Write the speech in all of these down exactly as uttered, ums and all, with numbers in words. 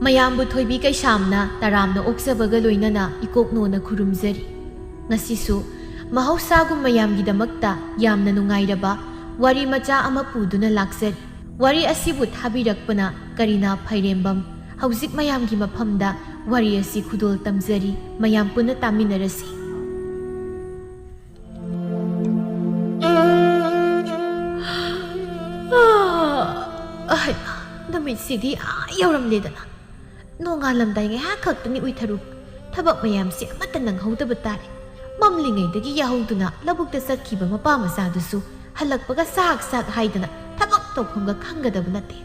ꯃꯌꯥꯝꯕꯨ ꯊꯣꯏꯕꯤ ꯀꯩꯁꯥꯝꯅ ꯇꯔꯥꯝꯅ ꯑꯣꯛꯆꯕꯒ ꯂꯣꯏꯅꯅ ꯏꯀꯣꯛꯅꯣꯅ ꯈꯨꯔꯨꯝꯖꯔꯤ꯫ ꯉꯁꯤꯁꯨ ꯃꯍꯧꯁꯥꯒꯨꯝ ꯃꯌꯥꯝꯒꯤꯗꯃꯛꯇ ꯌꯥꯝꯅ ꯅꯨꯡꯉꯥꯏꯔꯕ ꯋꯥꯔꯤ ꯃꯆꯥ ꯑꯃ ꯄꯨꯗꯨꯅ ꯂꯥꯛꯆꯔꯤ꯫ ꯋꯥꯔꯤ ꯑꯁꯤꯕꯨ ꯊꯥꯕꯤꯔꯛꯄꯅ ꯀꯔꯤꯅꯥ ꯐꯩꯔꯦꯝꯕꯝ꯫ ꯍꯧꯖꯤꯛ ꯃꯌꯥꯝꯒꯤ ꯃꯐꯝꯗ ꯋꯥꯔꯤ ꯑꯁꯤ ꯈꯨꯗꯣꯜ ꯇꯝꯖꯔꯤ, ꯃꯌꯥꯝ ꯄꯨꯟꯅ ꯇꯥꯃꯤꯟꯅꯔꯁꯤ꯫ ꯑꯍꯩꯃꯥ, ꯅꯨꯃꯤꯠꯁꯤꯗꯤ ꯑꯥ ꯌꯧꯔꯝꯂꯦꯗꯅ꯫ ꯅꯣꯡꯉꯥꯜꯂꯝꯗꯥꯏ ꯉꯥꯏꯍꯥꯛ ꯈꯛꯇꯅꯤ ꯎꯏꯊꯔꯨ꯫ ꯊꯕꯛ ꯃꯌꯥꯝꯁꯤ ꯑꯃꯠꯇ ꯅꯪꯍꯧꯗꯕ ꯇꯥꯔꯦ꯫ ꯃꯝꯂꯤꯉꯩꯗꯒꯤ ꯌꯥꯍꯧꯗꯨꯅ ꯂꯧꯕꯨꯛꯇ ꯆꯠꯈꯤꯕ ꯃꯄꯥ ꯃꯆꯥꯗꯨꯁꯨ ꯍꯜꯂꯛꯄꯒ ꯆꯥꯛ ꯆꯥꯛ ꯍꯥꯏꯗꯅ ꯊꯕꯛ ꯇꯧꯐꯝꯒ ꯈꯪꯒꯗꯕ ꯅꯠꯇꯦ꯫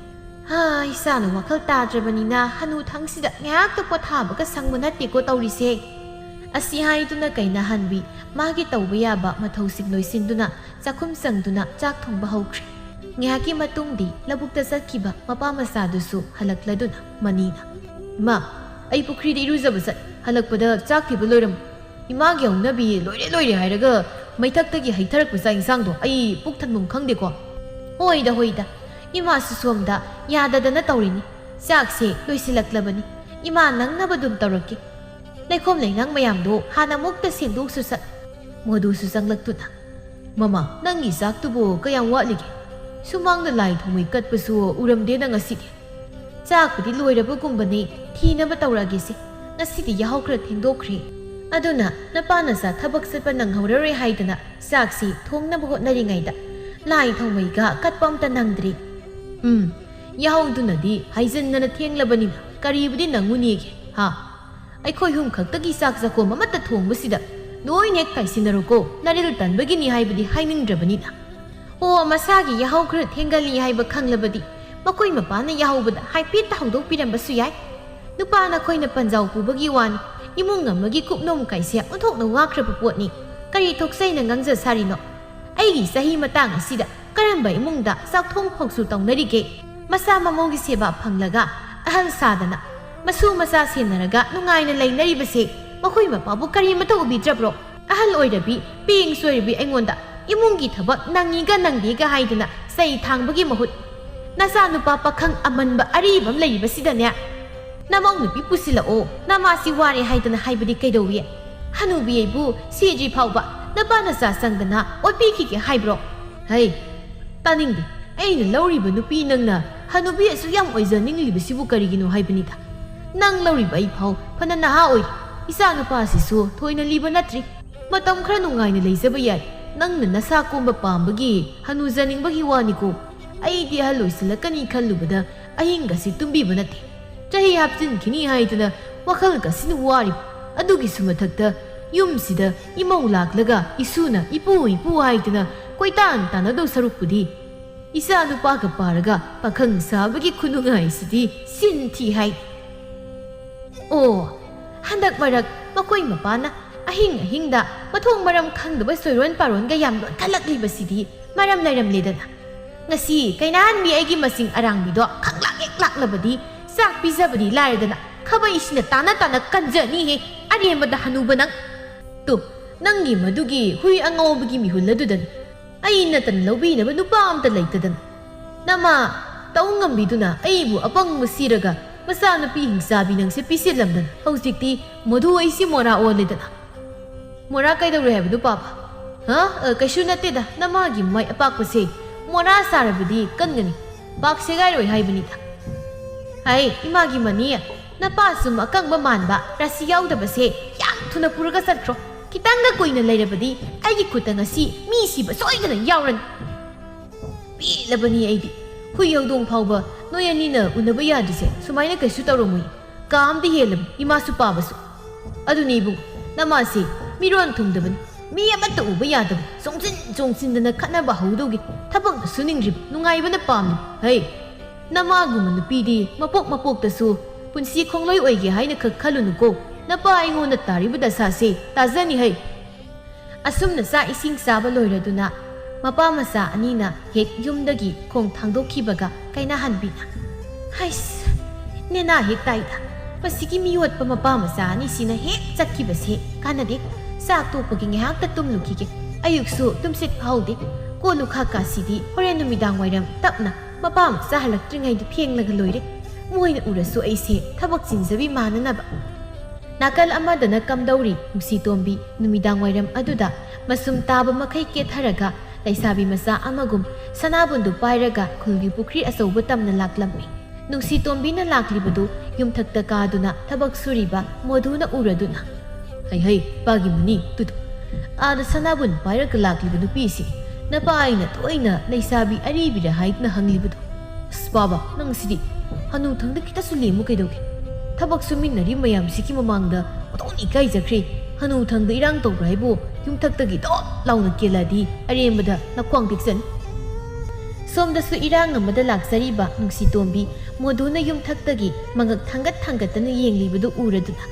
ꯍꯥ, ꯏꯆꯥꯅ ꯋꯥꯈꯜ ꯇꯥꯗ꯭ꯔꯕꯅꯤꯅ ꯍꯅꯨꯊꯪꯁꯤꯗ ꯉꯥꯏꯍꯥꯛꯇ ꯄꯣꯊꯥꯕꯒ ꯁꯪꯕ ꯅꯠꯇꯦꯀꯣ ꯇꯧꯔꯤꯁꯦ꯫ ꯑꯁꯤ ꯍꯥꯏꯗꯨꯅ ꯀꯩꯅꯥꯍꯟꯕꯤ ꯃꯥꯒꯤ ꯇꯧꯕ ꯌꯥꯕ ꯃꯊꯧꯁꯤꯡ ꯂꯣꯏꯁꯤꯟꯗꯨꯅ ꯆꯥꯛꯈꯨꯝ ꯆꯪꯗꯨꯅ ꯆꯥꯛ ꯊꯣꯡꯕ ꯍꯧꯈ꯭ꯔꯦ꯫ ꯉꯥꯏꯍꯥꯛꯀꯤ ꯃꯇꯨꯡꯗꯤ ꯂꯧꯕꯨꯛꯇ ꯆꯠꯈꯤꯕ ꯃꯄꯥ ꯃꯆꯥꯗꯨꯁꯨ ꯍꯜꯂꯛꯂꯗꯨꯅ ꯃꯅꯤꯅ, "ꯏꯃꯥ, ꯑꯩ ꯄꯨꯈ꯭ꯔꯤꯗ ꯏꯔꯨꯖꯕ ꯆꯠ, ꯍꯜꯂꯛꯄꯗ ꯆꯥꯛ ꯊꯤꯕ ꯂꯣꯏꯔꯝꯃꯨ꯫ ꯏꯃꯥꯒꯤ ꯍꯧꯅꯕꯤ ꯂꯣꯏꯔꯦ ꯂꯣꯏꯔꯦ ꯍꯥꯏꯔꯒ ꯃꯩꯊꯛꯇꯒꯤ ꯍꯩꯊꯔꯛꯄ ꯆꯥꯛ ꯏꯟꯁꯥꯡꯗꯣ ꯑꯩ ꯄꯨꯛ ꯊꯟꯐꯝ ꯈꯪꯗꯦꯀꯣ꯫" "ꯍꯣꯏꯗ ꯍꯣꯏꯗ, ꯏꯃꯥꯁꯨ ꯁꯣꯝꯗ ꯌꯥꯗꯗꯅ ꯇꯧꯔꯤꯅꯤ꯫ ꯆꯥꯛꯁꯦ ꯂꯣꯏꯁꯤꯜꯂꯛꯂꯕꯅꯤ꯫ ꯏꯃꯥ ꯅꯪꯅꯕ ꯑꯗꯨꯝ ꯇꯧꯔꯛꯀꯦ꯫ ꯂꯩꯈꯣꯝ ꯂꯩꯅꯥꯡ ꯃꯌꯥꯝꯗꯣ ꯍꯥꯟꯅ ꯑꯃꯨꯛꯇ ꯁꯦꯡꯗꯣꯛꯁꯨ ꯁꯠ꯫" ꯃꯣꯗꯨꯁꯨ ꯆꯪꯂꯛꯇꯨꯅ, "ꯃꯃꯥ, ꯅꯪꯒꯤ ꯆꯥꯛꯇꯨꯕꯨ ꯀꯌꯥꯝ ꯋꯥꯠꯂꯤꯒꯦ? ꯁꯨꯃꯥꯡꯗ ꯂꯥꯏ ꯊꯣꯡꯕꯩ ꯀꯠꯄꯁꯨ ꯎꯔꯝꯗꯦꯅ ꯉꯁꯤꯗꯤ꯫ ꯆꯥꯛꯄꯨꯗꯤ ꯂꯣꯏꯔꯕꯒꯨꯝꯕꯅꯤ, ꯊꯤꯅꯕ ꯇꯧꯔꯛꯑꯒꯦꯁꯦ꯫ ꯉꯁꯤꯗꯤ ꯌꯥꯍꯧ ꯈꯔ ꯊꯦꯡꯗꯣꯛꯈ꯭ꯔꯦ꯫ ꯑꯗꯨꯅ ꯅꯄꯥ ꯅꯆꯥ ꯊꯕꯛ ꯆꯠꯄ ꯅꯪꯍꯧꯔꯔꯣꯏ ꯍꯥꯏꯗꯅ ꯆꯥꯛꯁꯤ ꯊꯣꯡꯅꯕ ꯍꯣꯠꯅꯔꯤꯉꯩꯗ ꯂꯥꯏ ꯊꯣꯡꯕꯩꯒ ꯀꯠꯄ ꯑꯝꯇ ꯅꯪꯗ꯭ꯔꯤ꯫" "ꯎꯝ, ꯌꯥꯍꯧꯗꯨꯅꯗꯤ ꯍꯥꯏꯖꯤꯟꯗꯅ ꯊꯦꯡꯂꯕꯅꯤꯅ ꯀꯔꯤꯕꯨꯗꯤ ꯅꯪꯉꯨꯅꯤꯒꯦ, ꯍꯥ? ꯑꯩꯈꯣꯏ ꯑꯍꯨꯝ ꯈꯛꯇꯒꯤ ꯆꯥꯛ ꯆꯥꯛꯈꯣꯝ ꯑꯃꯠꯇ ꯊꯣꯡꯕꯁꯤꯗ ꯂꯣꯏꯅ ꯍꯦꯛ ꯇꯥꯏꯁꯤꯟꯅꯔꯣꯀꯣ, ꯅꯔꯤꯜ ꯇꯟꯕꯒꯤꯅꯤ ꯍꯥꯏꯕꯗꯤ ꯍꯥꯏꯅꯤꯡꯗ꯭ꯔꯕꯅꯤꯅ꯫ ꯑꯣ, ꯃꯁꯥꯒꯤ ꯌꯥꯍꯧ ꯈꯔ ꯊꯦꯡꯒꯜꯂꯤ ꯍꯥꯏꯕ ꯈꯪꯂꯕꯗꯤ ꯃꯈꯣꯏ ꯃꯄꯥꯅ ꯌꯥꯍꯧꯕꯗ ꯍꯥꯏꯐꯦꯠꯇ ꯍꯧꯗꯣꯛꯄꯤꯔꯝꯕꯁꯨ ꯌꯥꯏ꯫ ꯅꯨꯄꯥ ꯅꯈꯣꯏꯅ ꯄꯟꯖꯥꯎ ꯄꯨꯕꯒꯤ ꯋꯥꯅꯤ, ꯏꯃꯨꯡ ꯑꯃꯒꯤ ꯀꯨꯞꯅꯣꯝ ꯀꯥꯏꯁꯦ ꯑꯣꯟꯊꯣꯛꯅ ꯋꯥꯈ꯭ꯔꯕ ꯄꯣꯠꯅꯤ꯫ ꯀꯔꯤ ꯊꯣꯛꯆꯩꯅ ꯉꯥꯡꯖ ꯁꯥꯔꯤꯅꯣ? ꯑꯩꯒꯤ ꯆꯍꯤ ꯃꯇꯥꯡ ꯑꯁꯤꯗ ꯀꯔꯝꯕ ꯏꯃꯨꯡꯗ ꯆꯥꯛꯊꯣꯡ ꯐꯥꯎꯁꯨ ꯇꯧꯅꯔꯤꯒꯦ? ꯃꯆꯥ ꯃꯃꯧꯒꯤ ꯁꯦꯕꯥ ꯐꯪꯂꯒ ꯑꯍꯜ ꯁꯥꯗꯅ ꯃꯁꯨ ꯃꯆꯥ ꯁꯦꯟꯅꯔꯒ ꯅꯨꯡꯉꯥꯏꯅ ꯂꯩꯅꯔꯤꯕꯁꯦ ꯃꯈꯣꯏ ꯃꯄꯥꯕꯨ ꯀꯔꯤꯃꯇ ꯎꯕꯤꯗ꯭ꯔꯕ꯭ꯔꯣ? ꯑꯍꯜ ꯑꯣꯏꯔꯕꯤ, ꯄꯦꯡ ꯁꯣꯏꯔꯕꯤ ꯑꯩꯉꯣꯟꯗ ꯏꯃꯨꯡꯒꯤ ꯊꯕꯛ ꯅꯪꯉꯤꯒ ꯅꯪꯗꯦꯒ ꯍꯥꯏꯗꯅ ꯆꯩ ꯊꯥꯡꯕꯒꯤ ꯃꯍꯨꯠ, ꯅꯆꯥꯅꯨꯄꯥ ꯄꯥꯈꯪ ꯑꯃꯟꯕ ꯑꯔꯤꯕ ꯑꯃ ꯂꯩꯔꯤꯕꯁꯤꯗꯅꯦ, "ꯅꯃꯧ ꯅꯨꯄꯤ ꯄꯨꯁꯤꯜꯂꯛꯑꯣ, ꯅꯃꯥꯁꯤ ꯋꯥꯔꯦ" ꯍꯥꯏꯗꯅ ꯍꯥꯏꯕꯗꯤ ꯀꯩꯗꯧꯏ? ꯍꯅꯨꯕꯤ ꯑꯩꯕꯨ ꯁꯤꯗ꯭ꯔꯤ ꯐꯥꯎꯕ ꯅꯄꯥ ꯅꯆꯥ ꯆꯪꯗꯅ ꯑꯣꯠꯄꯤꯈꯤꯒꯦ ꯍꯥꯏꯕ꯭ꯔꯣ? ꯍꯩ, ꯇꯥꯅꯤꯡꯗꯦ꯫ ꯑꯩꯅ ꯂꯧꯔꯤꯕ ꯅꯨꯄꯤ ꯅꯪꯅ ꯍꯅꯨꯕꯤ ꯑꯁꯨꯛ ꯌꯥꯝ ꯑꯣꯏꯖꯅꯤꯡꯂꯤꯕꯁꯤꯕꯨ ꯀꯔꯤꯒꯤꯅꯣ ꯍꯥꯏꯕꯅꯤꯗ꯫ ꯅꯪ ꯂꯧꯔꯤꯕ ꯑꯩ ꯐꯥꯎ ꯐꯅ ꯅꯍꯥ ꯑꯣꯏꯔꯤ꯫ ꯏꯆꯥ ꯅꯨꯄꯥꯁꯤꯁꯨ ꯊꯣꯏꯅ ꯂꯤꯕ ꯅꯠꯇ꯭ꯔꯤ꯫ ꯃꯇꯝ ꯈꯔ ꯅꯨꯡꯉꯥꯏꯅ ꯂꯩꯖꯕ ꯌꯥꯏ꯫ ꯅꯪꯅ ꯅꯁꯥ ꯀꯣꯝꯕ ꯄꯥꯝꯕꯒꯤ ꯍꯅꯨꯖꯅꯤꯡꯕꯒꯤ ꯋꯥꯅꯤꯀꯣ꯫ ꯑꯩꯗꯤ ꯑꯍꯜ ꯑꯣꯏꯁꯤꯜꯂꯛꯀꯅꯤ ꯈꯜꯂꯨꯕꯗ ꯑꯍꯤꯡꯒꯁꯤ ꯇꯨꯝꯕꯤꯕ ꯅꯠꯇꯦ꯫ ꯆꯍꯤ ꯍꯥꯞꯆꯤꯟꯈꯤꯅꯤ ꯍꯥꯏꯗꯅ ꯋꯥꯈꯜꯒꯁꯤꯅ ꯋꯥꯔꯤꯕ꯫ ꯑꯗꯨꯒꯤꯁꯨ ꯃꯊꯛꯇ ꯌꯨꯝꯁꯤꯗ ꯏꯃꯧ ꯂꯥꯛꯂꯒ ꯏꯁꯨꯅ "ꯏꯄꯨ, ꯏꯄꯨ" ꯍꯥꯏꯗꯅ ꯀꯣꯏꯇꯥꯟ ꯇꯥꯟꯅꯗꯧ ꯁꯔꯨꯛꯄꯨꯗꯤ, ꯏꯆꯥ ꯅꯨꯄꯥꯒ ꯄꯥꯔꯒ ꯄꯥꯈꯪ ꯁꯥꯕꯒꯤ ꯈꯨꯅꯨꯡꯉꯥꯏꯁꯤꯗꯤ ꯁꯤꯟ ꯊꯤ ꯍꯥꯏ꯫ ꯑꯣ, ꯍꯟꯗꯛ ꯃꯔꯛ ꯃꯈꯣꯏ ꯃꯄꯥꯅ ꯑꯍꯤꯡ ꯑꯍꯤꯡꯗ ꯃꯊꯣꯡ ꯃꯔꯝ ꯈꯪꯗꯕ ꯁꯣꯏꯔꯣꯟ ꯄꯥꯔꯣꯟꯒ ꯌꯥꯝ ꯂꯣꯠꯈꯠꯂꯛꯂꯤꯕꯁꯤꯗꯤ ꯃꯔꯝ ꯂꯩꯔꯝꯂꯦꯗꯅ꯫ ꯉꯁꯤ ꯀꯩꯅꯥꯍꯟꯕꯤ ꯑꯩꯒꯤ ꯃꯁꯤꯡ ꯑꯔꯥꯡꯕꯤꯗꯣ ꯈꯪꯂꯥꯛ ꯍꯦꯛ ꯂꯥꯛꯂꯕꯗꯤ ꯆꯥꯛ ꯄꯤꯖꯕꯗꯤ ꯂꯥꯏꯔꯗꯅ ꯈꯥꯕꯩꯁꯤꯅ ꯇꯥꯅ ꯇꯥꯅ ꯀꯟꯖꯅꯤꯍꯦ, ꯑꯔꯦꯝꯕꯗ ꯍꯅꯨꯕ ꯅꯪ꯫ ꯇꯨ, ꯅꯪꯒꯤ ꯃꯗꯨꯒꯤ ꯍꯨꯏ ꯑꯉꯧꯕꯒꯤ ꯃꯤꯍꯨꯜ ꯑꯗꯨꯗꯅꯤ꯫ ꯑꯩ ꯅꯠꯇꯅ ꯂꯧꯕꯤꯅꯕ ꯅꯨꯄꯥ ꯑꯝꯇ ꯂꯩꯇꯗꯅ꯫ ꯅꯃꯥ ꯇꯧ ꯉꯝꯕꯤꯗꯨꯅ ꯑꯩꯕꯨ ꯑꯄꯪꯕ ꯁꯤꯔꯒ ꯃꯆꯥꯅꯨꯄꯤ ꯍꯤꯡꯆꯥꯕꯤ ꯅꯪꯁꯦ ꯄꯤꯁꯤꯜꯂꯝꯗꯅ ꯍꯧꯖꯤꯛꯇꯤ ꯃꯗꯨ ꯑꯩꯁꯤ ꯃꯣꯔꯥ ꯑꯣꯜꯂꯦꯗꯅ꯫ ꯃꯣꯔꯥ ꯀꯩꯗꯧꯔꯦ ꯍꯥꯏꯕꯅꯣ, ꯄꯥꯕ? ꯍꯥ? ꯑ, ꯀꯩꯁꯨ ꯅꯠꯇꯦꯗ, ꯅꯃꯥꯒꯤ ꯃꯥꯏ ꯑꯄꯥꯛꯄꯁꯦ ꯃꯣꯔꯥ ꯁꯥꯔꯕꯗꯤ ꯀꯟꯒꯅꯤ, ꯄꯥꯛ ꯁꯦꯒꯥꯏꯔꯣꯏ ꯍꯥꯏꯕꯅꯤꯗ꯫ ꯍꯥꯏ, ꯏꯃꯥꯒꯤ ꯃꯅꯤ, ꯅꯄꯥ ꯁꯨꯝ ꯑꯀꯪꯕ ꯃꯥꯟꯕ, ꯔꯥꯁꯤ ꯌꯥꯎꯗꯕꯁꯦ ꯌꯥꯝ ꯊꯨꯅ ꯄꯨꯔꯒ ꯆꯠꯈ꯭ꯔꯣ꯫ ꯈꯤꯇꯪꯒ ꯀꯨꯏꯅ ꯂꯩꯔꯕꯗꯤ ꯑꯩꯒꯤ ꯈꯨꯠꯇ ꯉꯁꯤ ꯃꯤ ꯁꯤꯕ ꯁꯣꯏꯗꯅ ꯌꯥꯎꯔꯅꯤ꯫ ꯄꯦꯜꯂꯕꯅꯤ ꯑꯩꯗꯤ꯫ ꯍꯨꯏ ꯍꯧꯗꯣꯡ ꯐꯥꯎꯕ ꯅꯣꯏ ꯑꯅꯤꯅ ꯎꯅꯕ ꯌꯥꯗ꯭ꯔꯤꯁꯦ ꯁꯨꯃꯥꯏꯅ ꯀꯩꯁꯨ ꯇꯧꯔꯝꯃꯣꯏ꯫ ꯀꯥ ꯑꯃꯗꯤ ꯍꯦꯜꯂꯕ ꯏꯃꯥꯁꯨ ꯄꯥꯕꯁꯨ꯫ ꯑꯗꯨꯅꯤ ꯏꯕꯨꯡ, ꯅꯃꯥꯁꯤ ꯃꯤꯔꯣꯟ ꯊꯨꯡꯗꯕꯅꯤ꯫ ꯃꯤ ꯑꯃꯠꯇ ꯎꯕ ꯌꯥꯗꯕ, ꯆꯣꯡꯁꯤꯟ ꯆꯣꯡꯁꯤꯟꯗꯅ ꯈꯠꯅꯕ ꯍꯧꯗꯧꯒꯤ ꯊꯕꯛꯅ ꯁꯨꯅꯤꯡꯗ꯭ꯔꯤꯕ, ꯅꯨꯡꯉꯥꯏꯕꯅ ꯄꯥꯝꯂꯤꯕ꯫ ꯍꯩ, ꯅꯃꯥꯒꯨꯝꯕ ꯅꯨꯄꯤꯗꯤ ꯃꯄꯣꯛ ꯃꯄꯣꯛꯇꯁꯨ ꯄꯨꯟꯁꯤ ꯈꯣꯡꯂꯣꯏ ꯑꯣꯏꯒꯦ ꯍꯥꯏꯅ ꯈꯛ ꯈꯜꯂꯨꯅꯨꯀꯣ꯫ ꯅꯄꯥ ꯑꯩꯉꯣꯟꯗ ꯇꯥꯔꯤꯕ ꯗꯁꯥꯁꯦ ꯇꯥꯖꯅꯤ ꯍꯩ꯫ ꯑꯁꯨꯝꯅ ꯆꯥꯛ ꯏꯁꯤꯡ ꯆꯥꯕ ꯂꯣꯏꯔꯗꯨꯅ ꯃꯄꯥ ꯃꯆꯥ ꯑꯅꯤꯅ ꯍꯦꯛ ꯌꯨꯝꯗꯒꯤ ꯈꯣꯡ ꯊꯥꯡꯗꯣꯛꯈꯤꯕꯒ ꯀꯩꯅꯥꯍꯟꯕꯤꯅ, "ꯍꯩꯁ, ꯅꯦꯅꯥ ꯍꯦꯛ ꯇꯥꯏꯗ꯫ ꯃꯁꯤꯒꯤ ꯃꯤꯑꯣꯠꯄ ꯃꯄꯥ ꯃꯆꯥ ꯑꯅꯤꯁꯤꯅ ꯍꯦꯛ ꯆꯠꯈꯤꯕꯁꯦ ꯀꯥꯟꯅꯗꯦ꯫ ꯆꯥꯛ ꯇꯣꯛꯄꯒꯤ ꯉꯥꯏꯍꯥꯛꯇ ꯇꯨꯝꯂꯨꯈꯤꯒꯦ꯫ ꯑꯌꯨꯛꯁꯨ ꯇꯨꯝꯁꯤꯠ ꯐꯥꯍꯧꯗꯦ꯫ ꯀꯣꯜ ꯂꯨꯈꯥꯛ ꯀꯥꯁꯤꯗꯤ ꯍꯣꯔꯦꯟ ꯅꯨꯃꯤꯗꯥꯡ ꯋꯥꯏꯔꯝ ꯇꯞꯅ ꯃꯄꯥ ꯃꯆꯥ ꯍꯜꯂꯛꯇ꯭ꯔꯤꯉꯩꯗ ꯐꯦꯡꯂꯒ ꯂꯣꯏꯔꯦ꯫ ꯃꯣꯏꯅ ꯎꯔꯁꯨ ꯑꯩꯁꯦ ꯊꯕꯛ ꯆꯤꯟꯖꯕꯤ ꯃꯥꯟꯅꯅꯕ꯫ ꯅꯥꯀꯜ ꯑꯃꯗꯅ ꯀꯝꯗꯧꯔꯤ ꯅꯨꯡꯁꯤꯇꯣꯝꯕꯤ ꯅꯨꯃꯤꯗꯥꯡ ꯋꯥꯏꯔꯝ ꯑꯗꯨꯗ ꯃꯁꯨꯝ ꯇꯥꯕ ꯃꯈꯩ ꯀꯦꯊꯔꯒ ꯂꯩꯁꯥꯕꯤ ꯃꯆꯥ ꯑꯃꯒꯨꯝ ꯁꯅꯥꯕꯨꯟꯗꯨ ꯄꯥꯏꯔꯒ ꯈꯨꯜꯒꯤ ꯄꯨꯈ꯭ꯔꯤ ꯑꯆꯧꯕ ꯇꯝꯅ ꯂꯥꯛꯂꯝꯃꯤ꯫ ꯅꯨꯡꯁꯤꯇꯣꯝꯕꯤꯅ ꯂꯥꯛꯂꯤꯕꯗꯨ ꯌꯨꯝꯊꯛꯇ ꯀꯥꯗꯨꯅ ꯊꯕꯛ ꯁꯨꯔꯤꯕ ꯃꯣꯗꯨꯅ ꯎꯔꯗꯨꯅ, "ꯍꯩ ꯍꯩ, ꯄꯥꯒꯤ ꯃꯅꯤ ꯇꯨꯗꯨ, ꯑꯥꯗ ꯁꯅꯥꯕꯨꯟ ꯄꯥꯏꯔꯒ ꯂꯥꯛꯂꯤꯕ ꯅꯨꯄꯤꯁꯤ ꯅꯄꯥ ꯑꯩꯅ ꯇꯣꯏꯅ ꯂꯩꯁꯥꯕꯤ ꯑꯔꯤꯕꯤꯔ ꯍꯥꯏꯗꯨꯅ ꯍꯪꯂꯤꯕꯗꯨ꯫ ꯑꯁ ꯄꯥꯕ, ꯅꯪꯁꯤꯗꯤ ꯍꯅꯨꯊꯪꯗ ꯈꯤꯇꯁꯨ ꯂꯦꯝꯃꯨ ꯀꯩꯗꯧꯒꯦ? ꯊꯕꯛ ꯁꯨꯃꯤꯟꯅꯔꯤ ꯃꯌꯥꯝꯁꯤꯒꯤ ꯃꯃꯥꯡꯗ ꯑꯣꯟꯊꯣꯛꯅ ꯏꯀꯥꯏꯖꯈ꯭ꯔꯦ꯫ ꯍꯅꯨꯊꯪꯗ ꯏꯔꯥꯡ ꯇꯧꯕ꯭ꯔꯥ ꯍꯥꯏꯕꯨ ꯌꯨꯝꯊꯛꯇꯒꯤ ꯗꯣꯠ ꯂꯥꯎꯅ ꯀꯦꯜꯂꯛꯑꯗꯤ ꯑꯔꯦꯝꯕꯗ ꯅꯈ꯭ꯋꯥꯡ ꯇꯦꯛꯆꯅꯤ꯫" ꯁꯣꯝꯗꯁꯨ ꯏꯔꯥꯡ ꯑꯃꯗ ꯂꯥꯛꯆꯔꯤꯕ ꯅꯨꯡꯁꯤꯇꯣꯝꯕꯤ ꯃꯣꯗꯨꯅ ꯌꯨꯝꯊꯛꯇꯒꯤ ꯃꯉꯛ ꯊꯥꯡꯒꯠ ꯊꯥꯡꯒꯠꯇꯅ ꯌꯦꯡꯂꯤꯕꯗꯨ ꯎꯔꯗꯨꯅ,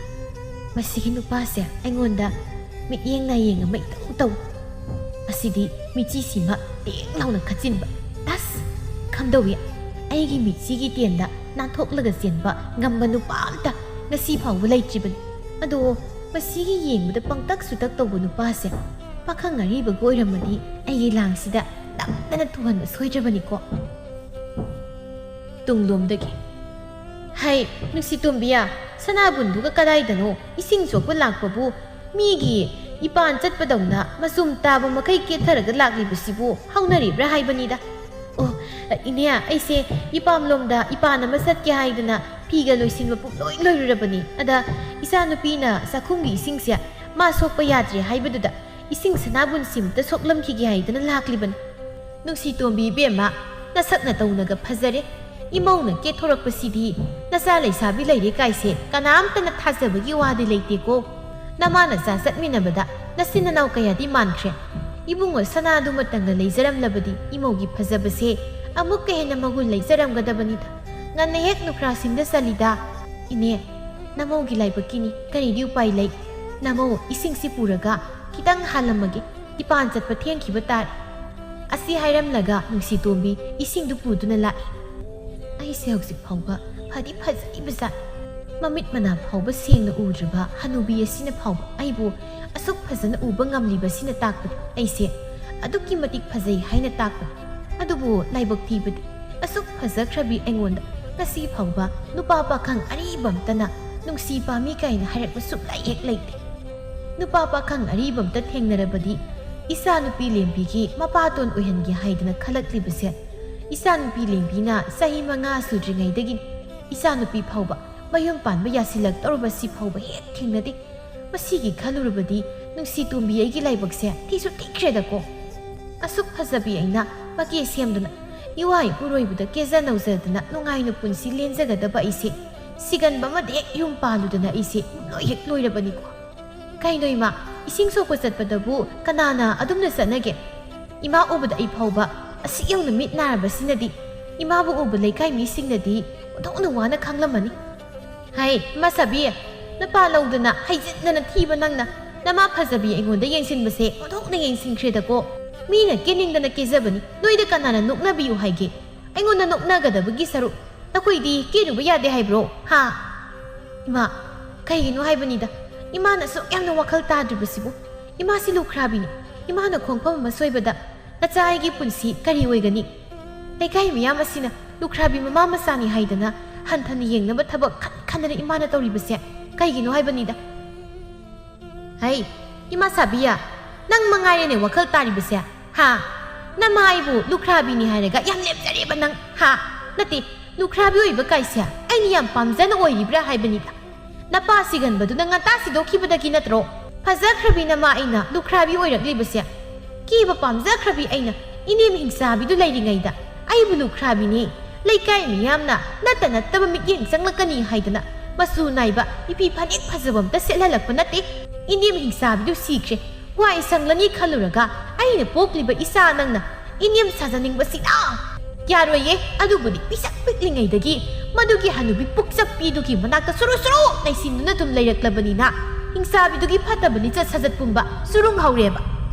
"ꯃꯁꯤꯒꯤ ꯅꯨꯄꯥꯁꯦ ꯑꯩꯉꯣꯟꯗ ꯃꯤꯠꯌꯦꯡ ꯅꯥꯌꯦꯡ ꯑꯃ ꯏꯇꯧ ꯇꯧ꯫ ꯃꯁꯤꯗꯤ ꯃꯤꯆꯤꯁꯤꯃ ꯇꯦꯡ ꯂꯥꯎꯅ ꯈꯠꯆꯤꯟꯕ꯫ ꯇꯁ! ꯀꯝꯗꯧꯏ? ꯑꯩꯒꯤ ꯃꯤꯠꯁꯤꯒꯤ ꯇꯦꯟꯗ ꯅꯥꯟꯊꯣꯛꯂꯒ ꯆꯦꯟꯕ ꯉꯝꯕ ꯅꯨꯄꯥ ꯑꯝꯇ ꯉꯁꯤ ꯐꯥꯎꯕ ꯂꯩꯇ꯭ꯔꯤꯕꯅꯤ꯫ ꯑꯗꯣ ꯃꯁꯤꯒꯤ ꯌꯦꯡꯕꯗ ꯄꯪꯇꯛ ꯁꯨꯇꯛ ꯇꯧꯕ ꯅꯨꯄꯥꯁꯦ ꯄꯥꯈꯪ ꯑꯔꯤꯕꯒ ꯑꯣꯏꯔꯝꯃꯗꯤ ꯑꯩꯒꯤ ꯂꯥꯡꯁꯤꯗ ꯅꯝꯗꯅ ꯇꯨꯍꯟꯕ ꯁꯣꯏꯗ꯭ꯔꯕꯅꯤꯀꯣ꯫" ꯇꯨꯡꯂꯣꯝꯗꯒꯤ, "ꯍꯩ, ꯅꯨꯡꯁꯤꯇꯣꯝꯕꯤꯌꯥ, ꯁꯅꯥꯕꯨꯟꯗꯨꯒ ꯀꯗꯥꯏꯗꯅꯣ ꯏꯁꯤꯡ ꯁꯣꯛꯄ ꯂꯥꯛꯄꯕꯨ ꯃꯤꯒꯤ ꯏꯄꯥꯟ ꯆꯠꯄꯗꯧꯅ ꯃꯆꯨꯝ ꯇꯥꯕ ꯃꯈꯩ ꯀꯦꯊꯔꯒ ꯂꯥꯛꯂꯤꯕꯁꯤꯕꯨ ꯍꯧꯅꯔꯤꯕ꯭ꯔꯥ ꯍꯥꯏꯕꯅꯤꯗ꯫" "ꯑꯣ, ꯏꯅꯦ, ꯑꯩꯁꯦ ꯏꯄꯥꯝꯂꯣꯝꯗ ꯏꯄꯥꯟ ꯑꯃ ꯆꯠꯀꯦ ꯍꯥꯏꯗꯅ ꯐꯤꯒ ꯂꯣꯏꯁꯤꯟꯕ ꯄꯨꯝꯂꯣꯏ ꯂꯣꯏꯔꯨꯔꯕꯅꯤ꯫ ꯑꯗ ꯏꯆꯥꯅꯨꯄꯤꯅ ꯆꯥꯛꯈꯨꯝꯒꯤ ꯏꯁꯤꯡꯁꯦ ꯃꯥ ꯁꯣꯛꯄ ꯌꯥꯗ꯭ꯔꯦ ꯍꯥꯏꯕꯗꯨꯗ ꯏꯁꯤꯡ ꯁꯅꯥꯕꯨꯟꯁꯤꯃꯇ ꯁꯣꯛꯂꯝꯈꯤꯒꯦ ꯍꯥꯏꯗꯅ ꯂꯥꯛꯂꯤꯕꯅꯤ꯫" "ꯅꯨꯡꯁꯤꯇꯣꯝꯕꯤ ꯏꯕꯦꯝꯃ, ꯅꯁꯛ ꯅꯇꯧꯅꯒ ꯐꯖꯔꯦ꯫ ꯏꯃꯧꯅ ꯀꯦꯊꯣꯔꯛꯄꯁꯤꯗꯤ ꯅꯆꯥ ꯂꯩꯁꯥꯕꯤ ꯂꯩꯔꯦ ꯀꯥꯏꯁꯦ ꯀꯅꯥꯝꯇꯅ ꯊꯥꯖꯕꯒꯤ ꯋꯥꯗꯤ ꯂꯩꯇꯦꯀꯣ꯫ ꯅꯃꯥ ꯅꯆꯥ ꯆꯠꯃꯤꯟꯅꯕꯗ ꯅꯆꯤꯟ ꯅꯅꯥꯎ ꯀꯌꯥꯗꯤ ꯃꯥꯟꯈ꯭ꯔꯦ꯫ ꯏꯕꯨꯡꯉꯣ ꯁꯅꯥꯗꯨꯃꯇꯪꯒ ꯂꯩꯖꯔꯝꯂꯕꯗꯤ ꯏꯃꯧꯒꯤ ꯐꯖꯕꯁꯦ ꯑꯃꯨꯛꯀ ꯍꯦꯟꯅ ꯃꯒꯨꯟ ꯂꯩꯖꯔꯝꯒꯗꯕꯅꯤꯗ꯫ ꯉꯟꯅ ꯍꯦꯛ ꯅꯨꯈ꯭ꯔꯥꯁꯤꯡꯗ ꯆꯜꯂꯤꯗ꯫ ꯏꯅꯦ, ꯅꯃꯧꯒꯤ ꯂꯥꯏꯕꯛꯀꯤꯅꯤ, ꯀꯔꯤꯗꯤ ꯎꯄꯥꯏ ꯂꯩ? ꯅꯃꯧ ꯏꯁꯤꯡꯁꯤ ꯄꯨꯔꯒ ꯈꯤꯇꯪ ꯍꯥꯜꯂꯝꯃꯒꯦ, ꯏꯄꯥꯟ ꯆꯠꯄ ꯊꯦꯡꯈꯤꯕ ꯇꯥꯔꯦ꯫" ꯑꯁꯤ ꯍꯥꯏꯔꯝꯂꯒ ꯅꯨꯡꯁꯤꯇꯣꯝꯕꯤ ꯏꯁꯤꯡꯗꯨ ꯄꯨꯗꯨꯅ ꯂꯥꯛꯏ꯫ ꯑꯩꯁꯦ ꯍꯧꯖꯤꯛ ꯐꯥꯎꯕ ꯐꯗꯤ ꯐꯖꯔꯤꯕꯖꯥꯠ꯫ ꯃꯃꯤꯠ ꯃꯅꯥ ꯐꯥꯎꯕ ꯁꯦꯡꯅ ꯎꯗ꯭ꯔꯤꯕ ꯍꯅꯨꯕꯤ ꯑꯁꯤꯅ ꯐꯥꯎꯕ ꯑꯩꯕꯨ ꯑꯁꯨꯛ ꯐꯖꯅ ꯎꯕ ꯉꯝꯂꯤꯕꯁꯤꯅ ꯇꯥꯛꯄꯗꯤ ꯑꯩꯁꯦ ꯑꯗꯨꯛꯀꯤ ꯃꯇꯤꯛ ꯐꯖꯩ ꯍꯥꯏꯅ ꯇꯥꯛꯄꯅꯤ꯫ ꯑꯗꯨꯕꯨ ꯂꯥꯏꯕꯛ ꯊꯤꯕꯗꯤ ꯑꯁꯨꯛ ꯐꯖꯈ꯭ꯔꯕꯤ ꯑꯩꯉꯣꯟꯗ ꯉꯁꯤ ꯐꯥꯎꯕ ꯅꯨꯄꯥ ꯄꯥꯈꯪ ꯑꯔꯤꯕ ꯑꯝꯇꯅ ꯅꯨꯡꯁꯤ ꯄꯥꯝꯃꯤ ꯀꯥꯏꯅ ꯍꯥꯏꯔꯛꯄ ꯁꯨꯛꯂꯩ ꯍꯦꯛ ꯂꯩꯇꯦ꯫ ꯅꯨꯄꯥ ꯄꯥꯈꯪ ꯑꯔꯤꯕ ꯑꯝꯇ ꯊꯦꯡꯅꯔꯕꯗꯤ ꯏꯆꯥꯅꯨꯄꯤ ꯂꯦꯝꯕꯤꯒꯤ ꯃꯄꯥꯇꯣꯟ ꯑꯣꯏꯍꯟꯒꯦ ꯍꯥꯏꯗꯅ ꯈꯜꯂꯛꯂꯤꯕꯁꯦ ꯏꯆꯥꯅꯨꯄꯤ ꯂꯦꯝꯕꯤꯅ ꯆꯍꯤ ꯃꯉꯥ ꯁꯨꯗ꯭ꯔꯤꯉꯩꯗꯒꯤ ꯏꯆꯥꯅꯨꯄꯤ ꯐꯥꯎꯕ ꯃꯌꯨꯝ ꯄꯥꯟꯕ ꯌꯥꯁꯤꯜꯂꯛꯇꯧꯔꯕꯁꯤ ꯐꯥꯎꯕ ꯍꯦꯛ ꯊꯦꯡꯅꯗꯦ꯫ ꯃꯁꯤꯒꯤ ꯈꯜꯂꯨꯔꯕꯗꯤ ꯅꯨꯡꯁꯤ ꯇꯣꯝꯕꯤ ꯑꯩꯒꯤ ꯂꯥꯏꯕꯛꯁꯦ ꯊꯤꯁꯨ ꯊꯤꯈ꯭ꯔꯦꯗꯀꯣ꯫ ꯑꯁꯨꯛ ꯐꯖꯕꯤ ꯑꯩꯅ ꯃꯀꯦ ꯁꯦꯝꯗꯨꯅ ꯏꯋꯥ ꯏꯄꯨꯔꯣꯏꯕꯗ ꯀꯦꯖ ꯅꯧꯖꯗꯅ ꯅꯨꯡꯉꯥꯏꯅ ꯄꯨꯟꯁꯤ ꯂꯦꯟꯖꯒꯗꯕ ꯑꯩꯁꯦ ꯁꯤꯒꯟꯕ ꯑꯃꯗ ꯍꯦꯛ ꯌꯨꯝ ꯄꯥꯜꯂꯨꯗꯅ ꯑꯩꯁꯦ ꯂꯣꯏ ꯍꯦꯛ ꯂꯣꯏꯔꯕꯅꯤꯀꯣ꯫ ꯀꯩꯅꯣ ꯏꯃꯥ, ꯏꯁꯤꯡ ꯁꯣꯛꯄ ꯆꯠꯄꯗꯕꯨ ꯀꯅꯥꯅ ꯑꯗꯨꯝꯅ ꯆꯠꯅꯒꯦ? ꯏꯃꯥ ꯎꯕꯗ ꯑꯩ ꯐꯥꯎꯕ ꯑꯁꯤꯛ ꯌꯧꯅ ꯃꯤꯠ ꯅꯥꯔꯕꯁꯤꯅꯗꯤ ꯏꯃꯥꯕꯨ ꯎꯕ ꯂꯩꯀꯥꯏ ꯃꯤꯁꯤꯡꯅꯗꯤ ꯑꯣꯟꯊꯣꯛꯅ ꯋꯥꯅ ꯈꯪꯂꯝꯃꯅꯤ꯫ ꯍꯩ ꯏꯃꯥ ꯁꯥꯕꯤ, ꯅꯄꯥ ꯂꯧꯗꯅ ꯍꯩꯖꯤꯟꯗꯅ ꯊꯤꯕ ꯅꯪꯅ ꯅꯃꯥ ꯐꯖꯕꯤ ꯑꯩꯉꯣꯟꯗ ꯌꯦꯡꯁꯤꯟꯕꯁꯦ ꯑꯣꯟꯊꯣꯛꯅ ꯌꯦꯡꯁꯤꯟꯈ꯭ꯔꯦꯗꯀꯣ꯫ ꯃꯤꯅ ꯀꯦꯅꯤꯡꯗꯅ ꯀꯦꯖꯕꯅꯤ, ꯅꯣꯏꯗ ꯀꯅꯥꯅ ꯅꯣꯛꯅꯕꯤꯌꯨ ꯍꯥꯏꯒꯦ? ꯑꯩꯉꯣꯟꯗ ꯅꯣꯛꯅꯒꯗꯕꯒꯤ ꯁꯔꯨꯛ ꯅꯈꯣꯏꯗꯤ ꯀꯦꯔꯨꯕ ꯌꯥꯗꯦ ꯍꯥꯏꯕ꯭ꯔꯣ? ꯍꯥ? ꯏꯃꯥ, ꯀꯩꯒꯤꯅꯣ ꯍꯥꯏꯕꯅꯤꯗ, ꯏꯃꯥꯅ ꯑꯁꯨꯛ ꯌꯥꯝꯅ ꯋꯥꯈꯜ ꯇꯥꯗ꯭ꯔꯤꯕꯁꯤꯕꯨ? ꯏꯃꯥꯁꯤ ꯂꯨꯈ꯭ꯔꯥꯕꯤꯅꯤ꯫ ꯏꯃꯥꯅ ꯈꯣꯡꯐꯝ ꯑꯃ ꯁꯣꯏꯕꯗ ꯅꯆꯥ ꯑꯩꯒꯤ ꯄꯨꯟꯁꯤ ꯀꯔꯤ ꯑꯣꯏꯒꯅꯤ? ꯂꯩꯀꯥꯏ ꯃꯤꯌꯥꯝ ꯑꯁꯤꯅ ꯂꯨꯈ꯭ꯔꯥꯕꯤ ꯃꯃꯥ ꯃꯆꯥꯅꯤ ꯍꯥꯏꯗꯅ ꯍꯟꯊꯅ ꯌꯦꯡꯅꯕ ꯊꯕꯛ ꯈꯟ ꯈꯟꯗꯅ ꯏꯃꯥꯅ ꯇꯧꯔꯤꯕꯁꯦ ꯀꯩꯒꯤꯅꯣ ꯍꯥꯏꯕꯅꯤꯗ꯫ ꯍꯩ, ꯏꯃꯥ ꯁꯥꯕꯤꯌꯥ, ꯅꯪ ꯃꯉꯥꯏꯔꯦꯅꯦ ꯋꯥꯈꯜ ꯇꯥꯔꯤꯕꯁꯦ, ꯍꯥ? ꯅꯃꯥ ꯑꯩꯕꯨ ꯂꯨꯈ꯭ꯔꯥꯕꯤꯅꯤ ꯍꯥꯏꯔꯒ ꯌꯥꯝ ꯂꯦꯝꯖꯔꯦꯕ ꯅꯪ, ꯍꯥ? ꯅꯠꯇꯦ, ꯂꯨꯈ꯭ꯔꯥꯕꯤ ꯑꯣꯏꯕ ꯀꯥꯏꯁꯦ ꯑꯩꯅ ꯌꯥꯝ ꯄꯥꯝꯖꯅ ꯑꯣꯏꯔꯤꯕ꯭ꯔꯥ ꯍꯥꯏꯕꯅꯤꯗ꯫ ꯅꯄꯥ ꯁꯤꯒꯟꯕꯗꯨꯅ ꯉꯟꯇꯥ ꯁꯤꯗꯣꯛꯈꯤꯕꯗꯒꯤ ꯅꯠꯇ꯭ꯔꯣ? ꯐꯖꯈ꯭ꯔꯕꯤ ꯅꯃꯥ ꯑꯩꯅ ꯂꯨꯈ꯭ꯔꯥꯕꯤ ꯑꯣꯏꯔꯛꯂꯤꯕꯁꯦ꯫ ꯀꯦꯕ ꯄꯥꯝꯖꯈ꯭ꯔꯕꯤ ꯑꯩꯅ ꯏꯅꯦꯝ ꯍꯤꯡꯆꯥꯕꯤꯗꯨ ꯂꯩꯔꯤꯉꯩꯗ ꯑꯩꯕꯨ ꯂꯨꯈ꯭ꯔꯥꯕꯤꯅꯤ, ꯂꯩꯀꯥꯏ ꯃꯤꯌꯥꯝꯅ ꯅꯠꯇ ꯅꯠꯇꯕ ꯃꯤꯠꯌꯦꯡ ꯆꯪꯂꯛꯀꯅꯤ ꯍꯥꯏꯗꯅ ꯃꯆꯨ ꯅꯥꯏꯕ ꯏꯐꯤ ꯐꯅꯦꯛ ꯐꯖꯕ ꯑꯝꯇ ꯁꯦꯠꯍꯜꯂꯛꯄ ꯅꯠꯇꯦ꯫ ꯏꯅꯦꯝ ꯍꯤꯡꯆꯥꯕꯤꯗꯨ ꯁꯤꯈ꯭ꯔꯦ, ꯋꯥꯏ ꯁꯪꯂꯅꯤ ꯈꯜꯂꯨꯔꯒ ꯑꯩꯅ ꯄꯣꯛꯂꯤꯕ ꯏꯆꯥ ꯅꯪꯅ ꯏꯅꯦꯝ ꯁꯥꯖꯅꯤꯡꯕꯁꯤꯅ ꯌꯥꯔꯣꯏꯌꯦ꯫ ꯑꯗꯨꯕꯨꯗꯤ ꯄꯤꯁꯛ ꯄꯤꯛꯂꯤꯉꯩꯗꯒꯤ ꯃꯗꯨꯒꯤ ꯍꯅꯨꯕꯤ ꯄꯨꯛꯆꯞꯄꯤꯗꯨꯒꯤ ꯃꯅꯥꯛꯇ ꯁꯨꯔꯨ ꯁꯨꯔꯨ ꯂꯩꯁꯤꯟꯗꯨꯅ ꯑꯗꯨꯝ ꯂꯩꯔꯛꯂꯕꯅꯤꯅ ꯍꯤꯡꯆꯥꯕꯤꯗꯨꯒꯤ ꯐꯠꯇꯕ ꯂꯤꯆꯠ ꯁꯥꯖꯠ ꯄꯨꯝꯕ ꯁꯨꯔꯨꯡ ꯍꯧꯔꯦꯕ꯫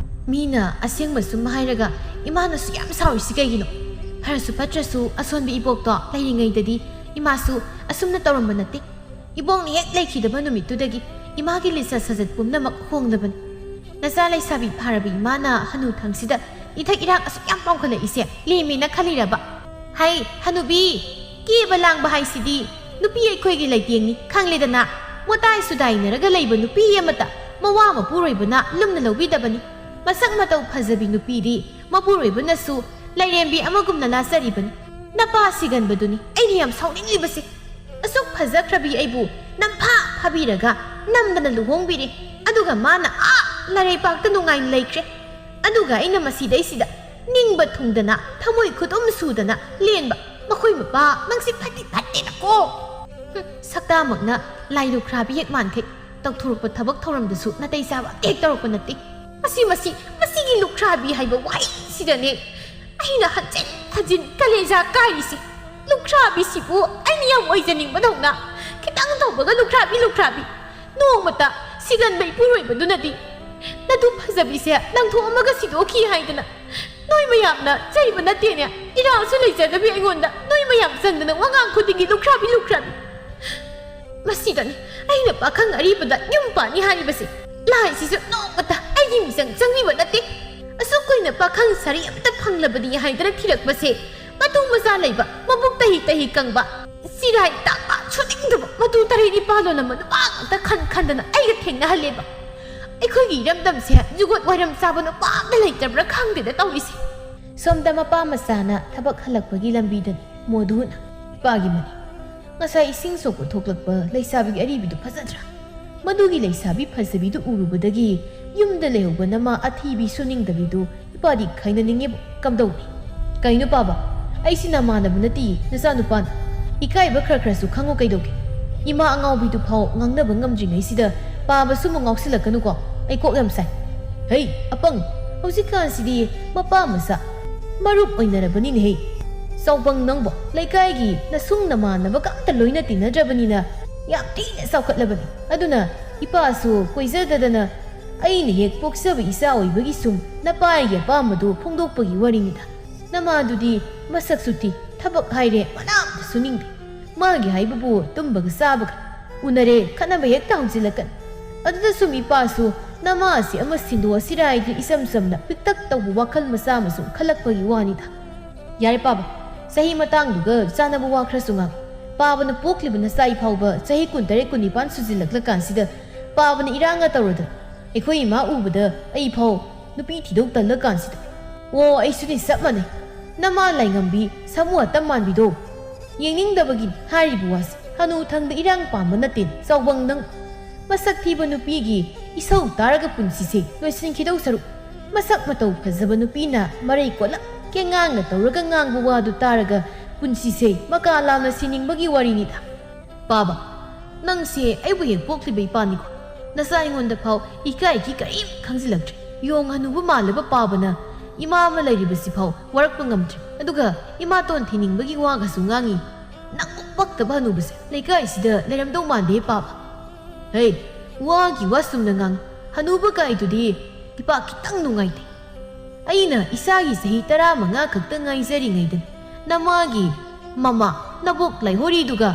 ꯃꯤꯅ ꯑꯁꯦꯡꯕ ꯁꯨꯝ ꯍꯥꯏꯔꯒ ꯏꯃꯥꯅꯁꯨ ꯌꯥꯝ ꯁꯥꯎꯔꯤꯁꯤ ꯀꯩꯒꯤꯅꯣ? ꯐꯔꯁꯨ ꯐꯠꯇ꯭ꯔꯁꯨ ꯑꯁꯣꯟꯕꯤ ꯏꯕꯣꯛꯇꯣ ꯂꯩꯔꯤꯉꯩꯗꯗꯤ ꯏꯃꯥꯁꯨ ꯑꯁꯨꯝꯅ ꯇꯧꯔꯝꯕ ꯅꯠꯇꯦ꯫ ꯏꯕꯣꯛꯅ ꯍꯦꯛ ꯂꯩꯈꯤꯗꯕ ꯅꯨꯃꯤꯠꯇꯨꯗꯒꯤ ꯏꯃꯥꯒꯤ ꯂꯤꯆꯠ ꯁꯥꯖꯠ ꯄꯨꯝꯅꯃꯛ ꯍꯣꯡꯂꯕꯅꯤ꯫ ꯅꯆꯥ ꯂꯩꯁꯥꯕꯤ ꯐꯥꯔꯕ ꯏꯃꯥꯅ ꯍꯅꯨ ꯊꯪꯁꯤꯗ ꯏꯊꯛ ꯏꯔꯥꯡ ꯑꯁꯨꯛ ꯌꯥꯝ ꯄꯥꯝꯈꯠꯂꯛꯏꯁꯦ ꯂꯦꯝꯃꯦꯅ ꯈꯜꯂꯤꯔꯕ? ꯍꯩ, ꯍꯅꯨꯕꯤ, ꯀꯦꯕ ꯂꯥꯡꯕ ꯍꯥꯏꯁꯤꯗꯤ ꯅꯨꯄꯤ ꯑꯩꯈꯣꯏꯒꯤ ꯂꯩꯇꯦꯡꯅꯤ, ꯈꯪꯂꯦꯗꯅ꯫ ꯃꯣꯇꯥꯏ ꯁꯨꯗꯥꯏꯅꯔꯒ ꯂꯩꯕ ꯅꯨꯄꯤ ꯑꯃꯇ ꯃꯋꯥ ꯃꯄꯨꯔꯣꯏꯕꯅ ꯂꯨꯝꯅ ꯂꯧꯕꯤꯗꯕꯅꯤ꯫ ꯃꯁꯛ ꯃꯇꯧ ꯐꯖꯕꯤ ꯅꯨꯄꯤꯗꯤ ꯃꯄꯨꯔꯣꯏꯕꯅꯁꯨ ꯂꯥꯏꯔꯦꯝꯕꯤ ꯑꯃꯒꯨꯝꯅ ꯂꯥꯠꯆꯔꯤꯕꯅꯤ꯫ ꯅꯄꯥ ꯁꯤꯒꯟꯕꯗꯨꯅꯤ ꯑꯩꯅ ꯌꯥꯝ ꯁꯥꯎꯅꯤꯡꯂꯤꯕꯁꯦ꯫ ꯑꯁꯨꯛ ꯐꯖꯈ꯭ꯔꯕꯤ ꯑꯩꯕꯨ ꯅꯝꯐꯥ ꯐꯥꯕꯤꯔꯒ ꯅꯝꯗꯅ ꯂꯨꯍꯣꯡꯕꯤꯔꯦ꯫ ꯑꯗꯨꯒ ꯃꯥꯅ ꯑꯥ ꯂꯩꯔꯩꯄꯥꯛꯇ ꯅꯨꯡꯉꯥꯏꯅ ꯂꯩꯈ꯭ꯔꯦ꯫ ꯑꯗꯨꯒ ꯑꯩꯅ ꯃꯁꯤꯗꯩꯁꯤꯗ ꯅꯤꯡꯕ ꯊꯨꯡꯗꯅ, ꯊꯃꯣꯏ ꯈꯨꯗꯨꯝ ꯁꯨꯗꯅ ꯂꯦꯟꯕ ꯃꯈꯣꯏ ꯃꯄꯥ ꯅꯪꯁꯤ ꯐꯠꯇꯤ ꯐꯠꯇꯦꯅꯀꯣ꯫ ꯍꯨꯝ, ꯁꯛꯇꯥꯃꯛꯅ ꯂꯥꯏ ꯂꯨꯈ꯭ꯔꯥꯕꯤ ꯍꯦꯛ ꯃꯥꯟꯈꯩ꯫ ꯇꯧꯊꯣꯔꯛꯄ ꯊꯕꯛ ꯊꯧꯔꯝꯗꯁꯨ ꯅꯥꯇꯩ ꯆꯥꯕ ꯑꯝꯇ ꯍꯦꯛ ꯇꯧꯔꯛꯄ ꯅꯠꯇꯦ꯫ ꯃꯁꯤ, ꯃꯁꯤ, ꯃꯁꯤꯒꯤ ꯂꯨꯈ꯭ꯔꯥꯕꯤ ꯍꯥꯏꯕ ꯋꯥꯍꯩꯁꯤꯗꯅꯦ ꯑꯩꯅ ꯍꯟꯖꯤꯟ ꯍꯟꯖꯤꯟ ꯀꯂꯦꯖꯥ ꯀꯥꯏꯔꯤꯁꯤ꯫ ꯂꯨꯈ꯭ꯔꯥꯕꯤꯁꯤꯕꯨ ꯑꯩꯅ ꯌꯥꯝ ꯑꯣꯏꯖꯅꯤꯡꯕꯗꯧꯅ ꯈꯤꯇꯪ ꯇꯧꯕꯒ ꯂꯨꯈ꯭ꯔꯥꯕꯤ, ꯂꯨꯈ꯭ꯔꯥꯕꯤ꯫ ꯅꯣꯡꯃꯇ ꯁꯤꯒꯟꯕ ꯏꯄꯨꯔꯣꯏꯕꯗꯨꯅꯗꯤ ꯅꯇꯨ ꯐꯖꯕꯤꯁꯦ ꯂꯪꯊꯣꯛꯑꯝꯃꯒ ꯁꯤꯗꯣꯛꯈꯤ ꯍꯥꯏꯗꯅ ꯅꯣꯏ ꯃꯌꯥꯝꯅ ꯆꯩꯕ ꯅꯠꯇꯦꯅꯦ, ꯏꯔꯥꯜꯁꯨ ꯂꯩꯖꯗꯕꯤ ꯑꯩꯉꯣꯟꯗ ꯅꯣꯏ ꯃꯌꯥꯝ ꯆꯪꯗꯅ ꯋꯥꯉꯥꯡ ꯈꯨꯗꯤꯡꯒꯤ ꯂꯨꯈ꯭ꯔꯥꯕꯤ, ꯂꯨꯈ꯭ꯔꯥꯕꯤ꯫ ꯃꯁꯤꯗꯅꯤ ꯑꯩꯅ ꯄꯥꯈꯪ ꯑꯔꯤꯕꯗ ꯌꯨꯝ ꯄꯥꯟꯅꯤ ꯍꯥꯏꯔꯤꯕꯁꯦ꯫ ꯂꯥꯏꯁꯤꯁꯨ ꯅꯣꯡꯃꯇ ꯑꯩꯒꯤ ꯃꯤꯆꯪ ꯆꯪꯕꯤꯕ ꯅꯠꯇꯦ꯫ ꯑꯁꯨꯛ ꯀꯨꯏꯅ ꯄꯥꯈꯪ ꯁꯥꯔꯤ ꯑꯝꯇ ꯐꯪꯂꯕꯗꯤ ꯍꯥꯏꯗꯅ ꯊꯤꯔꯛꯄꯁꯦ, ꯃꯇꯨ ꯃꯆꯥ ꯂꯩꯕ, ꯃꯕꯨꯛ ꯇꯍꯤ ꯇꯍꯤ ꯀꯪꯕ, ꯆꯤꯔꯥꯏ ꯇꯥꯡꯕ, ꯁꯨꯅꯤꯡꯗꯕ ꯃꯇꯨ ꯇꯔꯦꯠ ꯅꯤꯄꯥꯜ ꯂꯣꯜꯂꯝꯕ ꯅꯨꯄꯥ ꯉꯥꯛꯇ ꯈꯟ ꯈꯟꯗꯅ ꯑꯩꯒ ꯊꯦꯡꯅꯍꯜꯂꯦꯕ꯫ ꯑꯩꯈꯣꯏꯒꯤ ꯏꯔꯝꯗꯝꯁꯦ ꯖꯨꯒꯣꯠ ꯋꯥꯏꯔꯝ ꯆꯥꯕ ꯅꯨꯄꯥ ꯑꯝꯇ ꯂꯩꯇ꯭ꯔꯕ꯭ꯔꯥ ꯈꯪꯗꯦꯗ ꯇꯧꯔꯤꯁꯦ꯫ ꯁꯣꯝꯗ ꯃꯄꯥ ꯃꯆꯥꯅ ꯊꯕꯛ ꯍꯜꯂꯛꯄꯒꯤ ꯂꯝꯕꯤꯗꯅꯤ ꯃꯣꯗꯨꯅ ꯏꯄꯥꯒꯤ ꯃꯅꯤꯡ꯫ ꯉꯁꯥꯏ ꯏꯁꯤꯡ ꯁꯣꯛꯄ ꯊꯣꯛꯂꯛꯄ ꯂꯩꯁꯥꯕꯤ ꯑꯔꯤꯕꯤꯗꯨ ꯐꯖꯗ꯭ꯔꯥ? ꯃꯗꯨꯒꯤ ꯂꯩꯁꯥꯕꯤ ꯐꯖꯕꯤꯗꯨ ꯎꯔꯨꯕꯗꯒꯤ ꯌꯨꯝꯗ ꯂꯩꯍꯧꯕ ꯅꯃꯥ ꯑꯊꯤꯕꯤ ꯁꯨꯅꯤꯡꯗꯕꯤꯗꯨ ꯏꯄꯥꯗꯤ ꯈꯥꯏꯅꯅꯤꯡꯉꯦꯕꯨ ꯀꯝꯗꯧꯅꯤ? ꯀꯩꯅꯣ ꯄꯥꯕ, ꯑꯩꯁꯤ ꯅꯃꯥꯟꯅꯕ ꯅꯠꯇꯤꯌꯦ, ꯅꯆꯥꯅꯨꯄꯥꯅꯤ꯫ ꯏꯀꯥꯏꯕ ꯈꯔ ꯈꯔꯁꯨ ꯈꯪꯉꯨ ꯀꯩꯗꯧꯒꯦ? ꯏꯃꯥ ꯑꯉꯥꯎꯕꯤꯗꯨ ꯐꯥꯎ ꯉꯥꯡꯅꯕ ꯉꯝꯗ꯭ꯔꯤꯉꯩꯁꯤꯗ ꯄꯥꯕꯁꯨ ꯑꯃꯨꯛ ꯉꯥꯎꯁꯤꯜꯂꯛꯀꯅꯨꯀꯣ, ꯑꯩ ꯀꯣꯛ ꯌꯥꯝ ꯁꯥꯏ꯫ ꯍꯩ, ꯑꯄꯪ, ꯍꯧꯖꯤꯛꯀꯥꯟꯁꯤꯗꯤ ꯃꯄꯥ ꯃꯆꯥ ꯃꯔꯨꯞ ꯑꯣꯏꯅꯔꯕꯅꯤꯅꯦꯍꯦ꯫ ꯆꯥꯎꯕꯪ ꯅꯪꯕꯣ, ꯂꯩꯀꯥꯏꯒꯤ ꯅꯁꯨꯡ ꯅꯃꯥꯟꯅꯕꯒ ꯑꯝꯇ ꯂꯣꯏꯅ ꯇꯤꯟꯅꯗ꯭ꯔꯕꯅꯤꯅ ꯌꯥꯝ ꯊꯤꯅ ꯆꯥꯎꯈꯠꯂꯕꯅꯤ꯫ ꯑꯗꯨꯅ ꯏꯄꯥꯁꯨ ꯀꯣꯏꯖꯗꯗꯅ ꯑꯩꯅ ꯍꯦꯛ ꯄꯣꯛꯆꯕ ꯏꯆꯥ ꯑꯣꯏꯕꯒꯤ ꯁꯨꯝ ꯅꯄꯥꯒꯤ ꯑꯄꯥꯝꯕꯗꯨ ꯐꯣꯡꯗꯣꯛꯄꯒꯤ ꯋꯥꯔꯤꯅꯤꯗ꯫ ꯅꯃꯥꯗꯨꯗꯤ ꯃꯁꯛꯁꯨ ꯊꯤ, ꯊꯕꯛ ꯍꯥꯏꯔꯦ ꯃꯅꯥ ꯑꯃꯇ ꯁꯨꯅꯤꯡꯗꯦ꯫ ꯃꯥꯒꯤ ꯍꯥꯏꯕꯕꯨ ꯇꯨꯝꯕꯒ ꯆꯥꯕꯒ꯫ ꯎꯅꯔꯦ, ꯈꯠꯅꯕ ꯍꯦꯛꯇ ꯍꯧꯖꯤꯜꯂꯛꯀꯅꯤ꯫ ꯑꯗꯨꯗ ꯁꯨꯝ ꯏꯄꯥꯁꯨ ꯅꯃꯥ ꯑꯁꯤ ꯑꯃ ꯁꯤꯟꯗꯣꯛꯑꯁꯤꯔꯥ ꯍꯥꯏꯗꯨ ꯏꯆꯝ ꯆꯝꯅ ꯄꯤꯛꯇꯛ ꯇꯧꯕ ꯋꯥꯈꯜ ꯃꯆꯥ ꯑꯃꯁꯨ ꯈꯜꯂꯛꯄꯒꯤ ꯋꯥꯅꯤꯗ꯫ ꯌꯥꯔꯦ ꯄꯥꯕ, ꯆꯍꯤ ꯃꯇꯥꯡꯗꯨꯒ ꯆꯥꯟꯅꯕ ꯋꯥ ꯈꯔꯁꯨ ꯉꯥꯡ꯫ ꯄꯥꯕꯅ ꯄꯣꯛꯂꯤꯕ ꯅꯆꯥ ꯏꯐꯥꯎꯕ ꯆꯍꯤ ꯀꯨꯟꯇꯔꯦꯠ ꯀꯨꯟꯅꯤꯄꯥꯟ ꯁꯨꯖꯤꯜꯂꯛꯂꯀꯥꯟꯁꯤꯗ ꯄꯥꯕꯅ ꯏꯔꯥꯡꯒ ꯇꯧꯔꯗꯅ ꯑꯩꯈꯣꯏ ꯏꯃꯥ ꯎꯕꯗ ꯑꯩ ꯐꯥꯎ ꯅꯨꯄꯤ ꯊꯤꯗꯧ ꯇꯜꯂꯀꯥꯟꯁꯤꯗ꯫ ꯑꯣ, ꯑꯩꯁꯨꯅꯤ ꯆꯞ ꯃꯥꯟꯅꯩ꯫ ꯅꯃꯥ ꯂꯥꯏꯉꯝꯕꯤ ꯁꯥꯃꯨ ꯑꯇꯝ ꯃꯥꯟꯕꯤꯗꯣ꯫ ꯌꯦꯡꯅꯤꯡꯗꯕꯒꯤ ꯍꯥꯏꯔꯤꯕ ꯋꯥꯁꯤ꯫ ꯍꯅꯨ ꯊꯪꯗ ꯏꯔꯥꯡ ꯄꯥꯝꯕ ꯅꯠꯇꯦ, ꯆꯥꯎꯕꯪ ꯅꯪ꯫ ꯃꯁꯛ ꯊꯤꯕ ꯅꯨꯄꯤꯒꯤ ꯏꯁꯧ ꯇꯥꯔꯒ ꯄꯨꯟꯁꯤꯁꯦ ꯂꯣꯏꯁꯤꯟꯈꯤꯗꯧ ꯁꯔꯨꯛ, ꯃꯁꯛ ꯃꯇꯧ ꯐꯖꯕ ꯅꯨꯄꯤꯅ ꯃꯔꯩ ꯀꯣꯜꯂꯞ ꯀꯦꯉꯥꯡꯅ ꯇꯧꯔꯒ ꯉꯥꯡꯕ ꯋꯥꯗꯨ ꯇꯥꯔꯒ ꯄꯨꯟꯁꯤꯁꯦ ꯃꯀꯥ ꯂꯥꯝꯅ ꯁꯤꯅꯤꯡꯕꯒꯤ ꯋꯥꯔꯤꯅꯤꯗ꯫ ꯄꯥꯕ, ꯅꯪꯁꯦ ꯑꯩꯕꯨ ꯍꯦꯛ ꯄꯣꯛꯂꯤꯕ ꯏꯄꯥꯅꯤꯀꯣ꯫ ꯅꯆꯥ ꯑꯩꯉꯣꯟꯗ ꯐꯥꯎ ꯏꯀꯥꯏꯒꯤ ꯀꯔꯤꯝ ꯈꯪꯖꯤꯜꯂꯛꯇ꯭ꯔꯦ꯫ ꯌꯣꯡ ꯍꯅꯨꯕ ꯃꯥꯜꯂꯕ ꯄꯥꯕꯅ ꯏꯃꯥ ꯑꯃ ꯂꯩꯔꯤꯕꯁꯤ ꯐꯥꯎ ꯋꯥꯔꯛꯄ ꯉꯝꯗ꯭ꯔꯦ꯫ ꯑꯗꯨꯒ ꯏꯃꯥꯇꯣꯟ ꯊꯤꯅꯤꯡꯕꯒꯤ ꯋꯥꯒꯁꯨ ꯉꯥꯡꯉꯤ꯫ ꯅꯪꯃꯨꯛ ꯄꯛꯇꯕ ꯍꯅꯨꯕꯁꯦ ꯂꯩꯀꯥꯏꯁꯤꯗ ꯂꯩꯔꯝꯗꯧ ꯃꯥꯟꯗꯦ ꯄꯥꯕ꯫ ꯍꯩ, ꯋꯥꯒꯤ ꯋꯥ ꯁꯨꯝꯅ ꯉꯥꯡ꯫ ꯍꯅꯨꯕ ꯀꯥꯏꯗꯨꯗꯤ ꯏꯄꯥ ꯈꯤꯇꯪ ꯅꯨꯡꯉꯥꯏꯇꯦ꯫ ꯑꯩꯅ ꯏꯆꯥꯒꯤ ꯆꯍꯤ ꯇꯔꯥꯃꯉꯥ ꯈꯛꯇ ꯉꯥꯏꯖꯔꯤꯉꯩꯗ ꯅꯃꯥꯒꯤ ꯃꯃꯥ ꯅꯕꯣꯛ ꯂꯥꯏꯍꯣꯔꯤꯗꯨꯒ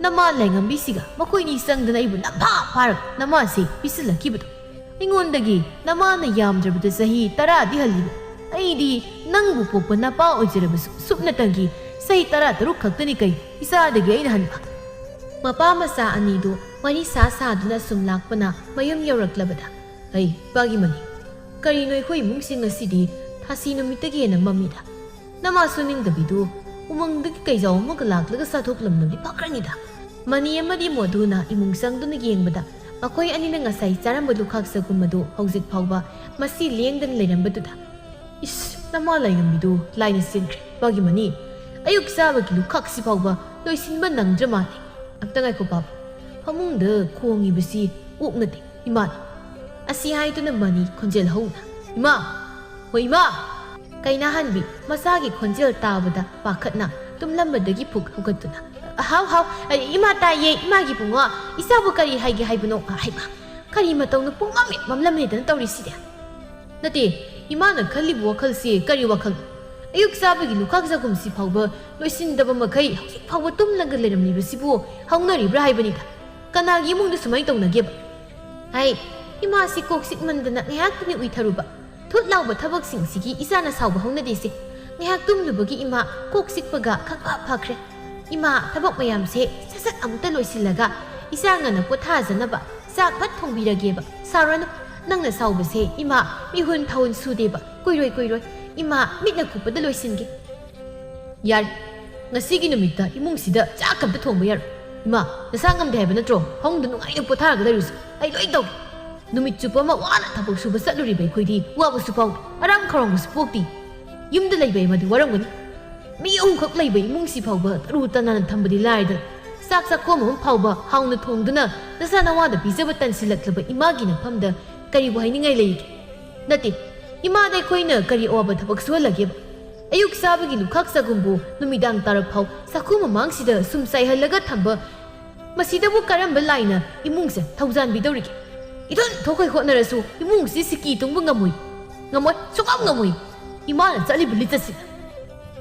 ꯅꯃꯥ ꯂꯥꯏꯉꯝꯕꯤꯁꯤꯒ ꯃꯈꯣꯏꯅꯤ ꯆꯪꯗꯅ ꯑꯩꯕꯨ ꯅꯝꯐꯥ ꯐꯥꯔꯒ ꯅꯃꯥꯁꯤ ꯄꯤꯁꯤꯜꯂꯛꯈꯤꯕꯗꯣ꯫ ꯑꯩꯉꯣꯟꯗꯒꯤ ꯅꯃꯥꯅ ꯌꯥꯝꯗ꯭ꯔꯕꯗ ꯆꯍꯤ ꯇꯔꯥꯗꯤ ꯍꯜꯂꯤꯕ꯫ ꯑꯩꯗꯤ ꯅꯪꯕꯨ ꯄꯣꯛꯄ ꯅꯄꯥ ꯑꯣꯏꯖꯔꯕꯁꯨ ꯁꯨꯞꯅꯇꯪꯒꯤ ꯆꯍꯤ ꯇꯔꯥꯇꯔꯨꯛ ꯈꯛꯇꯅꯤ ꯀꯩ ꯏꯆꯥꯗꯒꯤ ꯑꯩꯅ ꯍꯟꯕ꯫ ꯃꯄꯥ ꯃꯆꯥ ꯑꯅꯤꯗꯨ ꯋꯥꯔꯤ ꯁꯥ ꯁꯥꯗꯨꯅ ꯁꯨꯝ ꯂꯥꯛꯄꯅ ꯃꯌꯨꯝ ꯌꯧꯔꯛꯂꯕꯗ, "ꯍꯩ, ꯄꯥꯒꯤ ꯃꯅꯤ, ꯀꯔꯤꯅꯣ ꯑꯩꯈꯣꯏ ꯏꯃꯨꯡꯁꯤꯡ ꯉꯁꯤꯗꯤ ꯊꯥꯁꯤ ꯅꯨꯃꯤꯠꯇꯒꯤ ꯍꯦꯟꯅ ꯃꯝꯃꯤꯗ? ꯅꯃꯥꯁꯨ ꯅꯤꯡꯗꯕꯤꯗꯨ ꯎꯃꯪꯗꯒꯤ ꯀꯩꯖꯥꯎ ꯑꯃꯒ ꯂꯥꯛꯂꯒ ꯆꯥꯊꯣꯛꯂꯝꯂꯕꯗꯤ ꯐꯈ꯭ꯔꯅꯤꯗ꯫" ꯃꯅꯤ ꯑꯃꯗꯤ ꯃꯣꯗꯨꯅ ꯏꯃꯨꯡ ꯆꯪꯗꯨꯅ ꯌꯦꯡꯕꯗ ꯃꯈꯣꯏ ꯑꯅꯤꯅ ꯉꯁꯥꯏ ꯆꯥꯔꯝꯕ ꯂꯨꯈꯥꯛ ꯆꯒꯨꯝ ꯑꯗꯨ ꯍꯧꯖꯤꯛ ꯐꯥꯎꯕ ꯃꯁꯤ ꯂꯦꯡꯗꯅ ꯂꯩꯔꯝꯕꯗꯨꯗ, "ꯏꯁ, ꯅꯃꯥ ꯂꯥꯏꯉꯝꯕꯤꯗꯨ ꯂꯥꯏꯅ ꯆꯦꯟꯈ꯭ꯔꯦ, ꯄꯥꯒꯤ ꯃꯅꯤ꯫ ꯑꯌꯨꯛ ꯆꯥꯕꯒꯤ ꯂꯨꯈꯥꯛꯁꯤ ꯐꯥꯎꯕ ꯂꯣꯏꯁꯤꯟꯕ ꯅꯪꯗ꯭ꯔ ꯃꯥꯜꯂꯦ꯫ ꯑꯝꯇ ꯉꯥꯏꯈꯣ ꯄꯥꯕ, ꯐꯃꯨꯡꯗ ꯈꯣꯡꯉꯤꯕꯁꯤ ꯑꯣꯛ ꯅꯠꯇꯦ, ꯏꯃꯥꯅꯤ꯫" ꯑꯁꯤ ꯍꯥꯏꯗꯨꯅ ꯃꯅꯤ ꯈꯣꯟꯖꯦꯜ ꯍꯧꯅ, "ꯏꯃꯥ! ꯍꯣ ꯏꯃꯥ!" ꯀꯩꯅꯥꯍꯟꯕꯤ ꯃꯆꯥꯒꯤ ꯈꯣꯟꯖꯦꯜ ꯇꯥꯕꯗ ꯄꯥꯈꯠꯅ ꯇꯨꯝꯂꯝꯕꯗꯒꯤ ꯐꯨꯛ ꯍꯧꯒꯠꯇꯨꯅ, "ꯍꯥꯎ, ꯍꯥꯎ, ꯑꯩ ꯏꯃꯥ ꯇꯥꯏꯌꯦ, ꯏꯃꯥꯒꯤ ꯕꯨꯡꯉꯣ, ꯏꯆꯥꯕꯨ ꯀꯔꯤ ꯍꯥꯏꯒꯦ ꯍꯥꯏꯕꯅꯣ? ꯍꯩꯃꯥ, ꯀꯔꯤ ꯃꯇꯧꯅ ꯄꯨꯡꯃꯝ ꯍꯦꯛ ꯃꯝꯂꯝꯃꯦꯗꯅ ꯇꯧꯔꯤꯁꯤꯗꯤ?" "ꯅꯠꯇꯦ, ꯏꯃꯥꯅ ꯈꯜꯂꯤꯕ ꯋꯥꯈꯜꯁꯤ ꯀꯔꯤ ꯋꯥꯈꯜ? ꯑꯌꯨꯛ ꯆꯥꯕꯒꯤ ꯂꯨꯈꯥꯛ ꯆꯒꯨꯝꯁꯤ ꯐꯥꯎꯕ ꯂꯣꯏꯁꯤꯟꯗꯕ ꯃꯈꯩ ꯍꯧꯖꯤꯛ ꯐꯥꯎꯕ ꯇꯨꯝꯂꯒ ꯂꯩꯔꯝꯂꯤꯕꯁꯤꯕꯨ ꯍꯧꯅꯔꯤꯕ꯭ꯔꯥ ꯍꯥꯏꯕꯅꯤꯗ?" ꯀꯅꯥꯒꯤ ꯏꯃꯨꯡꯗ ꯁꯨꯃꯥꯏꯅ ꯇꯧꯅꯒꯦꯕ? ꯍꯥꯏ, ꯏꯃꯥꯁꯤ ꯀꯣꯛ ꯆꯤꯛꯃꯟꯗꯅ ꯉꯥꯏꯍꯥꯛꯇꯅꯤ ꯎꯏꯊꯔꯨꯕ꯫ ꯊꯨꯠ ꯂꯥꯎꯕ ꯊꯕꯛꯁꯤꯡꯁꯤꯒꯤ ꯏꯆꯥꯅ ꯁꯥꯎꯕ ꯍꯧꯅꯗꯦꯁꯦ꯫ ꯉꯥꯏꯍꯥꯛ ꯇꯨꯝꯂꯨꯕꯒꯤ ꯏꯃꯥ ꯀꯣꯛ ꯆꯤꯛꯄꯒ ꯈꯪꯐ ꯐꯈ꯭ꯔꯦ꯫ ꯏꯃꯥ, ꯊꯕꯛ ꯃꯌꯥꯝꯁꯦ ꯁꯠ ꯁꯠ ꯑꯃꯨꯛꯇ ꯂꯣꯏꯁꯤꯜꯂꯒ ꯏꯆꯥ ꯉꯟꯅ ꯄꯣꯊꯥꯖꯅꯕ ꯆꯥꯛ ꯐꯠ ꯊꯣꯡꯕꯤꯔꯒꯦꯕ꯫ ꯁꯥꯎꯔꯅꯨ, ꯅꯪꯅ ꯁꯥꯎꯕꯁꯦ ꯏꯃꯥ ꯃꯤꯍꯨꯟ ꯊꯥꯍꯨꯟ ꯁꯨꯗꯦꯕ꯫ ꯀꯨꯏꯔꯣꯏ ꯀꯨꯏꯔꯣꯏ, ꯏꯃꯥ ꯃꯤꯠꯅ ꯀꯨꯞꯄꯗ ꯂꯣꯏꯁꯤꯟꯒꯦ꯫ ꯌꯥꯔꯦ, ꯉꯁꯤꯒꯤ ꯅꯨꯃꯤꯠꯇ ꯏꯃꯨꯡꯁꯤꯗ ꯆꯥꯛ ꯑꯝꯇ ꯊꯣꯡꯕ ꯌꯥꯔꯣꯏ꯫ ꯏꯃꯥ, ꯅꯁꯥ ꯉꯝꯗꯦ ꯍꯥꯏꯕ ꯅꯠꯇ꯭ꯔꯣ? ꯐꯃꯨꯡꯗ ꯅꯨꯡꯉꯥꯏꯅ ꯄꯣꯊꯥꯔꯒ ꯂꯩꯔꯨꯁꯤ, ꯑꯩ ꯂꯣꯏ ꯇꯧꯒꯦ꯫ ꯅꯨꯃꯤꯠ ꯆꯨꯞꯄ ꯑꯃ ꯋꯥꯅ ꯊꯕꯛ ꯁꯨꯕ ꯆꯠꯂꯨꯔꯤꯕ ꯑꯩꯈꯣꯏꯗꯤ ꯋꯥꯕꯁꯨ ꯐꯥꯎꯗꯦ, ꯑꯔꯥꯝ ꯈꯧꯔꯥꯡꯕꯁꯨ ꯄꯣꯛꯇꯦ꯫ ꯌꯨꯝꯗ ꯂꯩꯕ ꯑꯃꯗꯤ ꯋꯥꯔꯝꯒꯅꯤ꯫ ꯃꯤ ꯑꯍꯨꯝꯈꯛ ꯂꯩꯕ ꯏꯃꯨꯡꯁꯤ ꯐꯥꯎꯕ ꯇꯔꯨ ꯇꯅꯥꯟꯅ ꯊꯝꯕꯗꯤ ꯂꯥꯏꯔꯗꯅ, ꯆꯥꯛ ꯆꯥꯛꯈꯣꯝ ꯑꯃ ꯐꯥꯎꯕ ꯍꯥꯎꯅ ꯊꯣꯡꯗꯨꯅ ꯅꯁꯥ ꯅꯋꯥꯗ ꯄꯤꯖꯕ ꯇꯟꯁꯤꯜꯂꯛꯂꯕ ꯏꯃꯥꯒꯤ ꯅꯐꯝꯗ ꯀꯔꯤꯕꯨ ꯍꯥꯏꯅꯤꯡꯉꯥꯏ ꯂꯩꯔꯤꯒꯦ? ꯅꯠꯇꯦ, ꯏꯃꯥꯗ ꯑꯩꯈꯣꯏꯅ ꯀꯔꯤ ꯑꯋꯥꯕ ꯊꯕꯛ ꯁꯨꯍꯜꯂꯒꯦꯕ? ꯑꯌꯨꯛ ꯆꯥꯕꯒꯤ ꯂꯨꯈꯥꯛ ꯆꯒꯨꯝꯕꯨ ꯅꯨꯃꯤꯗꯥꯡ ꯇꯥꯔꯛ ꯐꯥꯎ ꯆꯥꯛꯈꯨꯝ ꯃꯃꯥꯡꯁꯤꯗ ꯁꯨꯝ ꯆꯥꯏꯍꯜꯂꯒ ꯊꯝꯕ, ꯃꯁꯤꯗꯕꯨ ꯀꯔꯝꯕ ꯂꯥꯏꯅ ꯏꯃꯨꯡꯁꯦ ꯊꯧꯖꯥꯟꯕꯤꯗꯧꯔꯤꯒꯦ? ꯏꯊꯟ ꯊꯣꯛꯈꯩ ꯍꯣꯠꯅꯔꯁꯨ ꯏꯃꯨꯡꯁꯤ ꯁꯤꯀꯤ ꯇꯨꯡꯕ ꯉꯝꯃꯣꯏ, ꯉꯝꯃꯣꯏ, ꯁꯨꯡꯉꯝ ꯉꯝꯃꯣꯏ꯫ ꯏꯃꯥꯅ ꯆꯠꯂꯤꯕ ꯂꯤꯆꯠꯁꯤꯅ꯫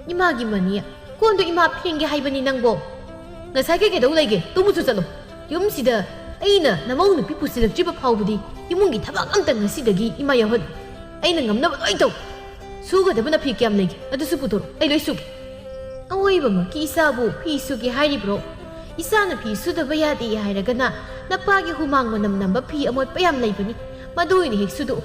ꯏꯃꯥꯒꯤ ꯃꯅꯤ, ꯀꯣꯟꯗꯣ ꯏꯃꯥ ꯐꯦꯡꯒꯦ ꯍꯥꯏꯕꯅꯤ ꯅꯪꯕꯣ꯫ ꯉꯁꯥꯏꯒꯤ ꯀꯩꯗꯧ ꯂꯩꯒꯦ? ꯇꯨꯝꯃꯨꯆꯣ ꯆꯠꯂꯣ꯫ ꯌꯨꯝꯁꯤꯗ ꯑꯩꯅ ꯅꯃꯧ ꯅꯨꯄꯤ ꯄꯨꯁꯤꯜꯂꯛꯇ꯭ꯔꯤꯕ ꯐꯥꯎꯕꯗꯤ ꯏꯃꯨꯡꯒꯤ ꯊꯕꯛ ꯑꯝꯇ ꯉꯁꯤꯗꯒꯤ ꯏꯃꯥ ꯌꯥꯎꯍꯜꯂꯨ꯫ ꯑꯩꯅ ꯉꯝꯅꯕ ꯂꯣꯏ ꯇꯧ꯫ ꯁꯨꯒꯗꯕ ꯅꯐꯤ ꯀꯌꯥꯝ ꯂꯩꯒꯦ? ꯑꯗꯨꯁꯨ ꯄꯨꯊꯣꯔꯛꯑꯣ, ꯑꯩ ꯂꯣꯏ ꯁꯨꯒꯦ꯫ ꯑꯋꯣꯏꯕꯃꯛꯀꯤ ꯏꯆꯥꯕꯨ ꯐꯤ ꯁꯨꯒꯦ ꯍꯥꯏꯔꯤꯕ꯭ꯔꯣ? ꯏꯆꯥꯅ ꯐꯤ ꯁꯨꯗꯕ ꯌꯥꯗꯦ ꯍꯥꯏꯔꯒꯅ ꯅꯄꯥꯒꯤ ꯍꯨꯃꯥꯡ ꯃꯅꯝ ꯅꯝꯕ ꯐꯤ ꯑꯃꯣꯠꯄ ꯌꯥꯝ ꯂꯩꯕꯅꯤ, ꯃꯗꯨ ꯑꯣꯏꯅ ꯍꯦꯛ ꯁꯨꯗꯣꯛꯎ꯫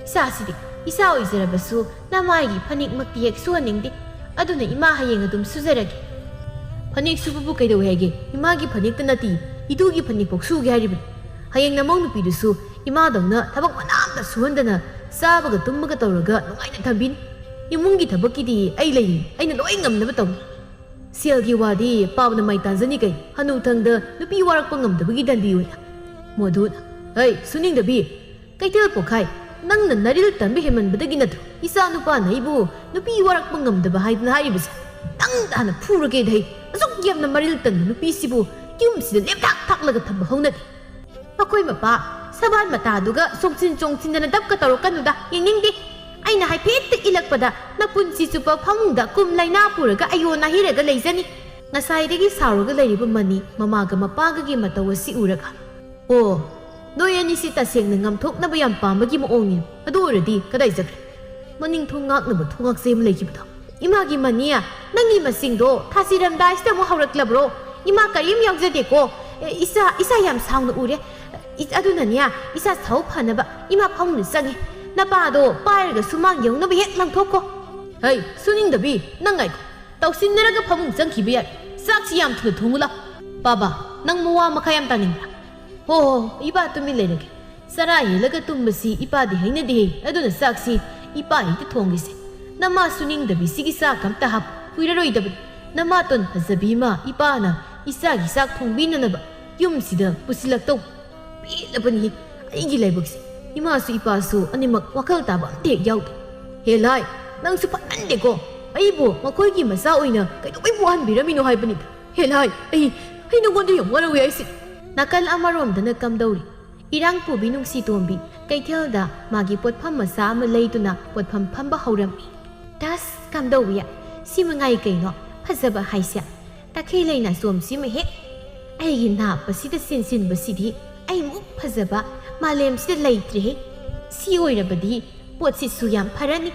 ꯏꯆꯥꯁꯤꯗꯤ, ꯏꯆꯥ ꯑꯣꯏꯖꯔꯕꯁꯨ ꯅꯃꯥꯏꯒꯤ ꯐꯅꯦꯛꯃꯛꯇꯤ ꯍꯦꯛ ꯁꯨꯍꯟꯅꯤꯡꯗꯦ꯫ ꯑꯗꯨꯅ ꯏꯃꯥ ꯍꯌꯦꯡ ꯑꯗꯨꯝ ꯁꯨꯖꯔꯒꯦ꯫ ꯐꯅꯦꯛ ꯁꯨꯕꯕꯨ ꯀꯩꯗꯧꯋꯦ ꯍꯥꯏꯒꯦ? ꯏꯃꯥꯒꯤ ꯐꯅꯦꯛꯇ ꯅꯠꯇꯦ, ꯏꯇꯨꯒꯤ ꯐꯅꯦꯛꯐꯥꯎ ꯁꯨꯒꯦ ꯍꯥꯏꯔꯤꯕꯅꯤ꯫ ꯍꯌꯦꯡ ꯅꯃꯧ ꯅꯨꯄꯤꯗꯨꯁꯨ ꯏꯃꯥꯗꯧꯅ ꯊꯕꯛ ꯃꯅꯥ ꯑꯝꯇ ꯁꯨꯍꯟꯗꯅ ꯆꯥꯕꯒ ꯇꯨꯝꯕꯒ ꯇꯧꯔꯒ ꯅꯨꯡꯉꯥꯏꯅ ꯊꯝꯕꯤꯅꯤ꯫ ꯏꯃꯨꯡꯒꯤ ꯊꯕꯛꯀꯤꯗꯤ ꯑꯩ ꯂꯩꯔꯤ, ꯑꯩꯅ ꯂꯣꯏ ꯉꯝꯅꯕ ꯇꯧꯅꯤ꯫ ꯁꯦꯜꯒꯤ ꯋꯥꯗꯤ ꯄꯥꯎꯅ ꯃꯥꯏ ꯇꯥꯟꯖꯅꯤ ꯀꯩ, ꯍꯅꯨꯊꯪꯗ ꯅꯨꯄꯤ ꯋꯥꯔꯛꯄ ꯉꯝꯗꯕꯒꯤ ꯗꯟꯗꯤ ꯑꯣꯏꯅ꯫ ꯃꯣꯗꯨꯅ, ꯍꯩ, ꯁꯨꯅꯤꯡꯗꯕꯤ, ꯀꯩꯊꯦꯜ ꯄꯣꯛꯈꯥꯏ, ꯅꯪꯅ ꯅꯔꯤꯜ ꯇꯟꯕ ꯍꯦꯟꯃꯟꯕꯗꯒꯤ ꯅꯠꯇ꯭ꯔꯣ ꯏꯆꯥ ꯅꯨꯄꯥꯅ ꯑꯩꯕꯨ ꯅꯨꯄꯤ ꯋꯥꯔꯛꯄ ꯉꯝꯗꯕ ꯍꯥꯏꯗꯅ ꯍꯥꯏꯔꯤꯕꯁꯦ? ꯅꯪꯗ ꯍꯥꯟꯅ ꯐꯨꯔꯒꯦꯗ ꯍꯩ, ꯑꯁꯨꯛ ꯌꯥꯝꯅ ꯃꯔꯤꯜ ꯇꯟꯕ ꯅꯨꯄꯤꯁꯤꯕꯨ ꯌꯨꯝꯁꯤꯗ ꯂꯦꯞꯊꯥꯛ ꯊꯥꯛꯂꯒ ꯊꯝꯕ ꯍꯧꯅꯗꯦ꯫ ꯃꯈꯣꯏ ꯃꯄꯥ ꯁꯕꯥꯟ ꯃꯇꯥꯗꯨꯒ ꯆꯣꯡꯁꯤꯟ ꯆꯣꯡꯁꯤꯟꯗꯅ ꯗꯞꯀ ꯇꯧꯔꯛꯀꯅꯨꯗ, ꯌꯦꯡꯅꯤꯡꯗꯦ꯫ ꯑꯩꯅ ꯍꯥꯏꯐꯦꯠꯇ ꯏꯜꯂꯛꯄꯗ ꯅꯄꯨꯟꯁꯤ ꯆꯨꯞꯄ ꯐꯃꯨꯡꯗ ꯀꯨꯝ ꯂꯥꯏꯅꯥ ꯄꯨꯔꯒ ꯑꯌꯣꯟ ꯑꯍꯤꯔꯒ ꯂꯩꯖꯅꯤ꯫ ꯉꯁꯥꯏꯗꯒꯤ ꯁꯥꯎꯔꯒ ꯂꯩꯔꯤꯕ ꯃꯅꯤ ꯃꯃꯥꯒ ꯃꯄꯥꯒꯒꯤ ꯃꯇꯧ ꯑꯁꯤ ꯎꯔꯒ, "ꯑꯣ, ꯅꯣꯏ ꯑꯅꯤꯁꯤ ꯇꯁꯦꯡꯅ ꯉꯝꯊꯣꯛꯅꯕ ꯌꯥꯝ ꯄꯥꯝꯕꯒꯤ ꯃꯑꯣꯡꯅꯤ꯫ ꯑꯗꯨ ꯑꯣꯏꯔꯗꯤ ꯀꯗꯥꯏ ꯆꯠꯈ꯭ꯔꯦ?" ꯃꯅꯤꯡ ꯊꯣꯡ ꯉꯥꯛꯅꯕ ꯊꯣꯡꯉꯥꯛꯆꯩ ꯑꯃ ꯂꯩꯈꯤꯕꯗꯣ꯫ "ꯏꯃꯥꯒꯤ ꯃꯅꯤ, ꯅꯪꯒꯤ ꯃꯁꯤꯡꯗꯣ ꯊꯥꯁꯤꯔꯝꯗꯥꯏꯁꯤꯗ ꯑꯃꯨꯛ ꯍꯧꯔꯛꯂꯕ꯭ꯔꯣ? ꯏꯃꯥ ꯀꯔꯤꯝ ꯌꯥꯎꯖꯗꯦꯀꯣ꯫ ꯑꯦ, ꯏꯆꯥ, ꯏꯆꯥ ꯌꯥꯝ ꯁꯥꯎꯅ ꯎꯔꯦ꯫ ꯏ-, ꯑꯗꯨꯅꯅꯦ, ꯏꯆꯥ ꯁꯥꯎ ꯐꯅꯕ ꯏꯃꯥ ꯐꯃꯨꯡꯗ ꯆꯪꯉꯦ꯫ ꯅꯄꯥꯗꯣ ꯄꯥꯏꯔꯒ ꯁꯨꯃꯥꯡ ꯌꯧꯅꯕ ꯍꯦꯛ ꯂꯪꯊꯣꯛꯈꯣ꯫" "ꯍꯩ, ꯁꯨꯅꯤꯡꯗꯕꯤ, ꯅꯪ ꯉꯥꯏꯈꯣ꯫ ꯇꯧꯁꯤꯟꯅꯔꯒ ꯐꯃꯨꯡ ꯆꯪꯈꯤꯕ ꯌꯥꯏ꯫ ꯆꯥꯛꯁꯤ ꯌꯥꯝ ꯊꯨꯅ ꯊꯣꯡꯉꯨ ꯂꯥꯎ꯫" "ꯄꯥꯕ, ꯅꯪ ꯃꯋꯥ ꯃꯈꯥ ꯌꯥꯝ ꯇꯥꯅꯤꯡꯕ꯭ꯔꯥ?" "ꯍꯣ ꯍꯣ, ꯏꯄꯥ ꯇꯨꯃꯤꯟ ꯂꯩꯔꯒꯦ꯫ ꯆꯔꯥ ꯍꯦꯜꯂꯒ ꯇꯨꯝꯕꯁꯤ ꯏꯄꯥꯗꯤ ꯍꯩꯅꯗꯦꯍꯦ꯫ ꯑꯗꯨꯅ ꯆꯥꯛꯁꯤ ꯏꯄꯥ ꯍꯦꯛꯇ ꯊꯣꯡꯒꯦꯁꯦ꯫ ꯅꯃꯥ ꯁꯨꯅꯤꯡꯗꯕꯤꯁꯤꯒꯤ ꯆꯥꯛ ꯑꯝꯇ ꯍꯥꯞꯄꯨ꯫ ꯀꯨꯏꯔꯔꯣꯏꯗꯕꯅꯤ꯫ ꯅꯃꯥꯇꯣꯟ ꯐꯖꯕꯤ ꯑꯃ ꯏꯄꯥꯅ ꯏꯆꯥꯒꯤ ꯆꯥꯛ ꯊꯣꯡꯕꯤꯅꯅꯕ ꯌꯨꯝꯁꯤꯗ ꯄꯨꯁꯤꯜꯂꯛꯇꯧ꯫ ꯄꯦꯜꯂꯕꯅꯤ ꯑꯩꯒꯤ ꯂꯥꯏꯕꯛꯁꯦ꯫" ꯏꯃꯥꯁꯨ ꯏꯄꯥꯁꯨ ꯑꯅꯤꯃꯛ ꯋꯥꯈꯜ ꯇꯥꯕ ꯑꯝꯇ ꯍꯦꯛ ꯌꯥꯎꯗꯦ꯫ "ꯍꯦ ꯂꯥꯏ, ꯅꯪꯁꯨ ꯐꯠꯃꯟꯗꯦꯀꯣ꯫ ꯑꯩꯕꯨ ꯃꯈꯣꯏꯒꯤ ꯃꯆꯥ ꯑꯣꯏꯅ ꯀꯩꯗꯧꯕꯩ ꯄꯣꯛꯍꯟꯕꯤꯔꯝꯃꯤꯅꯣ ꯍꯥꯏꯕꯅꯤꯗ꯫ ꯍꯦ ꯂꯥꯏ, ꯑꯩ, ꯑꯩ ꯅꯉꯣꯟꯗ ꯌꯥꯝ ꯋꯥꯔꯧꯋꯦ ꯍꯥꯏꯁꯤ꯫" ꯅꯥꯀꯜ ꯑꯃꯔꯣꯝꯗꯅ ꯀꯝꯗꯧꯔꯤ? ꯏꯔꯥꯡꯄꯨꯕꯤ ꯅꯨꯡꯁꯤꯇꯣꯝꯕꯤ ꯀꯩꯊꯦꯜꯗ ꯃꯥꯒꯤ ꯄꯣꯠꯐꯝ ꯃꯆꯥ ꯑꯃ ꯂꯩꯗꯨꯅ ꯄꯣꯠꯐꯝ ꯐꯝꯕ ꯍꯧꯔꯝꯃꯤ꯫ "ꯇꯁ, ꯀꯝꯗꯧꯋꯤ? ꯁꯤ ꯃꯉꯥꯏ ꯀꯩꯅꯣ ꯐꯖꯕ ꯍꯥꯏꯁꯦ꯫ ꯇꯈꯦꯜ ꯂꯩ ꯅꯥꯆꯣꯝꯁꯤꯃ ꯍꯦꯛ꯫ ꯑꯩꯒꯤ ꯅꯥꯞ ꯑꯁꯤꯗ ꯆꯤꯟꯁꯤꯟꯕꯁꯤꯗꯤ ꯑꯩꯃꯨꯛ ꯐꯖꯕ ꯃꯥꯂꯦꯝꯁꯤꯗ ꯂꯩꯇ꯭ꯔꯦꯍꯦ꯫ ꯁꯤ ꯑꯣꯏꯔꯕꯗꯤ ꯄꯣꯠꯁꯤꯠꯁꯨ ꯌꯥꯝ ꯐꯔꯅꯤ꯫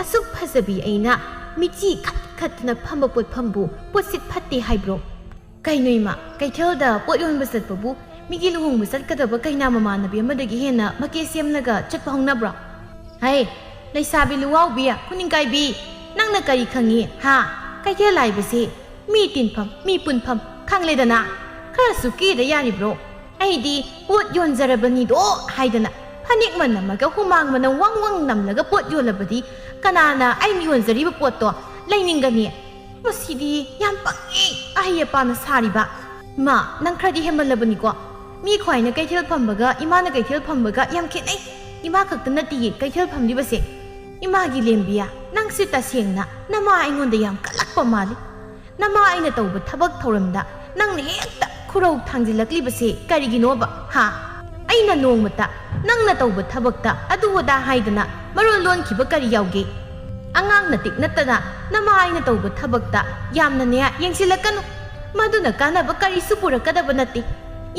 ꯑꯁꯨꯛ ꯐꯖꯕꯤ ꯑꯩꯅ ꯃꯤꯆꯤ ꯈꯠ ꯈꯠꯇꯅ ꯐꯝꯕ ꯄꯣꯠꯐꯝꯕꯨ ꯄꯣꯠꯁꯤꯠ ꯐꯠꯇꯦ ꯍꯥꯏꯕ꯭ꯔꯣ?" "ꯀꯩꯅꯣ ꯏꯃꯥ, ꯀꯩꯊꯦꯜꯗ ꯄꯣꯠ ꯌꯣꯟꯕ ꯆꯠꯄꯕꯨ ꯃꯤꯒꯤ ꯂꯨꯍꯣꯡꯕ ꯆꯠꯀꯗꯕ ꯀꯩꯅꯥ ꯃꯃꯥꯟꯅꯕꯤ ꯑꯃꯗꯒꯤ ꯍꯦꯟꯅ ꯃꯀꯦ ꯁꯦꯝꯂꯒ ꯆꯠꯄ ꯍꯧꯅꯕ꯭ꯔꯣ?" "ꯍꯩ, ꯂꯩꯁꯥꯕꯤ ꯂꯨꯋꯥꯎꯕꯤ, ꯈꯨꯅꯤꯡꯀꯥꯏꯕꯤ, ꯅꯪꯅ ꯀꯔꯤ ꯈꯪꯉꯤ, ꯍꯥ? ꯀꯩꯊꯦꯜ ꯍꯥꯏꯕꯁꯤ ꯃꯤ ꯇꯤꯟꯐꯝ, ꯃꯤ ꯄꯨꯟꯐꯝ ꯈꯪꯂꯦꯗꯅ꯫ ꯈꯔꯁꯨ ꯀꯦꯗ ꯌꯥꯔꯤꯕ꯭ꯔꯣ? ꯑꯩꯗꯤ ꯄꯣꯠ ꯌꯣꯟꯖꯔꯕꯅꯤꯗꯣ ꯍꯥꯏꯗꯅ ꯐꯅꯦꯛ ꯃꯅꯝꯃꯒ ꯍꯨꯃꯥꯡ ꯃꯅꯝ ꯋꯪ ꯋꯪ ꯅꯝꯂꯒ ꯄꯣꯠ ꯌꯣꯜꯂꯕꯗꯤ ꯀꯅꯥꯅ ꯑꯩꯅ ꯌꯣꯟꯖꯔꯤꯕ ꯄꯣꯠꯇꯣ ꯂꯩꯅꯤꯡꯒꯅꯤ? ꯃꯁꯤꯗꯤ ꯌꯥꯝ ꯄꯪꯉꯤ, ꯑꯍꯩ ꯑꯄꯥꯅ ꯁꯥꯔꯤꯕ꯫" "ꯏꯃꯥ, ꯅꯪ ꯈꯔꯗꯤ ꯍꯦꯟꯃꯜꯂꯕꯅꯤꯀꯣ꯫ ꯃꯤ ꯈ꯭ꯋꯥꯏꯅ ꯀꯩꯊꯦꯜ ꯐꯝꯕꯒ ꯏꯃꯥꯅ ꯀꯩꯊꯦꯜ ꯐꯝꯕꯒ ꯌꯥꯝ ꯈꯦꯠꯅꯩ꯫ ꯏꯃꯥ ꯈꯛꯇ ꯅꯠꯇꯤꯌꯦ ꯀꯩꯊꯦꯜ ꯐꯝꯂꯤꯕꯁꯦ꯫ ꯏꯃꯥꯒꯤ ꯂꯦꯝꯕꯤꯌꯥ, ꯅꯪꯁꯦ ꯇꯁꯦꯡꯅ ꯅꯃꯥ ꯑꯩꯉꯣꯟꯗ ꯌꯥꯝ ꯀꯜꯂꯛꯄ ꯃꯥꯜꯂꯤ꯫ ꯅꯃꯥ ꯑꯩꯅ ꯇꯧꯕ ꯊꯕꯛ ꯊꯧꯔꯝꯗ ꯅꯪꯅ ꯍꯦꯛꯇ ꯈꯨꯔꯧ ꯊꯥꯡꯖꯤꯜꯂꯛꯂꯤꯕꯁꯦ ꯀꯔꯤꯒꯤꯅꯣꯕ, ꯍꯥ? ꯑꯩꯅ ꯅꯣꯡꯃꯇ ꯅꯪꯅ ꯇꯧꯕ ꯊꯕꯛꯇ ꯑꯗꯨ ꯑꯗꯥ ꯍꯥꯏꯗꯅ ꯃꯔꯣꯜ ꯂꯣꯟꯈꯤꯕ ꯀꯔꯤ ꯌꯥꯎꯒꯦ?" ꯑꯉꯥꯡ ꯅꯇꯤꯛ ꯅꯠꯇꯅ ꯅꯃꯥ ꯑꯩꯅ ꯇꯧꯕ ꯊꯕꯛꯇ ꯌꯥꯝꯅꯅꯦ ꯌꯦꯡꯁꯤꯜꯂꯛꯀꯅꯨ꯫ ꯃꯗꯨꯅ ꯀꯥꯟꯅꯕ ꯀꯔꯤꯁꯨ ꯄꯨꯔꯛꯀꯗꯕ ꯅꯠꯇꯦ꯫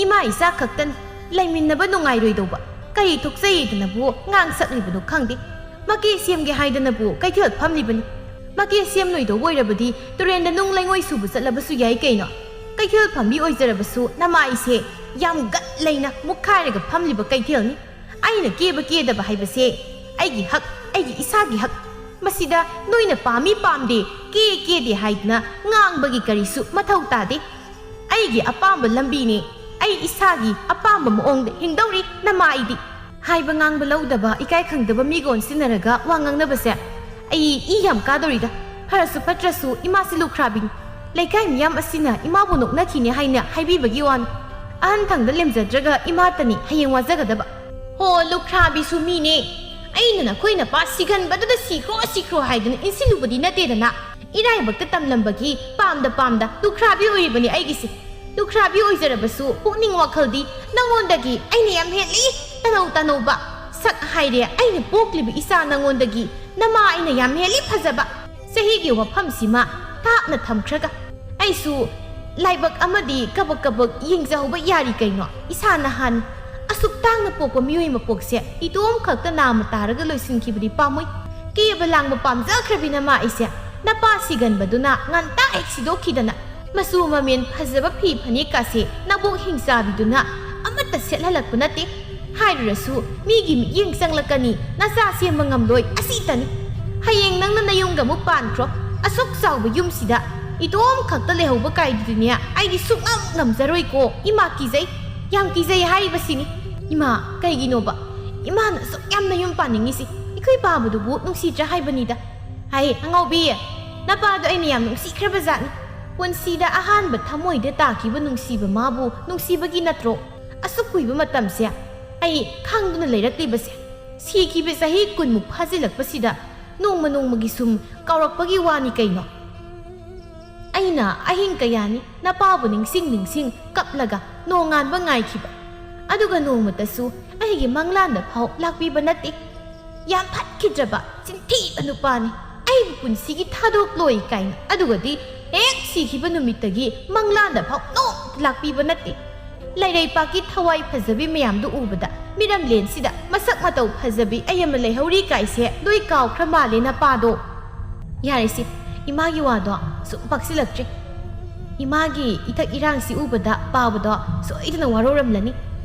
ꯏꯃꯥ ꯏꯆꯥ ꯈꯛꯇꯅꯤ ꯂꯩꯃꯤꯟꯅꯕ ꯅꯨꯡꯉꯥꯏꯔꯣꯏꯗꯧꯕ꯫ ꯀꯔꯤ ꯊꯣꯛꯆꯩꯗꯅꯕꯨ ꯉꯥꯡ ꯁꯛꯂꯤꯕꯅꯣ ꯈꯪꯗꯦ꯫ ꯃꯀꯦ ꯁꯦꯝꯒꯦ ꯍꯥꯏꯗꯅꯕꯨ ꯀꯩꯊꯦꯜ ꯐꯝꯂꯤꯕꯅꯤ꯫ ꯃꯀꯦ ꯁꯦꯝꯂꯣꯏꯗꯧꯕ ꯑꯣꯏꯔꯕꯗꯤ ꯇꯨꯔꯦꯟꯗ ꯅꯨꯡ ꯂꯩꯉꯣꯏ ꯁꯨꯕ ꯆꯠꯂꯕꯁꯨ ꯌꯥꯏ ꯀꯩꯅꯣ꯫ ꯀꯩꯊꯦꯜ ꯐꯝꯕꯤ ꯑꯣꯏꯖꯔꯕꯁꯨ ꯅꯃꯥꯏꯁꯦ ꯌꯥꯝ ꯒꯠ ꯂꯩꯅ ꯃꯨꯛꯈꯥꯏꯔꯒ ꯐꯝꯂꯤꯕ ꯀꯩꯊꯦꯜꯅꯤ꯫ ꯑꯩꯅ ꯀꯦꯕ ꯀꯦꯗꯕ ꯍꯥꯏꯕꯁꯦ ꯑꯩꯒꯤ ꯍꯛ, ꯑꯩꯒꯤ ꯏꯁꯥꯒꯤ ꯍꯛ꯫ ꯃꯁꯤꯗ ꯅꯣꯏꯅ ꯄꯥꯝꯃꯤ ꯄꯥꯝꯗꯦ, ꯀꯦ ꯀꯦꯗꯦ ꯍꯥꯏꯗꯅ ꯉꯥꯡꯕꯒꯤ ꯀꯔꯤꯁꯨ ꯃꯊꯧ ꯇꯥꯗꯦ꯫ ꯑꯩꯒꯤ ꯑꯄꯥꯝꯕ ꯂꯝꯕꯤꯅꯤ꯫ ꯑꯩ ꯏꯁꯥꯒꯤ ꯑꯄꯥꯝꯕ ꯃꯑꯣꯡꯗ ꯍꯤꯡꯗꯧꯔꯤ ꯅꯃꯥꯏꯗꯤ꯫ ꯍꯥꯏꯕ ꯉꯥꯡꯕ ꯂꯧꯗꯕ ꯏꯀꯥꯏ ꯈꯪꯗꯕ ꯃꯤꯒ ꯑꯣꯟꯁꯤꯟꯅꯔꯒ ꯋꯥ ꯉꯥꯡꯅꯕꯁꯦ ꯑꯩ ꯏ ꯌꯥꯝ ꯀꯥꯗꯧꯔꯤꯗ꯫ ꯐꯔꯁꯨ ꯐꯠꯇ꯭ꯔꯁꯨ ꯏꯃꯥꯁꯤ ꯂꯨꯈ꯭ꯔꯥꯕꯤꯅꯤ꯫ ꯂꯩꯀꯥꯏ ꯃꯤꯌꯥꯝ ꯑꯁꯤꯅ ꯏꯃꯥꯕꯨ ꯅꯣꯛꯅꯈꯤꯅꯤ ꯍꯥꯏꯅ ꯍꯥꯏꯕꯤꯕꯒꯤ ꯋꯥꯅꯤ꯫ ꯑꯍꯟ ꯊꯪꯗ ꯂꯦꯝꯖꯗ꯭ꯔꯒ ꯏꯃꯥꯇꯅꯤ ꯍꯌꯦꯡ ꯋꯥꯖꯒꯗꯕ꯫ ꯍꯣ, ꯂꯨꯈ꯭ꯔꯥꯕꯤꯁꯨ ꯃꯤꯅꯦ꯫ ꯑꯩꯅ ꯅꯈꯣꯏ ꯅꯄꯥ ꯁꯤꯒꯟꯕꯗꯨꯗ ꯁꯤꯈ꯭ꯔꯣ ꯁꯤꯈ꯭ꯔꯣ ꯍꯥꯏꯗꯨꯅ ꯏꯟꯁꯤꯜꯂꯨꯕꯗꯤ ꯅꯠꯇꯦꯗꯅ꯫ ꯏꯔꯥꯏꯕꯛꯇ ꯇꯝꯂꯝꯕꯒꯤ ꯄꯥꯝꯗ ꯄꯥꯝꯗ ꯂꯨꯈ꯭ꯔꯥꯕꯤ ꯑꯣꯏꯔꯤꯕꯅꯤ ꯑꯩꯒꯤꯁꯦ꯫ ꯂꯨꯈ꯭ꯔꯥꯕꯤ ꯑꯣꯏꯖꯔꯕꯁꯨ ꯄꯨꯛꯅꯤꯡ ꯋꯥꯈꯜꯗꯤ ꯅꯉꯣꯟꯗꯒꯤ ꯑꯩꯅ ꯌꯥꯝ ꯍꯦꯜꯂꯤ꯫ ꯇꯅꯧ ꯇꯅꯧꯕ ꯁꯛ ꯍꯥꯏꯔꯦ, ꯑꯩꯅ ꯄꯣꯛꯂꯤꯕ ꯏꯆꯥ ꯅꯉꯣꯟꯗꯒꯤ ꯅꯃꯥ ꯑꯩꯅ ꯌꯥꯝ ꯍꯦꯜꯂꯤ ꯐꯖꯕ꯫ ꯆꯍꯤꯒꯤ ꯋꯥꯐꯝꯁꯤꯃ ꯊꯥꯞꯅ ꯊꯝꯈ꯭ꯔꯒ ꯑꯩꯁꯨ ꯂꯥꯏꯕꯛ ꯑꯃꯗꯤ ꯀꯕꯛ ꯀꯕꯛ ꯌꯦꯡꯖꯍꯧꯕ ꯌꯥꯔꯤ ꯀꯩꯅꯣ꯫ ꯏꯁꯥ ꯅꯍꯥꯟ ꯑꯁꯨꯛ ꯇꯥꯡꯅ ꯄꯣꯛꯄ ꯃꯤꯑꯣꯏ ꯃꯄꯣꯛꯁꯦ ꯏꯇꯣꯝ ꯈꯛꯇ ꯅꯥꯝꯃ ꯇꯥꯔꯒ ꯂꯣꯏꯁꯤꯟꯈꯤꯕꯗꯤ ꯄꯥꯝꯃꯨꯏ꯫ ꯀꯦꯕ ꯂꯥꯡꯕ ꯄꯥꯝꯖꯈ꯭ꯔꯕꯤ ꯅꯃꯥ ꯑꯩꯁꯦ ꯅꯄꯥ ꯁꯤꯒꯟꯕꯗꯨꯅ ꯉꯟꯇꯥ ꯍꯦꯛ ꯁꯤꯗꯣꯛꯈꯤꯗꯅ ꯃꯆꯨ ꯃꯃꯦꯟ ꯐꯖꯕ ꯐꯤ ꯐꯅꯦꯛꯀꯥꯁꯦ ꯅꯕꯣꯛ ꯍꯤꯡꯆꯥꯕꯤꯗꯨꯅ ꯑꯃꯠꯇ ꯁꯦꯠꯍꯜꯂꯛꯄ ꯅꯠꯇꯦ꯫ ꯍꯥꯏꯔꯨꯔꯁꯨ ꯃꯤꯒꯤ ꯃꯤꯠꯌꯦꯡ ꯆꯪꯂꯛꯀꯅꯤ, ꯅꯆꯥ ꯁꯦꯝꯕ ꯉꯝꯂꯣꯏ, ꯑꯁꯤꯇꯅꯤ꯫ ꯍꯌꯦꯡ ꯅꯪꯅ ꯅꯌꯨꯝꯒ ꯑꯃꯨꯛ ꯄꯥꯟꯈ꯭ꯔꯣ꯫ ꯑꯁꯨꯛ ꯆꯥꯎꯕ ꯌꯨꯝꯁꯤꯗ ꯏꯇꯣꯝ ꯈꯛꯇ ꯂꯩꯍꯧꯕ ꯀꯥꯏꯗꯨꯗꯤꯅꯦ ꯑꯩꯗꯤ ꯁꯨꯛꯉꯝ ꯉꯝꯖꯔꯣꯏꯀꯣ꯫ ꯏꯃꯥ ꯀꯤꯖꯩ, ꯌꯥꯝ ꯀꯤꯖꯩ ꯍꯥꯏꯔꯤꯕꯁꯤꯅꯤ꯫ ꯏꯃꯥ, ꯀꯩꯒꯤꯅꯣꯕ ꯏꯃꯥꯅ ꯑꯁꯨꯛ ꯌꯥꯝꯅ ꯌꯨꯝ ꯄꯥꯅꯤꯡꯉꯤꯁꯤ? ꯏꯈꯣꯏ ꯄꯥꯕꯗꯨꯕꯨ ꯅꯨꯡꯁꯤꯗ꯭ꯔꯥ ꯍꯥꯏꯕꯅꯤꯗ꯫ ꯍꯥꯏ ꯑꯉꯥꯎꯕꯤ, ꯅꯄꯥꯗꯣ ꯑꯩꯅ ꯌꯥꯝ ꯅꯨꯡꯁꯤꯈ꯭ꯔꯕ ꯖꯥꯠꯅꯤ꯫ ꯄꯨꯟꯁꯤꯗ ꯑꯍꯥꯟꯕ ꯊꯃꯣꯏꯗ ꯇꯥꯈꯤꯕ ꯅꯨꯡꯁꯤꯕ ꯃꯥꯕꯨ ꯅꯨꯡꯁꯤꯕꯒꯤ ꯅꯠꯇ꯭ꯔꯣ? ꯑꯁꯨꯛ ꯀꯨꯏꯕ ꯃꯇꯝꯁꯦ ꯑꯩ ꯈꯥꯡꯗꯨꯅ ꯂꯩꯔꯛꯂꯤꯕꯁꯦ꯫ ꯁꯤꯈꯤꯕ ꯆꯍꯤ ꯀꯨꯟꯃꯨꯛ ꯐꯥꯖꯤꯜꯂꯛꯄꯁꯤꯗ ꯅꯣꯡꯃ ꯅꯣꯡꯃꯒꯤ ꯁꯨꯝ ꯀꯥꯎꯔꯛꯄꯒꯤ ꯋꯥꯅꯤ ꯀꯩꯅꯣ꯫ ꯑꯩꯅ ꯑꯍꯤꯡ ꯀꯌꯥꯅꯤ ꯅꯄꯥꯕꯨ ꯅꯤꯡꯁꯤꯡ ꯅꯤꯡꯁꯤꯡ ꯀꯞꯂꯒ ꯅꯣꯡꯉꯥꯟꯕ ꯉꯥꯏꯈꯤꯕ꯫ ꯑꯗꯨꯒ ꯅꯣꯡꯃꯇꯁꯨ ꯑꯩꯒꯤ ꯃꯪꯂꯥꯟꯗ ꯐꯥꯎ ꯂꯥꯛꯄꯤꯕ ꯅꯠꯇꯦ꯫ ꯌꯥꯝ ꯐꯠꯈꯤꯗ꯭ꯔꯕ ꯆꯤꯟꯊꯤꯕ ꯅꯨꯄꯥꯅꯤ꯫ ꯑꯩꯕꯨ ꯄꯨꯟꯁꯤꯒꯤ ꯊꯥꯗꯣꯛꯂꯣꯏ ꯀꯥꯏꯅ꯫ ꯑꯗꯨꯒꯗꯤ ꯍꯦꯛ ꯁꯤꯈꯤꯕ ꯅꯨꯃꯤꯠꯇꯒꯤ ꯃꯪꯂꯥꯟꯗ ꯐꯥꯎ ꯅꯣꯡꯃꯇ ꯂꯥꯛꯄꯤꯕ ꯅꯠꯇꯦ꯫ ꯂꯩꯔꯩꯄꯥꯛꯀꯤ ꯊꯋꯥꯏ ꯐꯖꯕꯤ ꯃꯌꯥꯝꯗꯨ ꯎꯕꯗ ꯃꯤꯔꯝꯂꯦꯟꯁꯤꯗ ꯃꯁꯛ ꯃꯇꯧ ꯐꯖꯕꯤ ꯑꯩ ꯑꯃ ꯂꯩꯍꯧꯔꯤ ꯀꯥꯏꯁꯦ ꯂꯣꯏ ꯀꯥꯎꯈ꯭ꯔ ꯃꯥꯜꯂꯦ ꯅꯄꯥꯗꯣ꯫ ꯌꯥꯔꯦꯁꯦ, ꯏꯃꯥꯒꯤ ꯋꯥꯗꯣ ꯁꯨꯝ ꯄꯥꯛꯁꯤꯜꯂꯛꯇ꯭ꯔꯦ꯫ ꯏꯃꯥꯒꯤ ꯏꯊꯛ ꯏꯔꯥꯡꯁꯤ ꯎꯕꯗ ꯄꯥꯕꯗꯣ ꯁꯣꯏꯗꯅ ꯋꯥꯔꯧꯔꯝꯂꯅꯤ꯫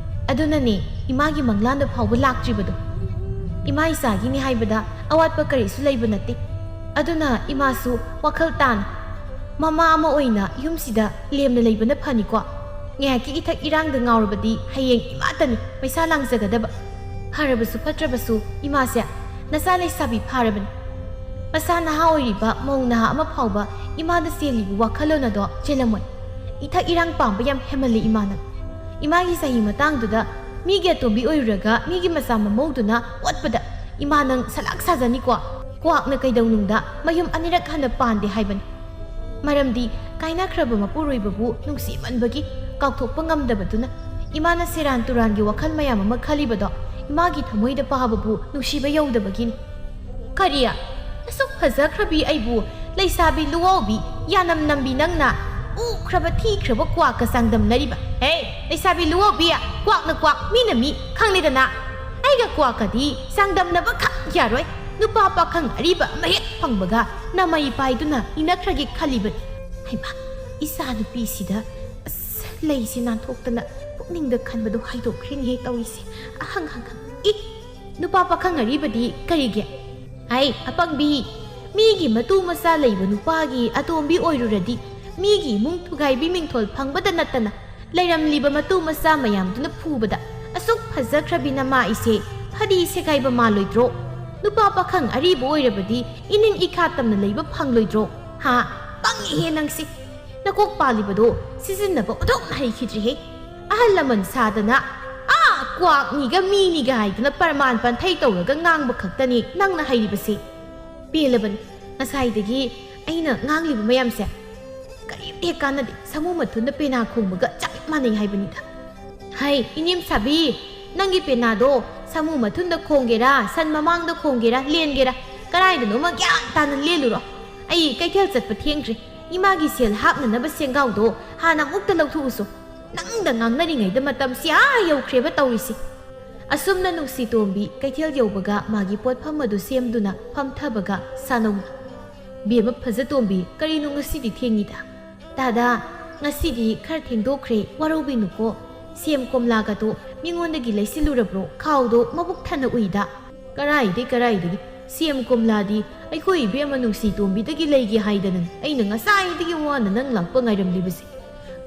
ꯑꯗꯨꯅꯅꯦ ꯏꯃꯥꯒꯤ ꯃꯪꯂꯥꯟꯗ ꯐꯥꯎꯕ ꯂꯥꯛꯇ꯭ꯔꯤꯕꯗꯣ꯫ ꯏꯃꯥ ꯏꯆꯥꯒꯤꯅꯤ ꯍꯥꯏꯕꯗ ꯑꯋꯥꯠꯄ ꯀꯔꯤꯁꯨ ꯂꯩꯕ ꯅꯠꯇꯦ꯫ ꯑꯗꯨꯅ ꯏꯃꯥꯁꯨ ꯋꯥꯈꯜ ꯇꯥꯅ ꯃꯃꯥ ꯑꯃ ꯑꯣꯏꯅ ꯌꯨꯝꯁꯤꯗ ꯂꯦꯝꯅ ꯂꯩꯕꯅ ꯐꯅꯤꯀꯣ꯫ ꯉꯥꯏꯍꯥꯛꯀꯤ ꯏꯊꯛ ꯏꯔꯥꯡꯗ ꯉꯥꯎꯔꯕꯗꯤ ꯍꯌꯦꯡ ꯏꯃꯥꯇꯅꯤ ꯃꯩꯁꯥ ꯂꯥꯡꯖꯒꯗꯕ꯫ ꯐꯔꯕꯁꯨ ꯐꯠꯇ꯭ꯔꯕꯁꯨ ꯏꯃꯥꯁꯦ ꯅꯆꯥ ꯂꯩꯁꯥꯕꯤ ꯐꯥꯔꯕꯅꯤ꯫ ꯃꯁꯥ ꯅꯍꯥ ꯑꯣꯏꯔꯤꯕ ꯃꯧ ꯅꯍꯥ ꯑꯃ ꯐꯥꯎꯕ ꯏꯃꯥꯗ ꯆꯦꯜꯂꯤꯕ ꯋꯥꯈꯜꯂꯣꯟ ꯑꯗꯣ ꯆꯦꯜꯂꯝꯃꯣꯏ꯫ ꯏꯊꯛ ꯏꯔꯥꯡ ꯄꯥꯝꯕ ꯌꯥꯝ ꯍꯦꯃꯜꯂꯤ ꯏꯃꯥꯅ꯫ ꯏꯃꯥꯒꯤ ꯆꯍꯤ ꯃꯇꯥꯡꯗꯨꯗ ꯃꯤꯒꯤ ꯑꯇꯣꯝꯕꯤ ꯑꯣꯏꯔꯨꯔꯒ ꯃꯤꯒꯤ ꯃꯆꯥ ꯃꯃꯧꯗꯨꯅ ꯑꯣꯠꯄꯗ ꯏꯃꯥ ꯅꯪ ꯁꯂꯥꯛ ꯁꯥꯖꯅꯤꯀꯣ꯫ ꯀ꯭ꯋꯥꯛꯅ ꯀꯩꯗꯧꯅꯨꯡꯗ ꯃꯌꯨꯝ ꯑꯅꯤꯔꯛ ꯍꯟꯅ ꯄꯥꯟꯗꯦ ꯍꯥꯏꯕꯅꯤ꯫ ꯃꯔꯝꯗꯤ ꯀꯥꯏꯅꯈ꯭ꯔꯕ ꯃꯄꯨꯔꯣꯏꯕꯕꯨ ꯅꯨꯡꯁꯤꯃꯟꯕꯒꯤ ꯀꯥꯎꯊꯣꯛꯄ ꯉꯝꯗꯕꯗꯨꯅ ꯏꯃꯥꯅ ꯁꯦꯔꯥꯟ ꯇꯨꯔꯥꯟꯒꯤ ꯋꯥꯈꯜ ꯃꯌꯥꯝ ꯑꯃ ꯈꯜꯂꯤꯕꯗꯣ ꯏꯃꯥꯒꯤ ꯊꯃꯣꯏꯗ ꯄꯥꯕꯕꯨ ꯅꯨꯡꯁꯤꯕ ꯌꯧꯗꯕꯒꯤꯅꯤ꯫ ꯀꯔꯤ? ꯑꯁꯨꯛ ꯐꯖꯈ꯭ꯔꯕꯤ ꯑꯩꯕꯨ ꯂꯩꯁꯥꯕꯤ ꯂꯨꯋꯥꯎꯕꯤ ꯌꯥꯅꯝ ꯅꯝꯕꯤ ꯅꯪꯅ ꯎꯈ꯭ꯔꯕ ꯊꯤꯈ꯭ꯔꯕ ꯀ꯭ꯋꯥꯛꯀ ꯆꯥꯡꯗꯝꯅꯔꯤꯕ? ꯍꯦ, ꯂꯩꯁꯥꯕꯤ ꯂꯨꯋꯥꯎꯕꯤ, ꯀ꯭ꯋꯥꯛꯅ ꯀ꯭ꯋꯥꯛ, ꯃꯤꯅ ꯃꯤ, ꯈꯪꯂꯦꯗꯅ꯫ ꯑꯩꯒ ꯀ꯭ꯋꯥꯛꯀꯗꯤ ꯆꯥꯡꯗꯝꯅꯕ ꯈꯛ ꯌꯥꯔꯣꯏ꯫ ꯅꯨꯄꯥ ꯄꯥꯈꯪ ꯑꯔꯤꯕ ꯑꯃ ꯍꯦꯛ ꯐꯪꯕꯒ ꯅꯃꯩ ꯄꯥꯏꯗꯨꯅ ꯏꯅꯈ꯭ꯔꯒꯦ ꯈꯜꯂꯤꯕꯅꯤ꯫ ꯍꯩꯃꯥ, ꯏꯆꯥ ꯅꯨꯄꯤꯁꯤꯗ ꯑꯁ, ꯂꯩꯁꯦ ꯅꯥꯟꯊꯣꯛꯇꯅ ꯄꯨꯛꯅꯤꯡꯗ ꯈꯟꯕꯗꯣ ꯍꯥꯏꯗꯣꯛꯈ꯭ꯔꯤꯅꯦꯍꯦ ꯇꯧꯔꯤꯁꯦ꯫ ꯑꯍꯪ ꯍꯪ ꯍꯪ꯫ ꯏ! ꯅꯨꯄꯥ ꯄꯥꯈꯪ ꯑꯔꯤꯕꯗꯤ ꯀꯔꯤꯒꯤ? ꯍꯥꯏ, ꯑꯄꯪꯕꯤ! ꯃꯤꯒꯤ ꯃꯇꯨ ꯃꯆꯥ ꯂꯩꯕ ꯅꯨꯄꯥꯒꯤ ꯑꯇꯣꯝꯕꯤ ꯑꯣꯏꯔꯨꯔꯗꯤ ꯃꯤꯒꯤ ꯏꯃꯨꯡ ꯊꯨꯒꯥꯏꯕꯤ ꯃꯤꯡꯊꯣꯜ ꯐꯪꯕꯗ ꯅꯠꯇꯅ ꯂꯩꯔꯝꯂꯤꯕ ꯃꯇꯨ ꯃꯆꯥ ꯃꯌꯥꯝꯗꯨꯅ ꯐꯨꯕꯗ ꯑꯁꯨꯛ ꯐꯖꯈ꯭ꯔꯕꯤ ꯅꯃꯥ ꯏꯆꯦ ꯐꯗꯤ ꯁꯦꯒꯥꯏꯕ ꯃꯥꯜꯂꯣꯏꯗ꯭ꯔꯣ? ꯅꯨꯄꯥ ꯄꯥꯈꯪ ꯑꯔꯤꯕ ꯑꯣꯏꯔꯕꯗꯤ ꯏꯅꯤꯡ ꯏꯈꯥ ꯇꯝꯅ ꯂꯩꯕ ꯐꯪꯂꯣꯏꯗ꯭ꯔꯣ? ꯍꯥ? ꯄꯪꯉꯤꯍꯦ ꯅꯪꯁꯦ! ꯅꯀꯣꯛ ꯄꯥꯜꯂꯤꯕꯗꯣ ꯁꯤꯖꯤꯟꯅꯕ ꯑꯣꯟꯊꯣꯛꯅ ꯍꯩꯈꯤꯗ꯭ꯔꯦꯍꯦ꯫ ꯑꯍꯜ ꯂꯃꯟ ꯁꯥꯗꯅ ꯑꯥ ꯀ꯭ꯋꯥꯛꯅꯤꯒ ꯃꯤꯅꯤꯒ ꯍꯥꯏꯗꯅ ꯄ꯭ꯔꯃꯥꯟ ꯄꯟꯊꯩ ꯇꯧꯔꯒ ꯉꯥꯡꯕ ꯈꯛꯇꯅꯤ ꯅꯪꯅ ꯍꯩꯔꯤꯕꯁꯦ꯫ ꯄꯦꯜꯂꯕꯅꯤ ꯉꯁꯥꯏꯗꯒꯤ ꯑꯩꯅ ꯉꯥꯡꯂꯤꯕ ꯃꯌꯥꯝꯁꯦ꯫ ꯀꯔꯤꯝꯇ ꯍꯦꯛ ꯀꯥꯟꯅꯗꯦ꯫ ꯁꯥꯃꯨ ꯃꯊꯨꯟꯗ ꯄꯦꯅꯥ ꯈꯣꯡꯕꯒ ꯆꯞ ꯃꯥꯟꯅꯩ ꯍꯥꯏꯕꯅꯤꯗ꯫ ꯍꯩ, ꯏꯅꯦꯝ ꯁꯥꯕꯤ, ꯅꯪꯒꯤ ꯄꯦꯅꯥꯗꯣ ꯁꯥꯃꯨ ꯃꯊꯨꯟꯗ ꯈꯣꯡꯒꯦꯔꯥ, ꯁꯟ ꯃꯃꯥꯡꯗ ꯈꯣꯡꯒꯦꯔꯥ, ꯂꯦꯟꯒꯦꯔꯥ, ꯀꯗꯥꯏꯗꯅꯣꯃ ꯒ꯭ꯌꯥꯟ ꯇꯥꯅ ꯂꯦꯜꯂꯨꯔꯣ꯫ ꯑꯩ ꯀꯩꯊꯦꯜ ꯆꯠꯄ ꯊꯦꯡꯈ꯭ꯔꯦ꯫ ꯏꯃꯥꯒꯤ ꯁꯦꯜ ꯍꯥꯞꯅꯅꯕ ꯁꯦꯡꯒꯥꯎꯗꯣ ꯍꯥꯟꯅ ꯑꯃꯨꯛꯇ ꯂꯧꯊꯣꯛꯎꯁꯣ꯫ ꯅꯪꯗ ꯉꯥꯡꯅꯔꯤꯉꯩꯗ ꯃꯇꯝꯁꯤ ꯑꯥ ꯌꯧꯈ꯭ꯔꯦꯕ ꯇꯧꯔꯤꯁꯤ꯫ ꯑꯁꯨꯝꯅ ꯅꯨꯡꯁꯤꯇꯣꯝꯕꯤ ꯀꯩꯊꯦꯜ ꯌꯧꯕꯒ ꯃꯥꯒꯤ ꯄꯣꯠꯐꯝ ꯑꯗꯨ ꯁꯦꯝꯗꯨꯅ ꯐꯝꯊꯕꯒ ꯁꯥꯅꯧꯅ, "ꯕꯦꯝꯃ ꯐꯖꯇꯣꯝꯕꯤ, ꯀꯔꯤꯅꯣ ꯉꯁꯤꯗꯤ ꯊꯦꯡꯉꯤꯗ?" "ꯇꯥꯗꯥ, ꯉꯁꯤꯗꯤ ꯈꯔ ꯊꯦꯡꯗꯣꯛꯈ꯭ꯔꯦ, ꯋꯥꯔꯧꯕꯤꯅꯨꯀꯣ꯫ ꯁꯦꯝ ꯀꯣꯝꯂꯥꯒꯗꯣ ꯃꯤꯉꯣꯟꯗꯒꯤ ꯂꯩꯁꯤꯜꯂꯨꯔꯕ꯭ꯔꯣ? ꯈꯥꯎꯗꯣ ꯃꯕꯨꯛ ꯊꯟꯅ ꯎꯏꯗ꯫" "ꯀꯔꯥꯏꯗꯩ ꯀꯔꯥꯏꯗꯒꯤ? ꯁꯦꯝ ꯀꯣꯝꯂꯥꯗꯤ ꯑꯩꯈꯣꯏ ꯏꯕꯦꯝꯃ ꯅꯨꯡꯁꯤꯇꯣꯝꯕꯤꯗꯒꯤ ꯂꯩꯒꯦ ꯍꯥꯏꯗꯅ ꯑꯩꯅ ꯉꯁꯥꯏꯗꯒꯤ ꯋꯥꯅ ꯅꯪ ꯂꯥꯛꯄ ꯉꯥꯏꯔꯝꯂꯤꯕꯁꯦ꯫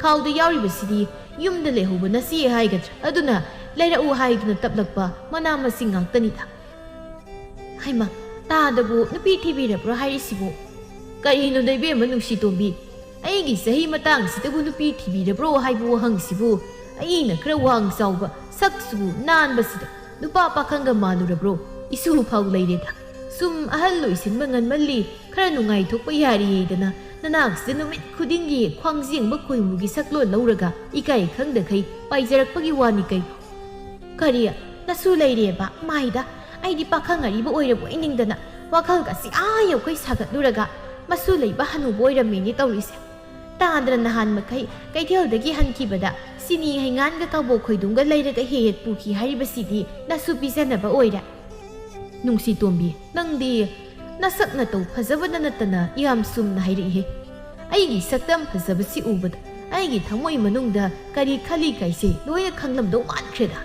ꯈꯥꯎꯗ ꯌꯥꯎꯔꯤꯕꯁꯤꯗꯤ ꯌꯨꯝꯗ ꯂꯩꯍꯧꯕ ꯅꯆꯦ ꯍꯥꯏꯒꯗ꯭ꯔꯥ, ꯑꯗꯨꯅ ꯂꯩꯔꯛꯎ ꯍꯥꯏꯗꯨꯅ ꯇꯞꯂꯛꯄ ꯃꯅꯥ ꯃꯁꯤꯡ ꯉꯥꯛꯇꯅꯤꯗ꯫" "ꯍꯩꯃꯥ, ꯇꯥꯗꯕꯨ ꯅꯨꯄꯤ ꯊꯤꯕꯤꯔꯕ꯭ꯔꯣ ꯍꯥꯏꯔꯤꯁꯤꯕꯨ?" "ꯀꯔꯤꯅꯣꯗ ꯏꯕꯦꯝꯃ ꯅꯨꯡꯁꯤꯇꯣꯝꯕꯤ, ꯑꯩꯒꯤ ꯆꯍꯤ ꯃꯇꯥꯡꯁꯤꯗꯕꯨ ꯅꯨꯄꯤ ꯊꯤꯕꯤꯔꯕ꯭ꯔꯣ ꯍꯥꯏꯕ ꯋꯥꯍꯪꯁꯤꯕꯨ? ꯑꯩꯅ ꯈꯔ ꯋꯥꯡ ꯆꯥꯎꯕ, ꯁꯛꯁꯨ ꯅꯥꯟꯕꯁꯤꯗ ꯅꯨꯄꯥ ꯄꯥꯈꯪꯒ ꯃꯥꯜꯂꯨꯔꯕ꯭ꯔꯣ? ꯏꯁꯨ ꯐꯥꯎ ꯂꯩꯔꯦꯗ꯫ ꯁꯨꯝ ꯑꯍꯜ ꯑꯣꯏꯁꯤꯟꯕ ꯉꯟꯃꯜꯂꯤ, ꯈꯔ ꯅꯨꯡꯉꯥꯏꯊꯣꯛꯄ ꯌꯥꯔꯤꯌꯦꯗꯅ ꯅꯅꯥꯛꯁꯤꯗ ꯅꯨꯃꯤꯠ ꯈꯨꯗꯤꯡꯒꯤ ꯈ꯭ꯋꯥꯡꯖꯦꯡꯕ ꯈꯣꯏꯃꯨꯒꯤ ꯁꯛꯂꯣꯟ ꯂꯧꯔꯒ ꯏꯀꯥꯏ ꯈꯪꯗꯈꯩ ꯄꯥꯏꯖꯔꯛꯄꯒꯤ ꯋꯥꯅꯤ ꯀꯩꯅꯣ꯫" "ꯀꯔꯤ? ꯅꯁꯨ ꯂꯩꯔꯦꯕ? ꯃꯥꯏꯗ, ꯑꯩꯗꯤ ꯄꯥꯈꯪ ꯑꯔꯤꯕ ꯑꯣꯏꯔꯕꯣꯏ ꯅꯤꯡꯗꯅ ꯋꯥꯈꯜꯒꯁꯤ ꯑꯥ ꯌꯧꯈꯩ ꯁꯥꯒꯠꯂꯨꯔꯒ ꯃꯁꯨ ꯂꯩꯕ ꯍꯅꯨꯕ ꯑꯣꯏꯔꯝꯃꯦꯅꯦ ꯇꯧꯔꯤꯁꯦ꯫ ꯇꯥꯗ꯭ꯔ ꯅꯍꯥꯟ ꯃꯈꯩ ꯀꯩꯊꯦꯜꯗꯒꯤ ꯍꯟꯈꯤꯕꯗ ꯁꯤꯅꯤ ꯍꯩꯉꯥꯟꯒ ꯀꯕꯣꯛ ꯈꯣꯏꯗꯨꯝꯒ ꯂꯩꯔꯒ ꯍꯦꯛ ꯍꯦꯛ ꯄꯨꯈꯤ ꯍꯥꯏꯔꯤꯕꯁꯤꯗꯤ ꯅꯁꯨ ꯄꯤꯖꯅꯕ ꯑꯣꯏꯔꯦ꯫" "ꯅꯨꯡꯁꯤꯇꯣꯝꯕꯤ, ꯅꯪꯗꯤ ꯅꯁꯛ ꯅꯇꯧ ꯐꯖꯕꯗ ꯅꯠꯇꯅ ꯌꯥꯝ ꯆꯨꯝꯅ ꯍꯥꯏꯔꯛꯏꯍꯦ꯫ ꯑꯩꯒꯤ ꯁꯛꯇꯝ ꯐꯖꯕꯁꯤ ꯎꯕꯗ ꯑꯩꯒꯤ ꯊꯃꯣꯏ ꯃꯅꯨꯡꯗ ꯀꯔꯤ ꯈꯜꯂꯤ ꯀꯥꯏꯁꯦ ꯂꯣꯏꯅ ꯈꯪꯂꯝꯗꯧ ꯃꯥꯟꯈ꯭ꯔꯦꯗ꯫"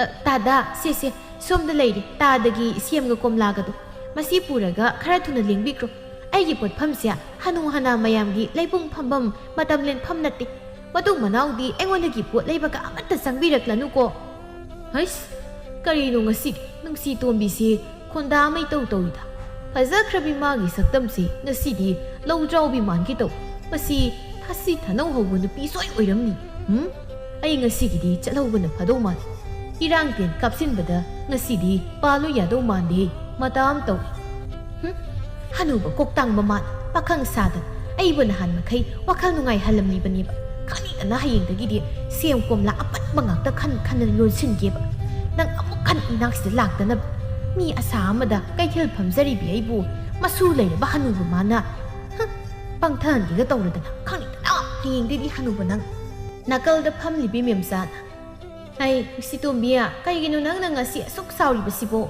"ꯑ, ꯇꯥꯗꯥ, ꯁꯦ, ꯁꯦ, ꯁꯣꯝꯗ ꯂꯩꯔꯦ, ꯇꯥꯗꯒꯤ ꯁꯦꯝꯒ ꯀꯣꯝꯂꯥꯒꯗꯣ꯫ ꯃꯁꯤ ꯄꯨꯔꯒ ꯈꯔ ꯊꯨꯅ ꯂꯦꯡꯕꯤꯈ꯭ꯔꯣ꯫ ꯑꯩꯒꯤ ꯄꯣꯠꯐꯝꯁꯦ ꯍꯅꯨ ꯍꯅꯥ ꯃꯌꯥꯝꯒꯤ ꯂꯩꯕꯨꯡ ꯐꯝꯐꯝ, ꯃꯇꯝ ꯂꯦꯟꯐꯝ ꯅꯠꯇꯦ꯫ ꯃꯇꯨꯡ ꯃꯅꯥꯎꯗꯤ ꯑꯩꯉꯣꯟꯗꯒꯤ ꯄꯣꯠ ꯂꯩꯕꯒ ꯑꯃꯠꯇ ꯆꯪꯕꯤꯔꯛꯂꯅꯨꯀꯣ꯫" "ꯍꯩꯁ, ꯀꯔꯤꯅꯣ ꯉꯁꯤꯗꯤ ꯅꯨꯡꯁꯤꯇꯣꯝꯕꯤꯁꯤ ꯈꯣꯟꯗꯥ ꯑꯃ ꯏꯇꯧ ꯇꯧꯏꯗ꯫ ꯐꯖꯈ꯭ꯔꯕꯤ ꯃꯥꯒꯤ ꯁꯛꯇꯝꯁꯤ ꯉꯁꯤꯗꯤ ꯂꯧꯗ꯭ꯔꯥꯎꯕꯤ ꯃꯥꯟꯒꯦ ꯇꯧ꯫ ꯃꯁꯤ ꯊꯥꯁꯤ ꯊꯥꯅꯧ ꯍꯧꯕ ꯅꯨꯄꯤ ꯁꯣꯏ ꯑꯣꯏꯔꯝꯅꯤ꯫ ꯎꯝ? ꯑꯩ ꯉꯁꯤꯒꯤꯗꯤ ꯆꯠꯍꯧꯕꯅ ꯐꯗꯧ ꯃꯥꯜꯂꯤ꯫ ꯏꯔꯥꯡ ꯇꯦꯟ ꯀꯥꯞꯁꯤꯟꯕꯗ ꯉꯁꯤꯗꯤ ꯄꯥꯜꯂꯨ ꯌꯥꯗꯧ ꯃꯥꯟꯗꯦ꯫ ꯃꯇꯥ ꯑꯃ ꯇꯧꯏ꯫ ꯍꯨꯝ? ꯍꯅꯨꯕ ꯀꯣꯛꯇꯥꯡꯕ ꯃꯥꯅ ꯄꯥꯈꯪ ꯁꯥꯗꯅ ꯑꯩꯕꯨ ꯅꯍꯥꯟ ꯃꯈꯩ ꯋꯥꯈꯜ ꯅꯨꯡꯉꯥꯏꯍꯜꯂꯝꯂꯤꯕꯅꯦꯕ꯫ ꯈꯪꯉꯤꯗꯅ ꯍꯌꯦꯡꯗꯒꯤꯗꯤ ꯁꯦꯝ ꯀꯣꯝꯂꯥ ꯑꯄꯠꯄ ꯉꯥꯛꯇ ꯈꯟ ꯈꯟꯅ ꯌꯣꯟꯁꯤꯟꯒꯦꯕ꯫ ꯅꯪ ꯑꯃꯨꯛ ꯍꯟꯅ ꯏꯅꯥꯛꯁꯤꯗ ꯂꯥꯛꯇꯅꯕ꯫ ꯃꯤ ꯑꯁꯥ ꯑꯃꯗ ꯀꯩꯊꯦꯜ ꯐꯝꯖꯔꯤꯕꯤ ꯑꯩꯕꯨ ꯃꯁꯨ ꯂꯩꯔꯕ ꯍꯅꯨꯕ ꯃꯥꯅ, ꯍꯝ, ꯄꯪꯊꯍꯟꯒꯦꯒ ꯇꯧꯔꯗꯅ꯫ ꯈꯪꯉꯤꯗꯅ, ꯍꯌꯦꯡꯗꯩꯗꯤ ꯍꯅꯨꯕ ꯅꯪ꯫ ꯅꯥꯀꯜꯗ ꯐꯝꯂꯤꯕꯤ ꯃꯦꯝꯆꯥꯅ, "ꯍꯩ, ꯁꯤꯇꯣꯝꯕꯤ, ꯀꯩꯒꯤꯅꯣ ꯅꯪꯅ ꯉꯁꯤ ꯑꯁꯨꯛ ꯁꯥꯎꯔꯤꯕꯁꯤꯕꯣ?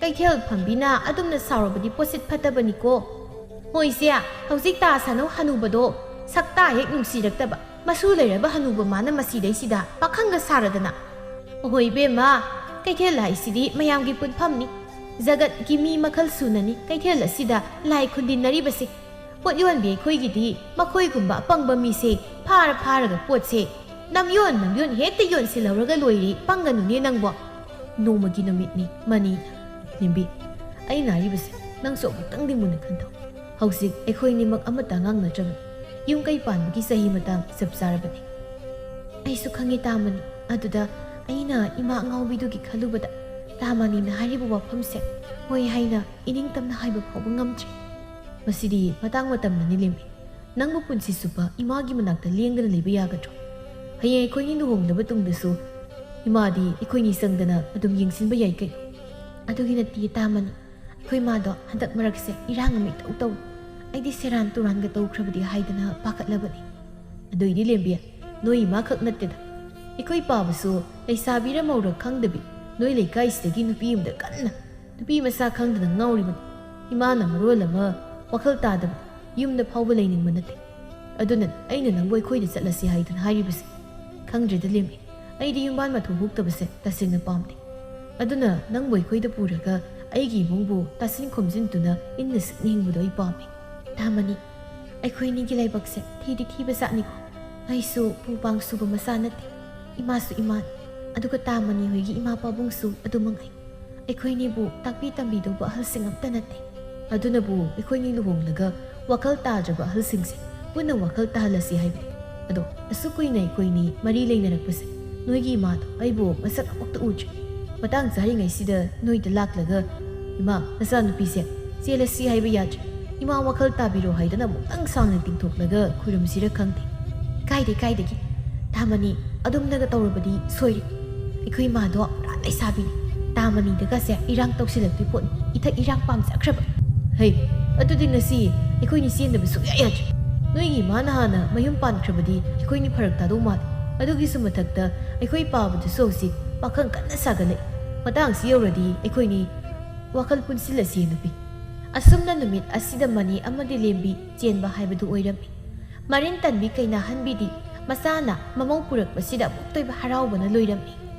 ꯀꯩꯊꯦꯜ ꯐꯝꯕꯤꯅ ꯑꯗꯨꯝꯅ ꯁꯥꯎꯔꯕꯗꯤ ꯄꯣꯠꯁꯤꯠ ꯐꯠꯇꯕꯅꯤꯀꯣ꯫ ꯍꯣꯏꯁꯦ, ꯍꯧꯖꯤꯛ ꯇꯥ ꯁꯥꯟꯅꯧ ꯍꯅꯨꯕꯗꯣ, ꯁꯛꯇꯥ ꯍꯦꯛ ꯅꯨꯡꯁꯤꯔꯛꯇꯕ ꯃꯁꯨ ꯂꯩꯔꯕ ꯍꯅꯨꯕ ꯃꯥꯅ ꯃꯁꯤꯗꯩꯁꯤꯗ ꯄꯥꯈꯪꯒ ꯁꯥꯔꯗꯅ꯫ ꯑꯍꯣꯏ ꯏꯕꯦꯝꯃ, ꯀꯩꯊꯦꯜ ꯍꯥꯏꯁꯤꯗꯤ ꯃꯌꯥꯝꯒꯤ ꯄꯨꯟꯐꯝꯅꯤ꯫ ꯖꯒꯠꯀꯤ ꯃꯤ ꯃꯈꯜ ꯁꯨꯅꯅꯤ ꯀꯩꯊꯦꯜ ꯑꯁꯤꯗ ꯂꯥꯏ ꯈꯨꯟꯗꯤꯟꯅꯔꯤꯕꯁꯤ꯫ ꯄꯣꯠ ꯌꯣꯟꯕꯤ ꯑꯩꯈꯣꯏꯒꯤꯗꯤ ꯃꯈꯣꯏꯒꯨꯝꯕ ꯑꯄꯪꯕ ꯃꯤꯁꯦ ꯐꯥꯔ ꯐꯥꯔꯒ ꯄꯣꯠꯁꯦ ꯅꯝꯌꯣꯟ ꯅꯝꯌꯣꯟ ꯍꯦꯛꯇ ꯌꯣꯟꯁꯤꯜꯍꯧꯔꯒ ꯂꯣꯏꯔꯦ, ꯄꯪꯒꯅꯨꯅꯦ ꯅꯪꯕꯣ꯫ ꯅꯣꯡꯃꯒꯤ ꯅꯨꯃꯤꯠꯅꯤ, ꯃꯅꯤ꯫ ꯂꯦꯝꯕꯤ, ꯑꯩꯅ ꯍꯥꯏꯔꯤꯕꯁꯦ ꯅꯪꯁꯨ ꯑꯃꯨꯛꯇꯪꯗꯤ ꯃꯨꯟꯅ ꯈꯟꯊꯧ꯫ ꯍꯧꯖꯤꯛ ꯑꯩꯈꯣꯏꯅꯤꯃꯛ ꯑꯃꯠꯇ ꯑꯉꯥꯡ ꯅꯠꯇ꯭ꯔꯕꯅꯤ꯫ ꯌꯨꯝ ꯀꯩ ꯄꯥꯟꯕꯒꯤ ꯆꯍꯤ ꯃꯇꯥꯡ ꯆꯞ ꯆꯥꯔꯕꯅꯤ꯫ ꯑꯩꯁꯨ ꯈꯪꯉꯤ ꯇꯥꯃꯅꯤ꯫ ꯑꯗꯨꯗ ꯑꯩꯅ ꯏꯃꯥ ꯑꯉꯥꯎꯕꯤꯗꯨꯒꯤ ꯈꯜꯂꯨꯕꯗ ꯇꯥꯃꯅꯤꯅ ꯍꯥꯏꯔꯤꯕ ꯋꯥꯐꯝꯁꯦ ꯍꯣꯏ ꯍꯥꯏꯅ ꯏꯅꯤꯡꯇꯝꯅ ꯍꯥꯏꯕ ꯐꯥꯎꯕ ꯉꯝꯗ꯭ꯔꯦ꯫ ꯃꯁꯤꯗꯤ ꯃꯇꯥꯡ ꯃꯇꯝꯅꯅꯤ ꯂꯦꯝꯕꯤ꯫ ꯅꯪꯕꯨ ꯄꯨꯟꯁꯤ ꯆꯨꯞꯄ ꯏꯃꯥꯒꯤ ꯃꯅꯥꯛꯇ ꯂꯦꯡꯗꯅ ꯂꯩꯕ ꯌꯥꯒꯗ꯭ꯔꯣ? ꯍꯌꯦꯡ ꯑꯩꯈꯣꯏꯅꯤ ꯂꯨꯍꯣꯡꯂꯕ ꯇꯨꯡꯗꯁꯨ ꯏꯃꯥꯗꯤ ꯑꯩꯈꯣꯏꯅꯤ ꯆꯪꯗꯅ ꯑꯗꯨꯝ ꯌꯦꯡꯁꯤꯟꯕ ꯌꯥꯏ ꯀꯩꯅꯣ꯫ ꯑꯗꯨꯒꯤ ꯅꯠꯇꯦ ꯇꯥꯃꯅꯤ꯫ ꯑꯩꯈꯣꯏ ꯃꯥꯗꯣ ꯍꯟꯗꯛ ꯃꯔꯛꯁꯦ ꯏꯔꯥꯡ ꯑꯃ ꯏꯇꯧ ꯇꯧꯏ꯫ ꯑꯩꯗꯤ ꯁꯦꯔꯥꯟ ꯇꯨꯔꯥꯟꯒ ꯇꯧꯈ꯭ꯔꯕꯗꯤ ꯍꯥꯏꯗꯅ ꯄꯥꯈꯠꯂꯕꯅꯤ꯫ ꯑꯗꯨꯏꯗꯤ ꯂꯦꯝꯕꯤ, ꯅꯣꯏ ꯏꯃꯥ ꯈꯛ ꯅꯠꯇꯦꯗ꯫ ꯑꯩꯈꯣꯏ ꯄꯥꯕꯁꯨ ꯂꯩꯁꯥꯕꯤꯔ ꯃꯧꯔ ꯈꯪꯗꯕꯤ ꯅꯣꯏ ꯂꯩꯀꯥꯏꯁꯤꯗꯒꯤ ꯅꯨꯄꯤ ꯑꯃꯗ ꯀꯟꯅ ꯅꯨꯄꯤ ꯃꯆꯥ ꯈꯪꯗꯅ ꯉꯥꯎꯔꯤꯕꯅꯤ꯫ ꯏꯃꯥꯅ ꯃꯔꯣꯜ ꯑꯃ ꯋꯥꯈꯜ ꯇꯥꯗꯕ, ꯌꯨꯝꯗ ꯐꯥꯎꯕ ꯂꯩꯅꯤꯡꯕ ꯅꯠꯇꯦ꯫ ꯑꯗꯨꯅ ꯑꯩꯅ ꯅꯪꯕꯨ ꯑꯩꯈꯣꯏꯗ ꯆꯠꯂꯁꯤ ꯍꯥꯏꯗꯅ ꯍꯥꯏꯔꯤꯕꯁꯦ꯫ ꯈꯪꯗ꯭ꯔꯦꯗ ꯂꯦꯝꯕꯤ, ꯑꯩꯗꯤ ꯌꯨꯝꯕꯥꯟ ꯃꯊꯣꯡ ꯍꯨꯛꯇꯕꯁꯦ ꯇꯁꯦꯡꯅ ꯄꯥꯝꯗꯦ꯫ ꯑꯗꯨꯅ ꯅꯪꯕꯨ ꯑꯩꯈꯣꯏꯗ ꯄꯨꯔꯒ ꯑꯩꯒꯤ ꯏꯃꯨꯡꯕꯨ ꯇꯥꯁꯤꯟ ꯈꯣꯝꯖꯤꯟꯗꯨꯅ ꯏꯪꯅ ꯆꯤꯛꯅ ꯍꯤꯡꯕꯗꯣ ꯑꯩ ꯄꯥꯝꯃꯤ꯫ ꯇꯥꯃꯅꯤ, ꯑꯩꯈꯣꯏꯅꯤꯒꯤ ꯂꯥꯏꯕꯛꯁꯦ ꯊꯤꯗꯤ ꯊꯤꯕ ꯖꯥꯠꯅꯤꯀꯣ꯫ ꯑꯩꯁꯨ ꯄꯨ ꯄꯥꯡ ꯁꯨꯕ ꯃꯆꯥ ꯅꯠꯇꯦ, ꯏꯃꯥꯁꯨ ꯏꯃꯥꯅꯤ꯫ ꯑꯗꯨꯒ ꯇꯥꯃꯅꯤ ꯍꯣꯏꯒꯤ ꯏꯃꯥ ꯄꯥꯕꯨꯡꯁꯨ ꯑꯗꯨ ꯃꯉꯥꯏ꯫ ꯑꯩꯈꯣꯏꯅꯤꯕꯨ ꯇꯥꯛꯄꯤ ꯇꯝꯕꯤꯗꯧꯕ ꯑꯍꯜꯁꯤꯡ ꯑꯝꯇ ꯅꯠꯇꯦ꯫ ꯑꯗꯨꯅꯕꯨ ꯑꯩꯈꯣꯏꯅꯤ ꯂꯨꯍꯣꯡꯂꯒ ꯋꯥꯈꯜ ꯇꯥꯗ꯭ꯔꯕ ꯑꯍꯜꯁꯤꯡꯁꯦ ꯄꯨꯟꯅ ꯋꯥꯈꯜ ꯇꯥꯍꯜꯂꯁꯤ ꯍꯥꯏꯕꯅꯤ꯫ ꯑꯗꯣ ꯑꯁꯨꯛ ꯀꯨꯏꯅ ꯑꯩꯈꯣꯏꯅꯤ ꯃꯔꯤ ꯂꯩꯅꯔꯛꯄꯁꯦ ꯅꯣꯏꯒꯤ ꯏꯃꯥꯗꯣ ꯑꯩꯕꯨ ꯃꯁꯛ ꯑꯃꯨꯛꯇ ꯎꯗ꯭ꯔꯤ꯫ ꯃꯇꯥꯡ ꯆꯥꯔꯤꯉꯩꯁꯤꯗ ꯅꯣꯏꯗ ꯂꯥꯛꯂꯒ, "ꯏꯃꯥ, ꯅꯆꯥꯅꯨꯄꯤꯁꯦ ꯆꯦꯜꯂꯁꯤ ꯍꯥꯏꯕ ꯌꯥꯗ꯭ꯔꯦ, ꯏꯃꯥ ꯋꯥꯈꯜ ꯇꯥꯕꯤꯔꯣ" ꯍꯥꯏꯗꯅ ꯑꯃꯨꯛꯇꯪ ꯁꯥꯡꯅ ꯇꯤꯡꯊꯣꯛꯂꯒ ꯈꯨꯔꯨꯝꯁꯤꯔ ꯈꯪꯗꯦ꯫ ꯀꯥꯏꯗꯦ, ꯀꯥꯏꯗꯒꯤ꯫ ꯇꯥꯃꯅꯤ, ꯑꯗꯨꯝꯅꯒ ꯇꯧꯔꯕꯗꯤ ꯁꯣꯏꯔꯦ꯫ ꯑꯩꯈꯣꯏ ꯏꯃꯥꯗꯣ ꯄꯨꯔꯥ ꯂꯩꯁꯥꯕꯤꯅꯤ꯫ ꯇꯥ ꯃꯅꯤꯗꯒꯁꯦ ꯏꯔꯥꯡ ꯇꯧꯁꯤꯜꯂꯛꯇꯣꯏ ꯄꯣꯠꯅꯤ꯫ ꯏꯊꯛ ꯏꯔꯥꯡ ꯄꯥꯝꯖꯈ꯭ꯔꯕ꯫ ꯍꯩ, ꯑꯗꯨꯗꯤ ꯉꯁꯤ ꯑꯩꯈꯣꯏꯅꯤ ꯆꯦꯟꯗꯕ ꯁꯨꯡꯌꯥ ꯌꯥꯗ꯭ꯔꯦ꯫ ꯅꯣꯏꯒꯤ ꯏꯃꯥꯅ ꯍꯥꯟꯅ ꯃꯌꯨꯝ ꯄꯥꯟꯈ꯭ꯔꯕꯗꯤ ꯑꯩꯈꯣꯏꯅꯤ ꯐꯔꯛ ꯇꯥꯗꯧ ꯃꯥꯜꯂꯤ꯫ ꯑꯗꯨꯒꯤꯁꯨ ꯃꯊꯛꯇ ꯑꯩꯈꯣꯏ ꯄꯥꯕꯗꯨꯁꯨ ꯍꯧꯖꯤꯛ ꯄꯥꯈꯪ ꯀꯟꯅ ꯁꯥꯒꯠꯂꯛꯏ꯫ ꯃꯇꯥꯡꯁꯤ ꯌꯧꯔꯗꯤ ꯑꯩꯈꯣꯏꯅꯤ ꯋꯥꯈꯜ ꯄꯨꯟꯁꯤꯜꯂꯁꯤ ꯅꯨꯄꯤ꯫ ꯑꯁꯨꯝꯅ ꯅꯨꯃꯤꯠ ꯑꯁꯤꯗ ꯃꯅꯤ ꯑꯃꯗꯤ ꯂꯦꯝꯕꯤ ꯆꯦꯟꯕ ꯍꯥꯏꯕꯗꯨ ꯑꯣꯏꯔꯝꯃꯤ꯫ ꯃꯔꯤꯟ ꯇꯟꯕꯤ ꯀꯩꯅꯥꯍꯟꯕꯤꯗꯤ ꯃꯆꯥꯅ ꯃꯃꯧ ꯄꯨꯔꯛꯄꯁꯤꯗ ꯑꯃꯨꯛꯇꯣꯏꯕ ꯍꯔꯥꯎꯕꯅ ꯂꯣꯏꯔꯝꯃꯤ꯫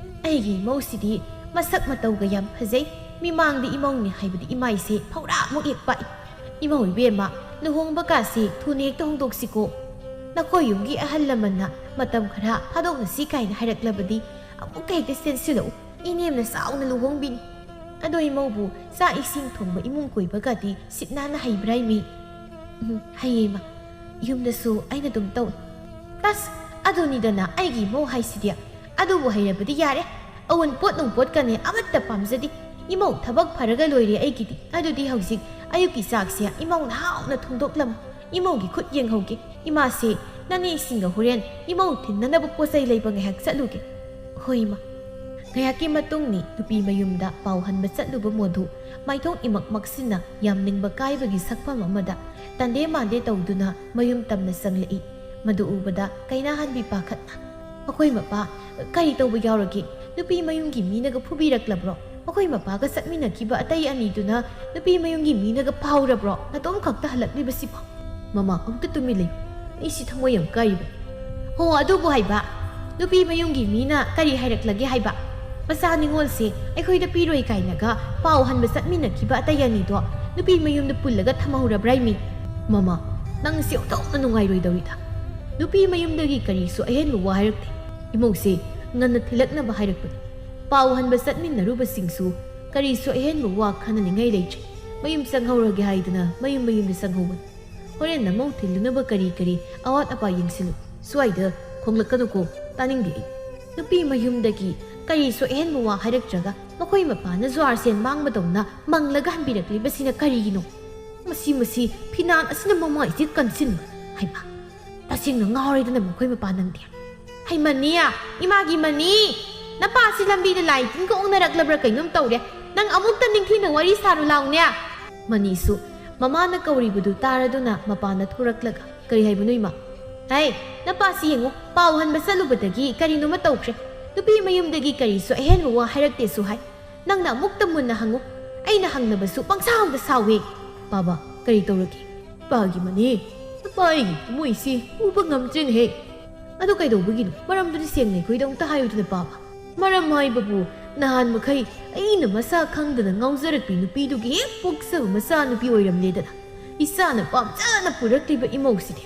"ꯑꯩꯒꯤ ꯏꯃꯧꯁꯤꯗꯤ ꯃꯁꯛ ꯃꯇꯧꯒ ꯌꯥꯝ ꯐꯖꯩ꯫ ꯃꯤꯃꯥꯡꯗ ꯏꯃꯧꯅꯤ ꯍꯥꯏꯕꯗꯤ ꯏꯃꯥꯏꯁꯦ ꯐꯧꯔꯥꯃꯨꯛ ꯍꯦꯛ ꯄꯥꯛꯏ꯫ ꯏꯃꯧ ꯏꯕꯦꯝꯃ, ꯂꯨꯍꯣꯡꯕ ꯀꯥꯁꯦ ꯊꯨꯅ ꯍꯦꯛꯇ ꯍꯣꯡꯗꯣꯛꯁꯤꯀꯣ꯫ ꯅꯈꯣꯏ ꯌꯨꯝꯒꯤ ꯑꯍꯜ ꯂꯃꯟꯅ ꯃꯇꯝ ꯈꯔ ꯐꯥꯗꯣꯛꯅꯁꯤ ꯀꯥꯏꯅ ꯍꯥꯏꯔꯛꯂꯕꯗꯤ ꯑꯃꯨꯛꯀ ꯍꯦꯛꯇ ꯆꯦꯟꯁꯤꯜꯂꯛꯎ꯫ ꯏꯅꯦꯝꯅ ꯆꯥꯎꯅ ꯂꯨꯍꯣꯡꯕꯤꯅꯤ꯫ ꯑꯗꯣ ꯏꯃꯧꯕꯨ ꯆꯥꯛ ꯏꯁꯤꯡ ꯊꯣꯡꯕ, ꯏꯃꯨꯡ ꯀꯣꯏꯕꯒꯗꯤ ꯁꯤꯠ ꯅꯥꯟꯅ ꯍꯩꯕ꯭ꯔꯥ ꯏꯃꯤ?" "ꯎꯝ, ꯍꯩꯌꯦ ꯏꯃꯥ꯫ ꯌꯨꯝꯗꯁꯨ ꯑꯩꯅ ꯑꯗꯨꯝ ꯇꯧꯏ꯫" "ꯑꯁ, ꯑꯗꯨꯅꯤꯗꯅ ꯑꯩꯒꯤ ꯏꯃꯧ ꯍꯥꯏꯁꯤꯗꯤ꯫ ꯑꯗꯨꯕꯨ ꯍꯩꯔꯕꯗꯤ ꯌꯥꯔꯦ꯫ ꯑꯋꯨꯟꯄꯣꯠ ꯅꯨꯡꯄꯣꯠꯀꯅꯦ ꯑꯃꯠꯇ ꯄꯥꯝꯖꯗꯦ꯫ ꯏꯃꯧ ꯊꯕꯛ ꯐꯔꯒ ꯂꯣꯏꯔꯦ ꯑꯩꯒꯤꯗꯤ꯫ ꯑꯗꯨꯗꯤ ꯍꯧꯖꯤꯛ ꯑꯌꯨꯛꯀꯤ ꯆꯥꯛꯁꯦ ꯏꯃꯧꯅ ꯍꯥꯎꯅ ꯊꯣꯡꯗꯣꯛꯂꯝꯃꯨ꯫ ꯏꯃꯧꯒꯤ ꯈꯨꯠ ꯌꯦꯡꯍꯧꯒꯦ꯫ ꯏꯃꯥꯁꯦ ꯅꯅꯦꯁꯤꯡꯒ ꯍꯣꯔꯦꯟ ꯏꯃꯧ ꯊꯤꯟꯅꯅꯕ ꯄꯣꯠ ꯆꯩ ꯂꯩꯕ ꯉꯥꯏꯍꯥꯛ ꯆꯠꯂꯨꯒꯦ꯫" "ꯍꯣꯏ ꯏꯃꯥ꯫" ꯉꯥꯏꯍꯥꯛꯀꯤ ꯃꯇꯨꯡꯅꯤ ꯅꯨꯄꯤ ꯃꯌꯨꯝꯗ ꯄꯥꯎ ꯍꯟꯕ ꯆꯠꯂꯨꯕ ꯃꯣꯗꯨ ꯃꯥꯏꯊꯣꯡ ꯏꯃꯛ ꯃꯛꯁꯤꯟꯅ ꯌꯥꯝ ꯅꯤꯡꯕ ꯀꯥꯏꯕꯒꯤ ꯁꯛꯐꯝ ꯑꯃꯗ ꯇꯟꯗꯦ ꯃꯥꯟꯗꯦ ꯇꯧꯗꯨꯅ ꯃꯌꯨꯝ ꯇꯝꯅ ꯆꯪꯂꯛꯏ꯫ ꯃꯗꯨ ꯎꯕꯗ ꯀꯩꯅꯥꯍꯟꯕꯤ ꯄꯥꯈꯠꯅ, "ꯃꯈꯣꯏ ꯃꯄꯥ ꯀꯔꯤ ꯇꯧꯕ ꯌꯥꯎꯔꯒꯦ? ꯅꯨꯄꯤ ꯃꯌꯨꯝꯒꯤ ꯃꯤꯅꯒ ꯐꯨꯕꯤꯔꯛꯂꯕ꯭ꯔꯣ? ꯃꯈꯣꯏ ꯃꯄꯥꯒ ꯆꯠꯃꯤꯟꯅꯈꯤꯕ ꯑꯇꯩ ꯑꯅꯤꯗꯨꯅ ꯅꯨꯄꯤ ꯃꯌꯨꯝꯒꯤ ꯃꯤꯅꯒ ꯐꯥꯎꯔꯕ꯭ꯔꯣ? ꯅꯇꯣꯝ ꯈꯛꯇ ꯍꯜꯂꯛꯂꯤꯕꯁꯤꯕꯣ?" "ꯃꯃꯥ, ꯑꯃꯨꯛꯇ ꯇꯨꯃꯤꯟ ꯂꯩꯌꯨ꯫ ꯑꯩꯁꯤ ꯊꯃꯣꯏ ꯌꯥꯝ ꯀꯥꯏꯔꯤꯕꯅꯤ꯫" "ꯍꯣ, ꯑꯗꯨꯕꯨ ꯍꯥꯏꯕ, ꯅꯨꯄꯤ ꯃꯌꯨꯝꯒꯤ ꯃꯤꯅ ꯀꯔꯤ ꯍꯥꯏꯔꯛꯂꯒꯦ ꯍꯥꯏꯕ? ꯃꯆꯥ ꯅꯤꯉꯣꯜꯁꯦ ꯑꯩꯈꯣꯏꯗ ꯄꯤꯔꯣꯏ ꯀꯥꯏꯅꯒ ꯄꯥꯎ ꯍꯟꯕ ꯆꯠꯃꯤꯟꯅꯈꯤꯕ ꯑꯇꯩ ꯑꯅꯤꯗꯣ ꯅꯨꯄꯤ ꯃꯌꯨꯝꯗ ꯄꯨꯜꯂꯒ ꯊꯝꯍꯧꯔꯕ꯭ꯔꯥ ꯏꯃꯤ?" "ꯃꯃꯥ, ꯅꯪꯁꯦ ꯑꯣꯟꯊꯣꯛꯅ ꯅꯨꯡꯉꯥꯏꯔꯣꯏꯗꯧꯔꯤꯗ꯫ ꯅꯨꯄꯤ ꯃꯌꯨꯝꯗꯒꯤ ꯀꯔꯤꯁꯨ ꯑꯍꯦꯟꯕ ꯋꯥ ꯍꯥꯏꯔꯛꯇꯦ꯫ ꯏꯃꯧꯁꯦ ꯉꯟꯅ ꯊꯤꯜꯂꯛꯅꯕ ꯍꯥꯏꯔꯛꯄꯅꯤ꯫ ꯄꯥꯎ ꯍꯟꯕ ꯆꯠꯃꯤꯟꯅꯔꯨꯕꯁꯤꯡꯁꯨ ꯀꯔꯤꯁꯨ ꯑꯍꯦꯟꯕ ꯋꯥ ꯈꯟꯅꯅꯤꯡꯉꯥꯏ ꯂꯩꯇ꯭ꯔꯦ꯫ ꯃꯌꯨꯝ ꯆꯪꯍꯧꯔꯒꯦ ꯍꯥꯏꯗꯨꯅ ꯃꯌꯨꯝ ꯃꯌꯨꯝꯗ ꯆꯪꯍꯧꯕꯅꯤ꯫ ꯍꯣꯔꯦꯟ ꯅꯃꯧ ꯊꯤꯜꯂꯨꯅꯕ ꯀꯔꯤ ꯀꯔꯤ ꯑꯋꯥꯠ ꯑꯄꯥ ꯌꯦꯡꯁꯤꯜꯂꯨ꯫ ꯁ꯭ꯋꯥꯏꯗ ꯈꯣꯡꯂꯛꯀꯅꯨꯀꯣ, ꯇꯥꯅꯤꯡꯗꯦ ꯑꯩ꯫" ꯅꯨꯄꯤ ꯃꯌꯨꯝꯗꯒꯤ ꯀꯔꯤꯁꯨ ꯑꯍꯦꯟꯕ ꯋꯥ ꯍꯥꯏꯔꯛꯇ꯭ꯔꯒ ꯃꯈꯣꯏ ꯃꯄꯥꯅ ꯖ꯭ꯋꯥꯔ ꯁꯦꯟ ꯃꯥꯡꯕꯗꯧꯅ ꯃꯪꯂꯒ ꯍꯟꯕꯤꯔꯛꯂꯤꯕꯁꯤꯅ ꯀꯔꯤꯒꯤꯅꯣ? ꯃꯁꯤ, ꯃꯁꯤ ꯐꯤꯅꯥꯟ ꯑꯁꯤꯅ ꯃꯃꯥꯏꯁꯤ ꯀꯟꯁꯤꯟꯕ꯫ ꯍꯩꯃꯥ, ꯇꯁꯦꯡꯅ ꯉꯥꯎꯔꯦꯗꯅ ꯃꯈꯣꯏ ꯃꯄꯥ ꯅꯪꯗꯤ꯫ "ꯍꯩ ꯃꯅꯤ, ꯏꯃꯥꯒꯤ ꯃꯅꯤ!" ꯅꯄꯥꯁꯤ ꯂꯝꯕꯤꯗ ꯂꯥꯏ ꯇꯤꯟꯒ ꯑꯣꯛꯅꯔꯛꯂꯕ꯭ꯔꯥ ꯀꯩꯅꯣꯝ ꯇꯧꯔꯦ꯫ ꯅꯪ ꯑꯃꯨꯛꯇ ꯅꯤꯡꯊꯤꯅ ꯋꯥꯔꯤ ꯁꯥꯔꯨ ꯂꯥꯎꯅꯦ꯫ ꯃꯅꯤꯁꯨ ꯃꯃꯥꯅ ꯀꯧꯔꯤꯕꯗꯨ ꯇꯥꯔꯗꯨꯅ ꯃꯄꯥꯟꯗ ꯊꯣꯔꯛꯂꯒ, "ꯀꯔꯤ ꯍꯥꯏꯕꯅꯣ ꯏꯃꯥ?" "ꯍꯥꯏ, ꯅꯄꯥꯁꯤ ꯌꯦꯡꯉꯨ, ꯄꯥꯎ ꯍꯟꯕ ꯆꯠꯂꯨꯕꯗꯒꯤ ꯀꯔꯤꯅꯣꯃ ꯇꯧꯈ꯭ꯔꯦ꯫ ꯅꯨꯄꯤ ꯃꯌꯨꯝꯗꯒꯤ ꯀꯔꯤꯁꯨ ꯑꯍꯦꯟꯕ ꯋꯥ ꯍꯥꯏꯔꯛꯇꯦꯁꯨ ꯍꯥꯏ꯫ ꯅꯪꯅ ꯑꯃꯨꯛꯇ ꯃꯨꯟꯅ ꯍꯪꯉꯨ꯫ ꯑꯩꯅ ꯍꯪꯅꯕꯁꯨ ꯄꯪꯁꯥꯎꯗ ꯁꯥꯎꯋꯦ꯫" "ꯄꯥꯕ, ꯀꯔꯤ ꯇꯧꯔꯒꯦ?" "ꯄꯥꯒꯤ ꯃꯅꯤ, ꯅꯄꯥ ꯑꯩꯒꯤ ꯊꯃꯣꯏꯁꯤ ꯎꯕ ꯉꯝꯗ꯭ꯔꯦꯅꯦꯍꯦ꯫" "ꯑꯗꯨ ꯀꯩꯗꯧꯕꯒꯤꯅꯣ? ꯃꯔꯝꯗꯨꯗꯤ ꯁꯦꯡꯅ ꯑꯩꯈꯣꯏꯗ ꯑꯃꯨꯛꯇ ꯍꯥꯏꯌꯨꯗꯅ, ꯄꯥꯕ꯫" "ꯃꯔꯝ ꯍꯥꯏꯕꯕꯨ, ꯅꯍꯥꯟ ꯃꯈꯩ ꯑꯩꯅ ꯃꯁꯥ ꯈꯪꯗꯅ ꯉꯥꯎꯖꯔꯛꯄꯤ ꯅꯨꯄꯤꯗꯨꯒꯤ ꯍꯦꯛ ꯄꯣꯛꯆꯕ ꯃꯆꯥ ꯅꯨꯄꯤ ꯑꯣꯏꯔꯝꯂꯦꯗꯅ, ꯏꯆꯥꯅ ꯄꯥꯝꯖꯅ ꯄꯨꯔꯛꯂꯤꯕ ꯏꯃꯧꯁꯤꯗꯤ꯫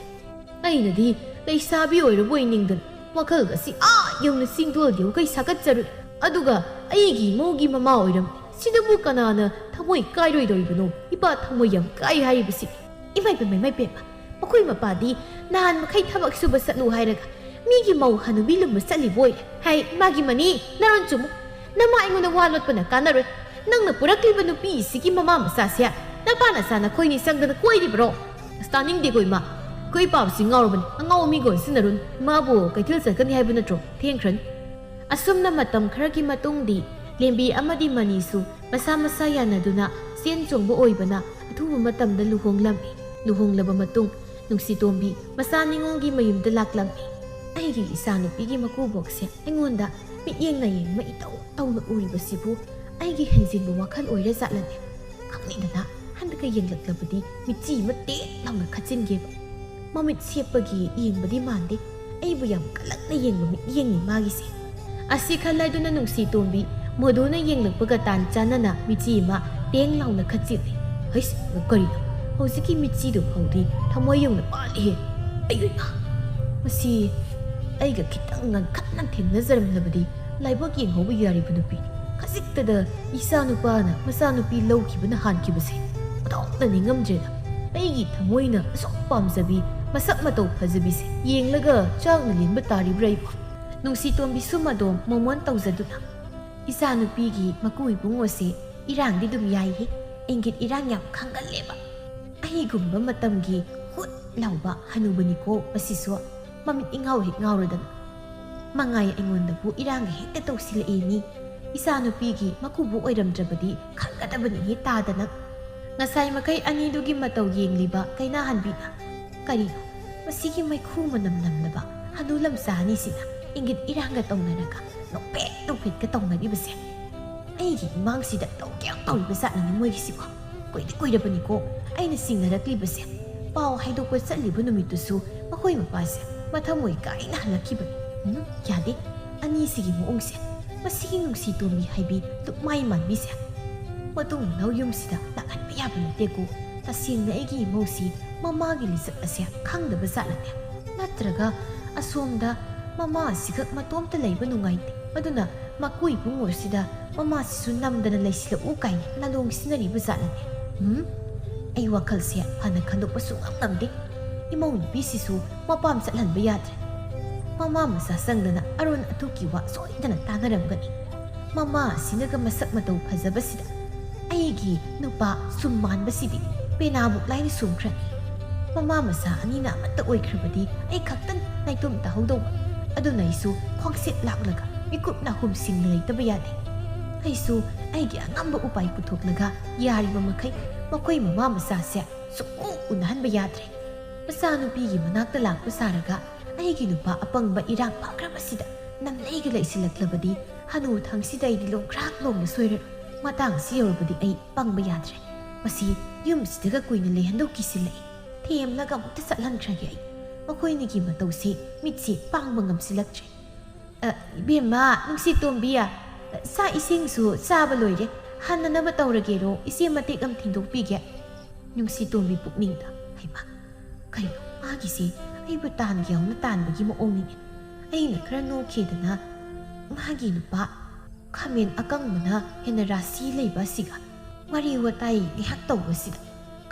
ꯑꯩꯅꯗꯤ ꯂꯩꯁꯥꯕꯤ ꯑꯣꯏꯔꯕꯣꯏ ꯅꯤꯡꯗꯅ ꯋꯥꯈꯜꯒꯁꯤ ꯑꯥ ꯌꯧꯅ ꯆꯤꯡꯗꯣꯜ ꯌꯧꯈꯩ ꯁꯥꯒꯠꯆꯔꯨꯏ꯫ ꯑꯗꯨꯒ ꯑꯩꯒꯤ ꯏꯃꯧꯒꯤ ꯃꯃꯥ ꯑꯣꯏꯔꯝꯃꯤ꯫ ꯁꯤꯗꯕꯨ ꯀꯅꯥꯅ ꯊꯃꯣꯏ ꯀꯥꯏꯔꯣꯏꯗꯧꯔꯤꯕꯅꯣ? ꯏꯄꯥ ꯊꯃꯣꯏ ꯌꯥꯝ ꯀꯥꯏ ꯍꯥꯏꯔꯤꯕꯁꯤ꯫" "ꯏꯃꯥꯏ ꯄꯦꯝꯃ, ꯏꯃꯥꯏ ꯄꯦꯝꯃ, ꯃꯈꯣꯏ ꯃꯄꯥꯗꯤ ꯅꯍꯥꯟ ꯃꯈꯩ ꯊꯕꯛ ꯁꯨꯕ ꯆꯠꯂꯨ ꯍꯥꯏꯔꯒ ꯃꯤꯒꯤ ꯃꯧ ꯍꯅꯨꯕꯤ ꯂꯨꯝꯕ ꯆꯠꯂꯤꯕꯣꯏ꯫ ꯍꯥꯏ, ꯃꯥꯒꯤ ꯃꯅꯤ, ꯅꯔꯣꯟ ꯆꯨꯝꯃꯨ꯫ ꯅꯃꯥ ꯑꯩꯉꯣꯟꯗ ꯋꯥ ꯂꯣꯠꯄꯅ ꯀꯥꯟꯅꯔꯣꯏ꯫ ꯅꯪꯅ ꯄꯨꯔꯛꯂꯤꯕ ꯅꯨꯄꯤ ꯑꯁꯤꯒꯤ ꯃꯃꯥ ꯃꯆꯥꯁꯦ ꯅꯄꯥ ꯅꯆꯥ ꯅꯈꯣꯏꯅꯤ ꯆꯪꯗꯅ ꯀꯣꯏꯔꯤꯕ꯭ꯔꯣ?" "ꯑꯁ, ꯇꯥꯅꯤꯡꯗꯦꯀꯣ ꯏꯃꯥ꯫ ꯑꯩꯈꯣꯏ ꯄꯥꯕꯁꯤ ꯉꯥꯎꯔꯕꯅꯤ꯫ ꯑꯉꯥꯎꯕ ꯃꯤꯒ ꯑꯣꯟꯁꯤꯟꯅꯔꯨꯅꯨ꯫ ꯏꯃꯥꯕꯨ ꯀꯩꯊꯦꯜ ꯆꯠꯀꯅꯤ ꯍꯥꯏꯕ ꯅꯠꯇ꯭ꯔꯣ? ꯊꯦꯡꯈ꯭ꯔꯅꯤ꯫" ꯑꯁꯨꯝꯅ ꯃꯇꯝ ꯈꯔꯒꯤ ꯃꯇꯨꯡꯗꯤ ꯂꯦꯝꯕꯤ ꯑꯃꯗꯤ ꯃꯅꯤꯁꯨ ꯃꯁꯥ ꯃꯁꯥ ꯌꯥꯅꯗꯨꯅ ꯆꯦꯟ ꯆꯣꯡꯕ ꯑꯣꯏꯕꯅ ꯑꯊꯨꯕ ꯃꯇꯝꯗ ꯂꯨꯍꯣꯡꯂꯝꯃꯤ꯫ ꯂꯨꯍꯣꯡꯂꯕ ꯃꯇꯨꯡ ꯅꯨꯡꯁꯤꯇꯣꯝꯕꯤ ꯃꯆꯥ ꯅꯤꯉꯣꯜꯒꯤ ꯃꯌꯨꯝꯗ ꯂꯥꯛꯂꯝꯃꯤ꯫ "ꯑꯩꯒꯤ ꯏꯆꯥꯅꯨꯄꯤꯒꯤ ꯃꯀꯨꯕꯣꯛꯁꯦ ꯑꯩꯉꯣꯟꯗ ꯃꯤꯠꯌꯦꯡ ꯅꯥꯌꯦꯡ ꯑꯃ ꯏꯇꯧ ꯇꯧꯅ ꯎꯔꯤꯕꯁꯤꯕꯨ ꯑꯩꯒꯤ ꯍꯦꯟꯖꯤꯟꯕ ꯋꯥꯈꯜ ꯑꯣꯏꯔꯖꯥꯠꯂꯅꯦ? ꯈꯪꯅꯤꯡꯗꯅ ꯍꯟꯗꯛꯀ ꯌꯦꯡꯂꯛꯂꯕꯗꯤ ꯃꯤꯠꯆꯤ ꯑꯃ ꯇꯦꯠ ꯂꯥꯎꯅ ꯈꯠꯆꯤꯟꯒꯦꯕ꯫ ꯃꯃꯤꯠ ꯁꯦꯞꯄꯒꯤ ꯌꯦꯡꯕꯗꯤ ꯃꯥꯟꯗꯦ꯫ ꯑꯩꯕꯨ ꯌꯥꯝ ꯀꯜꯂꯛꯅ ꯌꯦꯡꯕ ꯃꯤꯠꯌꯦꯡꯅꯤ ꯃꯥꯒꯤꯁꯦ꯫" ꯑꯁꯤ ꯈꯜꯂꯗꯨꯅ ꯅꯨꯡꯁꯤꯇꯣꯝꯕꯤ ꯃꯗꯨꯅ ꯌꯦꯡꯂꯛꯄꯒ ꯇꯥꯟ ꯆꯥꯅꯅ ꯃꯤꯠꯆꯤ ꯑꯃ ꯇꯦꯡ ꯂꯥꯎꯅ ꯈꯠꯆꯤꯜꯂꯤ꯫ "ꯍꯩꯁ, ꯀꯔꯤꯅꯣ? ꯍꯧꯖꯤꯛꯀꯤ ꯃꯤꯠꯆꯤꯗꯨ ꯐꯥꯎꯗꯤ ꯊꯃꯣꯏ ꯌꯧꯅ ꯄꯥꯜꯂꯤꯍꯦ꯫ ꯑꯩꯌꯣꯏꯃ! ꯃꯁꯤ ꯑꯩꯒ ꯈꯤꯇꯪ ꯉꯟꯈꯠꯅ ꯊꯦꯡꯅꯖꯔꯝꯂꯕꯗꯤ ꯂꯥꯏꯕꯛ ꯌꯦꯡꯍꯧꯕ ꯌꯥꯔꯤꯕ ꯅꯨꯄꯤꯅꯤ꯫ ꯈꯖꯤꯛꯇꯗ ꯏꯆꯥ ꯅꯨꯄꯥꯅ ꯃꯆꯥꯅꯨꯄꯤ ꯂꯧꯈꯤꯕꯅ ꯍꯥꯟꯈꯤꯕꯁꯦ ꯑꯣꯟꯊꯣꯛꯅ ꯅꯤꯡꯉꯝꯗ꯭ꯔꯦꯗ꯫ ꯑꯩꯒꯤ ꯊꯃꯣꯏꯅ ꯑꯁꯨꯛ ꯄꯥꯝꯖꯕꯤ, ꯃꯁꯛ ꯃꯇꯧ ꯐꯖꯕꯤꯁꯦ ꯌꯦꯡꯂꯒ ꯆꯥꯛꯅ ꯂꯦꯟꯕ ꯇꯥꯔꯤꯕ꯭ꯔꯥ ꯑꯩꯕꯨ?" ꯅꯨꯡꯁꯤꯇꯣꯝꯕꯤꯁꯨ ꯃꯗꯣꯝ ꯃꯣꯃꯣꯟ ꯇꯧꯖꯗꯨꯅ, "ꯏꯆꯥꯅꯨꯄꯤꯒꯤ ꯃꯀꯨ ꯏꯕꯨꯡꯉꯣꯁꯦ ꯏꯔꯥꯡꯗꯤ ꯑꯗꯨꯝ ꯌꯥꯏꯍꯦ꯫ ꯏꯪꯒꯤꯠ ꯏꯔꯥꯡ ꯌꯥꯝ ꯈꯪꯒꯜꯂꯦꯕ꯫ ꯑꯩꯒꯨꯝꯕ ꯃꯇꯝꯒꯤ ꯍꯨꯠ ꯂꯥꯎꯕ ꯍꯅꯨꯕꯅꯤꯀꯣ ꯃꯁꯤꯁꯨ꯫ ꯃꯃꯤꯠ ꯏꯉꯥꯎ ꯍꯦꯛ ꯉꯥꯎꯔꯗꯅ꯫" ꯃꯉꯥꯏ ꯑꯩꯉꯣꯟꯗꯕꯨ ꯏꯔꯥꯡꯒ ꯍꯦꯛꯇ ꯇꯧꯁꯤꯜꯂꯛꯏꯅꯤ꯫ ꯏꯆꯥꯅꯨꯄꯤꯒꯤ ꯃꯀꯨꯕꯨ ꯑꯣꯏꯔꯝꯗ꯭ꯔꯕꯗꯤ ꯈꯪꯒꯗꯕꯅꯤꯍꯦ ꯇꯥꯗꯅ꯫ ꯉꯁꯥꯏ ꯃꯈꯩ ꯑꯅꯤꯗꯨꯒꯤ ꯃꯇꯧ ꯌꯦꯡꯂꯤꯕ ꯀꯩꯅꯥꯍꯟꯕꯤꯅ, "ꯀꯔꯤꯅꯣ ꯃꯁꯤꯒꯤ ꯃꯩꯈꯨ ꯃꯅꯝ ꯅꯝꯂꯕ ꯍꯅꯨ ꯂꯝꯆꯥ ꯑꯅꯤꯁꯤꯅ ꯏꯪꯒꯤꯠ ꯏꯔꯥꯡꯒ ꯇꯧꯅꯔꯒ ꯅꯣꯛꯐꯦꯠ ꯅꯣꯛꯐꯦꯠꯀ ꯇꯧꯅꯔꯤꯕꯁꯦ? ꯑꯩꯒꯤ ꯏꯃꯥꯡꯁꯤꯗ ꯇꯧꯒꯦ ꯇꯧꯔꯤꯕ ꯖꯥꯠꯅꯤꯅꯦ ꯃꯣꯏꯒꯤꯁꯤꯕꯣ꯫ ꯀꯨꯏꯗꯤ ꯀꯨꯏꯔꯕꯅꯤꯀꯣ ꯑꯩꯅ ꯆꯤꯡꯅꯔꯛꯂꯤꯕꯁꯦ꯫ ꯄꯥꯎ ꯍꯥꯏꯗꯣꯛꯄ ꯆꯠꯂꯤꯕ ꯅꯨꯃꯤꯠꯇꯨꯁꯨ ꯃꯈꯣꯏ ꯃꯄꯥꯁꯦ ꯃꯊꯃꯣꯏ ꯀꯥꯏꯅ ꯍꯜꯂꯛꯈꯤꯕꯅꯤ꯫ ꯎꯝ, ꯌꯥꯗꯦ꯫ ꯑꯅꯤꯁꯤꯒꯤ ꯃꯑꯣꯡꯁꯦ, ꯃꯁꯤꯒꯤ ꯅꯨꯡꯁꯤ ꯇꯣꯝꯕꯤ ꯍꯥꯏꯕꯤ ꯂꯨꯞꯃꯥꯏ ꯃꯥꯟꯕꯤꯁꯦ ꯃꯇꯨꯡ ꯃꯅꯥꯎ ꯌꯨꯝꯁꯤꯗ ꯂꯥꯛꯍꯟꯕ ꯌꯥꯕ ꯅꯠꯇꯦꯀꯣ꯫ ꯇꯁꯦꯡꯅ ꯑꯩꯒꯤ ꯏꯃꯧꯁꯤ ꯃꯃꯥꯒꯤ ꯂꯤꯆꯠ ꯑꯁꯦ ꯈꯪꯗꯕ ꯖꯥꯠꯂꯅꯦ? ꯅꯠꯇ꯭ꯔꯒ ꯑꯁꯣꯝꯗ ꯃꯃꯥ ꯑꯁꯤꯈꯛ ꯃꯇꯣꯝꯇ ꯂꯩꯕ ꯅꯨꯡꯉꯥꯏꯇꯦ, ꯑꯗꯨꯅ ꯃꯀꯨ ꯏꯕꯨꯡꯉꯣꯁꯤꯗ ꯃꯃꯥꯁꯤꯁꯨ ꯅꯝꯗꯅ ꯂꯩꯁꯤꯜꯂꯛꯎ ꯀꯥꯏꯅ ꯂꯥꯂꯣꯡ ꯁꯤꯟꯅꯔꯤꯕ ꯖꯥꯠꯂꯅꯦ? ꯎꯝ? ꯑꯩ ꯋꯥꯈꯜꯁꯦ ꯐꯅ ꯈꯟꯗꯣꯛꯄ ꯁꯨꯡꯉꯝ ꯉꯝꯗꯦ꯫ ꯏꯃꯧ ꯅꯨꯄꯤꯁꯤꯁꯨ ꯃꯄꯥꯝ ꯆꯠꯍꯟꯕ ꯌꯥꯗ꯭ꯔꯦ꯫ ꯃꯃꯥ ꯃꯆꯥ ꯆꯪꯗꯅ ꯑꯔꯣꯟ ꯑꯊꯨꯞꯀꯤ ꯋꯥ ꯁꯣꯏꯗꯅ ꯇꯥꯅꯔꯝꯒꯅꯤ꯫ ꯃꯃꯥ ꯑꯁꯤꯅꯒ ꯃꯁꯛ ꯃꯇꯧ ꯐꯖꯕꯁꯤꯗ ꯑꯩꯒꯤ ꯅꯨꯄꯥ ꯁꯨꯝ ꯃꯥꯟꯕꯁꯤꯗꯤ ꯄꯦꯅꯥꯃꯨꯛ ꯂꯥꯏꯅ ꯁꯨꯝꯈ꯭ꯔꯅꯤ꯫ ꯃꯃꯥ ꯃꯆꯥ ꯑꯅꯤꯅ ꯑꯃꯠꯇ ꯑꯣꯏꯈ꯭ꯔꯕꯗꯤ ꯑꯩ ꯈꯛꯇꯪ ꯅꯥꯏꯇꯣꯝ ꯇꯥꯍꯧꯗꯧꯕ꯫ ꯑꯗꯨꯅ ꯑꯩꯁꯨ ꯈꯣꯡꯆꯦꯠ ꯂꯥꯛꯂꯒ ꯃꯤꯀꯨꯞ ꯅꯥꯍꯨꯝ ꯁꯤꯡꯅ ꯂꯩꯇꯕ ꯌꯥꯗꯦ꯫ ꯑꯩꯁꯨ ꯑꯩꯒꯤ ꯑꯉꯝꯕ ꯎꯄꯥꯏ ꯄꯨꯊꯣꯛꯂꯒ ꯌꯥꯔꯤꯕ ꯃꯈꯩ ꯃꯈꯣꯏ ꯃꯃꯥ ꯃꯆꯥꯁꯦ ꯁꯨꯛꯎ ꯎꯅꯍꯟꯕ ꯌꯥꯗ꯭ꯔꯦ꯫ ꯃꯆꯥꯅꯨꯄꯤꯒꯤ ꯃꯅꯥꯛꯇ ꯂꯥꯛꯄ ꯁꯥꯔꯒ ꯑꯩꯒꯤ ꯅꯨꯄꯥ ꯑꯄꯪꯕ ꯏꯔꯥꯡ ꯐꯈ꯭ꯔꯕꯁꯤꯗ ꯅꯝꯂꯩꯒ ꯂꯩꯁꯤꯜꯂꯛꯂꯕꯗꯤ ꯍꯅꯨ ꯊꯪꯁꯤꯗ ꯑꯩꯗꯤ ꯂꯣꯡꯈ꯭ꯔꯥꯛ ꯂꯣꯡꯅ ꯁꯣꯏꯔꯔꯣꯏ꯫ ꯃꯇꯥꯡꯁꯤ ꯌꯧꯔꯕꯗꯤ ꯑꯩ ꯄꯪꯕ ꯌꯥꯗ꯭ꯔꯦ꯫ ꯃꯁꯤ ꯌꯨꯝꯁꯤꯗꯒ ꯀꯨꯏꯅ ꯂꯩꯍꯟꯗꯧ ꯀꯤꯁꯤꯜꯂꯛꯏ꯫ ꯊꯦꯝꯂꯒ ꯑꯃꯨꯛꯇ ꯆꯠꯍꯟꯈ꯭ꯔꯒꯦ ꯑꯩ꯫ ꯃꯈꯣꯏꯅꯤꯒꯤ ꯃꯇꯧꯁꯤ ꯃꯤꯠꯁꯤ ꯄꯥꯡꯕ ꯉꯝꯁꯤꯜꯂꯛꯇ꯭ꯔꯦ꯫ "ꯑ, ꯏꯕꯦꯝꯃ, ꯅꯨꯡꯁꯤ ꯇꯣꯝꯕꯤ, ꯑ, ꯆꯥꯛ ꯏꯁꯤꯡꯁꯨ ꯆꯥꯕ ꯂꯣꯏꯔꯦ꯫ ꯍꯟꯅꯅꯕ ꯇꯧꯔꯒꯦꯔꯣ? ꯏꯆꯦ ꯃꯇꯦꯛ ꯑꯃ ꯊꯤꯟꯗꯣꯛꯄꯤꯒꯦ꯫" ꯅꯨꯡꯁꯤ ꯇꯣꯝꯕꯤ ꯄꯨꯛꯅꯤꯡꯗ, "ꯍꯩꯃꯥ, ꯀꯩꯅꯣ ꯃꯥꯒꯤꯁꯦ? ꯑꯩꯕꯨ ꯇꯥꯟꯒꯦ ꯌꯥꯎꯅ ꯇꯥꯟꯕꯒꯤ ꯃꯑꯣꯡꯅꯤꯅꯦ꯫" ꯑꯩꯅ ꯈꯔ ꯅꯣꯛꯈꯤꯗꯅ, ꯃꯥꯒꯤ ꯅꯨꯄꯥ ꯈꯥꯃꯦꯟ ꯑꯀꯪꯕꯅ ꯍꯦꯟꯅ ꯔꯥꯁꯤ ꯂꯩꯕ ꯑꯁꯤꯒ ꯋꯥꯔꯤ ꯋꯥꯇꯥꯏ ꯉꯥꯏꯍꯥꯛ ꯇꯧꯕꯁꯤꯗ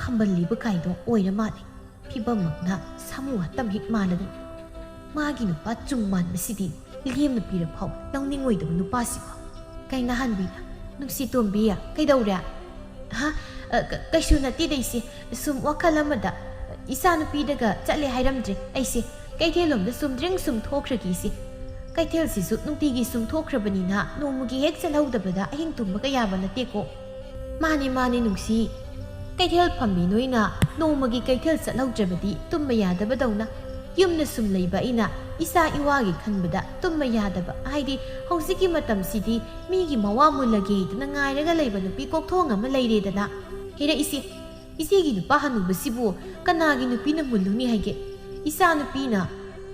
ꯈꯝꯕꯜꯂꯤꯕ ꯀꯥꯏꯗꯣ ꯑꯣꯏꯔ ꯃꯥꯜꯂꯦ꯫ ꯐꯤꯕꯝꯃꯛꯅ ꯁꯥꯃꯨ ꯍꯥꯇꯝ ꯍꯦꯛ ꯃꯥꯟꯅꯗꯅ꯫ ꯃꯥꯒꯤ ꯅꯨꯄꯥ ꯆꯨꯝ ꯃꯥꯟꯕꯁꯤꯗꯤ ꯂꯦꯝꯅ ꯄꯤꯔ ꯐꯥꯎ ꯂꯧꯅꯤꯡꯉꯣꯏꯗꯕ ꯅꯨꯄꯥꯁꯤꯕꯨ꯫ ꯀꯩꯅꯥꯍꯟꯕꯤꯅ, "ꯅꯨꯡꯁꯤ ꯇꯣꯝꯕꯤ, ꯀꯩꯗꯧꯔꯦ?" "ꯍꯥ? ꯑ, ꯀ-, ꯀꯩꯁꯨ ꯅꯠꯇꯦꯗ ꯏꯆꯦ꯫ ꯁꯨꯝ ꯋꯥꯈꯜ ꯑꯃꯗ ꯏꯆꯥꯅꯨꯄꯤꯗꯒ ꯆꯠꯂꯦ ꯍꯥꯏꯔꯝꯗ꯭ꯔꯦ ꯑꯩꯁꯦ꯫ ꯀꯩꯊꯦꯜꯂꯣꯝꯗ ꯆꯨꯝꯗ꯭ꯔꯤꯡ ꯁꯨꯝ ꯊꯣꯛꯈ꯭ꯔꯒꯦ ꯏꯆꯦ꯫ ꯀꯩꯊꯦꯜꯁꯤꯁꯨ ꯅꯨꯡꯇꯤꯒꯤ ꯁꯨꯝ ꯊꯣꯛꯈ꯭ꯔꯕꯅꯤꯅ ꯅꯣꯡꯃꯒꯤ ꯍꯦꯛ ꯆꯠꯍꯧꯗꯕꯗ ꯑꯍꯤꯡ ꯇꯨꯝꯕꯒ ꯌꯥꯕ ꯅꯠꯇꯦꯀꯣ꯫ ꯃꯥꯅꯤ, ꯃꯥꯅꯤ, ꯅꯨꯡꯁꯤ꯫ ꯀꯩꯊꯦꯜ ꯐꯝꯕꯤ ꯅꯣꯏꯅ ꯅꯣꯡꯃꯒꯤ ꯀꯩꯊꯦꯜ ꯆꯠꯍꯧꯗ꯭ꯔꯕꯗꯤ ꯇꯨꯝꯕ ꯌꯥꯗꯕꯗꯧꯅ, ꯌꯨꯝꯗ ꯁꯨꯝ ꯂꯩꯕ ꯑꯩꯅ ꯏꯆꯥ ꯏꯋꯥꯒꯤ ꯈꯟꯕꯗ ꯇꯨꯝꯕ ꯌꯥꯗꯕ꯫ ꯍꯥꯏꯗꯤ, ꯍꯧꯖꯤꯛꯀꯤ ꯃꯇꯝꯁꯤꯗꯤ ꯃꯤꯒꯤ ꯃꯋꯥ ꯃꯨꯜꯂꯒꯦꯗꯅ ꯉꯥꯏꯔꯒ ꯂꯩꯕ ꯅꯨꯄꯤ ꯀꯣꯛꯊꯣꯡ ꯑꯃ ꯂꯩꯔꯦꯗꯅ꯫ ꯍꯦꯔꯥ ꯏꯆꯦ, ꯏꯆꯦꯒꯤ ꯅꯨꯄꯥ ꯍꯅꯨꯕꯁꯤꯕꯨ ꯀꯅꯥꯒꯤ ꯅꯨꯄꯤꯅ ꯃꯨꯜꯂꯨꯅꯤ ꯍꯥꯏꯒꯦ? ꯏꯆꯥ ꯅꯨꯄꯤꯅ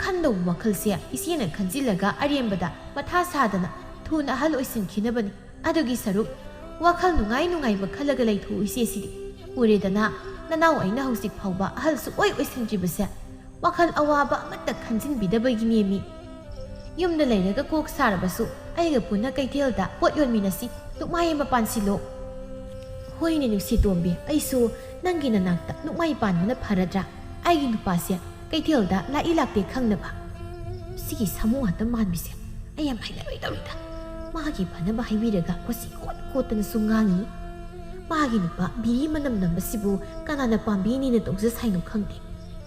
ꯈꯟꯗꯧꯕ ꯋꯥꯈꯜꯁꯦ ꯏꯆꯦꯅ ꯈꯟꯖꯤꯜꯂꯒ ꯑꯔꯦꯝꯕꯗ ꯃꯊꯥ ꯁꯥꯗꯅ ꯊꯨꯅ ꯑꯍꯜ ꯑꯣꯏꯁꯤꯟꯈꯤꯅꯕꯅꯤ꯫ ꯑꯗꯨꯒꯤ ꯁꯔꯨꯛ ꯋꯥꯈꯜ ꯅꯨꯡꯉꯥꯏ ꯅꯨꯡꯉꯥꯏꯕ ꯈꯜꯂꯒ ꯂꯩꯊꯣꯛꯎ ꯏꯆꯦꯁꯤꯗꯤ꯫ ꯎꯔꯦꯗꯅ, ꯅꯅꯥꯎ ꯑꯩꯅ ꯍꯧꯖꯤꯛ ꯐꯥꯎꯕ ꯑꯍꯜ ꯁꯨꯛꯑꯣꯏ ꯑꯣꯏꯁꯤꯟꯗ꯭ꯔꯤꯕꯁꯦ ꯋꯥꯈꯜ ꯑꯋꯥꯕ ꯑꯃꯠꯇ ꯈꯟꯖꯤꯟꯕꯤꯗꯕꯒꯤꯅꯦꯃꯤ꯫ ꯌꯨꯝꯗ ꯂꯩꯔꯒ ꯀꯣꯛ ꯁꯥꯔꯕꯁꯨ ꯑꯩꯒ ꯄꯨꯟꯅ ꯀꯩꯊꯦꯜꯗ ꯄꯣꯠ ꯌꯣꯟꯃꯤꯟꯅꯁꯤ, ꯂꯨꯛꯃꯥꯏ ꯑꯃ ꯄꯥꯟꯁꯤꯜꯂꯣ꯫ ꯍꯣꯏꯅꯦ ꯅꯨꯡꯁꯤꯇꯣꯝꯕꯤ, ꯑꯩꯁꯨ ꯅꯪꯒꯤ ꯅꯅꯥꯛꯇ ꯂꯨꯛꯃꯥꯏ ꯄꯥꯟꯕꯅ ꯐꯔꯗ꯭ꯔꯥ? ꯑꯩꯒꯤ ꯅꯨꯄꯥꯁꯦ ꯀꯩꯊꯦꯜꯗ ꯂꯥꯛꯏ ꯂꯥꯛꯇꯦ ꯈꯪꯅꯕ꯫ ꯁꯤꯒꯤ ꯁꯥꯃꯨ ꯍꯥꯠꯇ ꯃꯥꯟꯕꯤꯁꯦ ꯑꯩ ꯌꯥꯝ ꯍꯩꯅꯔꯣꯏꯗꯧꯔꯤꯗ꯫ ꯃꯥꯒꯤ ꯐꯅꯕ ꯍꯥꯏꯕꯤꯔꯒ ꯀꯣꯆꯤ ꯀꯣꯠ ꯀꯣꯠꯇꯅꯁꯨ ꯉꯥꯡꯉꯤ꯫ ꯃꯥꯒꯤ ꯅꯨꯄꯥ ꯕꯤꯔꯤ ꯃꯅꯝ ꯅꯝꯕꯁꯤꯕꯨ ꯀꯅꯥꯅ ꯄꯥꯝꯕꯤꯅꯤꯅ ꯇꯧꯖ ꯁꯥꯏꯅꯣ ꯈꯪꯗꯦ꯫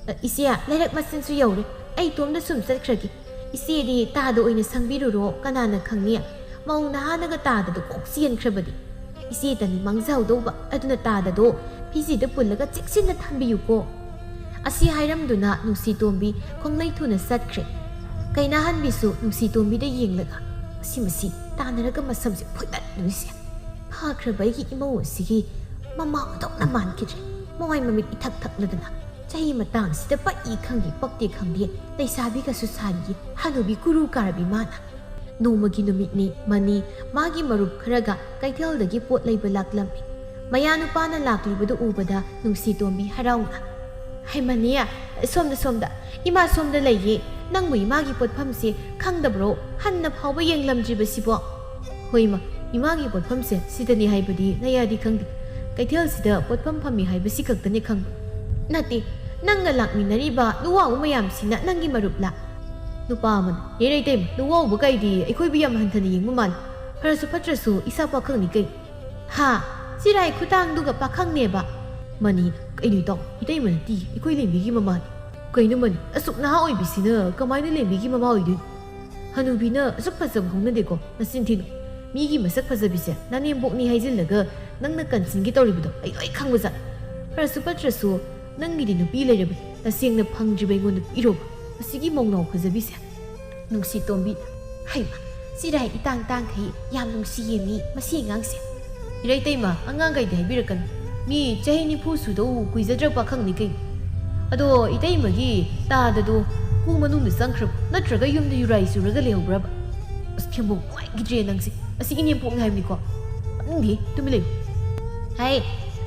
ꯑ, ꯏꯆꯦ, ꯂꯩꯔꯛ ꯃꯆꯤꯟꯁꯨ ꯌꯧꯔꯦ꯫ ꯑꯩ ꯏꯇꯣꯝꯗ ꯁꯨꯝ ꯆꯠꯈ꯭ꯔꯒꯦ꯫ ꯏꯆꯦꯗꯤ ꯇꯥꯗ ꯑꯣꯏꯅ ꯁꯪꯕꯤꯔꯨꯔꯣ, ꯀꯅꯥꯅ ꯈꯪꯅꯤ? ꯃꯧ ꯅꯍꯥꯅꯒ ꯇꯥꯗꯗ ꯀꯣꯛ ꯆꯦꯟꯈ꯭ꯔꯕꯗꯤ꯫ ꯏꯆꯦꯇꯅꯤ ꯃꯥꯡꯖꯍꯧꯗꯧꯕ, ꯑꯗꯨꯅ ꯇꯥꯗꯗꯣ ꯐꯤꯖꯤꯗ ꯄꯨꯜꯂꯒ ꯆꯦꯛꯁꯤꯟꯅ ꯊꯝꯕꯤꯌꯨꯀꯣ꯫ ꯑꯁꯤ ꯍꯥꯏꯔꯝꯗꯨꯅ ꯅꯨꯡꯁꯤꯇꯣꯝꯕꯤ ꯈꯣꯡꯂꯩ ꯊꯨꯅ ꯆꯠꯈ꯭ꯔꯦ꯫ ꯀꯩꯅꯥꯍꯟꯕꯤꯁꯨ ꯅꯨꯡꯁꯤꯇꯣꯝꯕꯤꯗ ꯌꯦꯡꯂꯒ, "ꯃꯁꯤ, ꯃꯁꯤ ꯇꯥꯟꯅꯔꯒ ꯃꯁꯝꯁꯦ ꯐꯨꯠꯇꯠꯂꯨꯏꯁꯦ꯫ ꯐꯈ꯭ꯔꯕ ꯑꯩꯒꯤ ꯏꯃꯧ ꯑꯁꯤꯒꯤ ꯃꯃꯥ ꯑꯣꯟꯊꯣꯛꯅ ꯃꯥꯟꯈꯤꯗ꯭ꯔꯦ꯫ ꯃꯃꯥꯏ ꯃꯃꯤꯠ ꯏꯊꯛ ꯊꯛꯂꯗꯅ ꯆꯍꯤ ꯃꯇꯥꯡꯁꯤꯗ ꯄꯛꯏ ꯈꯪꯗꯦ, ꯄꯛꯇꯦ ꯈꯪꯗꯦ, ꯂꯩꯁꯥꯕꯤꯒꯁꯨ ꯁꯥꯔꯤꯌꯦ, ꯍꯅꯨꯕꯤ ꯀꯨꯔꯨ ꯀꯥꯔꯕꯤ ꯃꯥꯅ"꯫ ꯅꯣꯡꯃꯒꯤ ꯅꯨꯃꯤꯠꯅꯤ꯫ ꯃꯅꯤ ꯃꯥꯒꯤ ꯃꯔꯨꯞ ꯈꯔꯒ ꯀꯩꯊꯦꯜꯗꯒꯤ ꯄꯣꯠ ꯂꯩꯕ ꯂꯥꯛꯂꯝꯃꯤ꯫ ꯃꯌꯥꯅꯨꯄꯥꯅ ꯂꯥꯛꯂꯤꯕꯗꯨ ꯎꯕꯗ ꯅꯨꯡꯁꯤꯇꯣꯝꯕꯤ ꯍꯔꯥꯎꯅ, "ꯍꯩꯃꯅꯤ, ꯁꯣꯝꯗ, ꯁꯣꯝꯗ, ꯏꯃꯥ ꯁꯣꯝꯗ ꯂꯩꯌꯦ꯫ ꯅꯪꯕꯨ ꯏꯃꯥꯒꯤ ꯄꯣꯠꯐꯝꯁꯦ ꯈꯪꯗꯕ꯭ꯔꯣ? ꯍꯟꯅ ꯐꯥꯎꯕ ꯌꯦꯡꯂꯝꯗ꯭ꯔꯤꯕꯁꯤꯕꯣ?" "ꯍꯣꯏ ꯏꯃꯥ, ꯏꯃꯥꯒꯤ ꯄꯣꯠꯐꯝꯁꯦ ꯁꯤꯗꯅꯤ ꯍꯥꯏꯕꯗꯤ ꯅꯌꯥꯗꯤ ꯈꯪꯗꯦ꯫ ꯀꯩꯊꯦꯜꯁꯤꯗ ꯄꯣꯠꯐꯝ ꯐꯝꯃꯤ ꯍꯥꯏꯕꯁꯤ ꯈꯛꯇꯅꯤ ꯈꯪꯕ꯫ ꯅꯠꯇꯦ, ꯅꯪꯒ ꯂꯥꯛꯃꯤꯟꯅꯔꯤꯕ ꯂꯨꯋꯥꯎ ꯃꯌꯥꯝꯁꯤꯅ ꯅꯪꯒꯤ ꯃꯔꯨꯞꯂꯥ?" ꯅꯨꯄꯥ ꯑꯃꯅ, "ꯍꯦꯔꯥ ꯏꯇꯩꯃ, ꯂꯨꯋꯥꯎꯕ ꯀꯥꯏꯗꯤ ꯑꯩꯈꯣꯏꯕꯨ ꯌꯥꯝ ꯍꯟꯊꯅ ꯌꯦꯡꯕ ꯃꯥꯜꯂꯤ꯫ ꯐꯔꯁꯨ ꯐꯠꯇ꯭ꯔꯁꯨ ꯏꯁꯥ ꯄꯥꯈꯪꯅꯤ ꯀꯩ?" "ꯍꯥ? ꯆꯤꯔꯥꯏ ꯈꯨꯇꯥꯡꯗꯨꯒ ꯄꯥꯈꯪꯅꯦꯕ?" ꯃꯅꯤꯅ, "ꯀꯩꯅꯣ ꯏꯇꯥꯎ, ꯏꯇꯩꯃ ꯅꯠꯇꯦ, ꯑꯩꯈꯣꯏ ꯂꯦꯝꯕꯤꯒꯤ ꯃꯃꯥꯅꯤ꯫ ꯀꯩꯅꯣ ꯃꯅꯤ, ꯑꯁꯨꯛ ꯅꯍꯥ ꯑꯣꯏꯕꯤꯁꯤꯅ ꯀꯃꯥꯏꯅ ꯂꯦꯝꯕꯤꯒꯤ ꯃꯃꯥ ꯑꯣꯏꯗꯣꯏꯅꯣ?" ꯍꯅꯨꯕꯤꯅ ꯑꯁꯨꯛ ꯐꯖꯕ ꯍꯧꯅꯗꯦꯀꯣ, ꯅꯆꯤꯟ ꯊꯤꯅꯨ꯫ ꯃꯤꯒꯤ ꯃꯁꯛ ꯐꯖꯕꯤꯁꯦ ꯅꯅꯦꯝꯕꯣꯛꯅꯤ ꯍꯥꯏꯖꯤꯜꯂꯒ ꯅꯪꯅ ꯀꯟꯁꯤꯟꯒꯦ ꯇꯧꯔꯤꯕꯗꯣ ꯑꯩ ꯂꯣꯏ ꯈꯪꯕꯖꯥꯠ꯫ ꯐꯔꯁꯨ ꯐꯠꯇ꯭ꯔꯁꯨ ꯅꯪꯒꯤꯗꯤ ꯅꯨꯄꯤ ꯂꯩꯔꯕꯅꯤ, ꯇꯁꯦꯡꯅ ꯐꯪꯗ꯭ꯔꯤꯕ ꯑꯩꯉꯣꯟꯗ ꯄꯤꯔꯣꯕ꯫ ꯃꯁꯤꯒꯤ ꯃꯧꯅꯥꯎ ꯐꯖꯕꯤꯁꯦ꯫ ꯅꯨꯡꯁꯤ ꯇꯣꯝꯕꯤ꯫ ꯍꯩꯃ, ꯁꯤꯔꯥꯏ ꯏꯇꯥꯡ ꯇꯥꯡꯈꯩ, ꯌꯥꯝ ꯅꯨꯡꯁꯤ ꯌꯦꯡꯉꯤ ꯃꯁꯤ ꯑꯉꯥꯡꯁꯦ꯫ ꯏꯔꯩꯇꯩꯃ, ꯑꯉꯥꯡꯈꯩꯗꯤ ꯍꯥꯏꯕꯤꯔꯛꯀꯅꯨ꯫ ꯃꯤ ꯆꯍꯤ ꯅꯤꯐꯨ ꯁꯨꯗꯧ ꯀꯨꯏꯖꯗ꯭ꯔ ꯄꯥꯈꯪꯅꯤ ꯀꯩꯅꯣ꯫ ꯑꯗꯣ ꯏꯇꯩꯃꯒꯤ ꯇꯥꯗꯗꯣ ꯀꯨ ꯃꯅꯨꯡꯗ ꯆꯪꯈ꯭ꯔꯕ ꯅꯠꯇ꯭ꯔꯒ ꯌꯨꯝꯗ ꯌꯨꯔꯥꯏ ꯆꯨꯔꯒ ꯂꯩꯍꯧꯕ꯭ꯔꯕ? ꯑꯁ, ꯊꯦꯝꯕꯣꯛ ꯅꯨꯡꯉꯥꯏꯈꯤꯗ꯭ꯔꯦ ꯅꯪꯁꯦ꯫ ꯑꯁꯤ ꯏꯅꯦꯝꯄꯣꯛꯅꯤ ꯍꯥꯏꯕꯅꯤꯀꯣ꯫ ꯇꯥꯅꯤꯡꯗꯦ, ꯇꯨꯃꯤꯟ ꯂꯩꯌꯨ꯫ ꯍꯩ,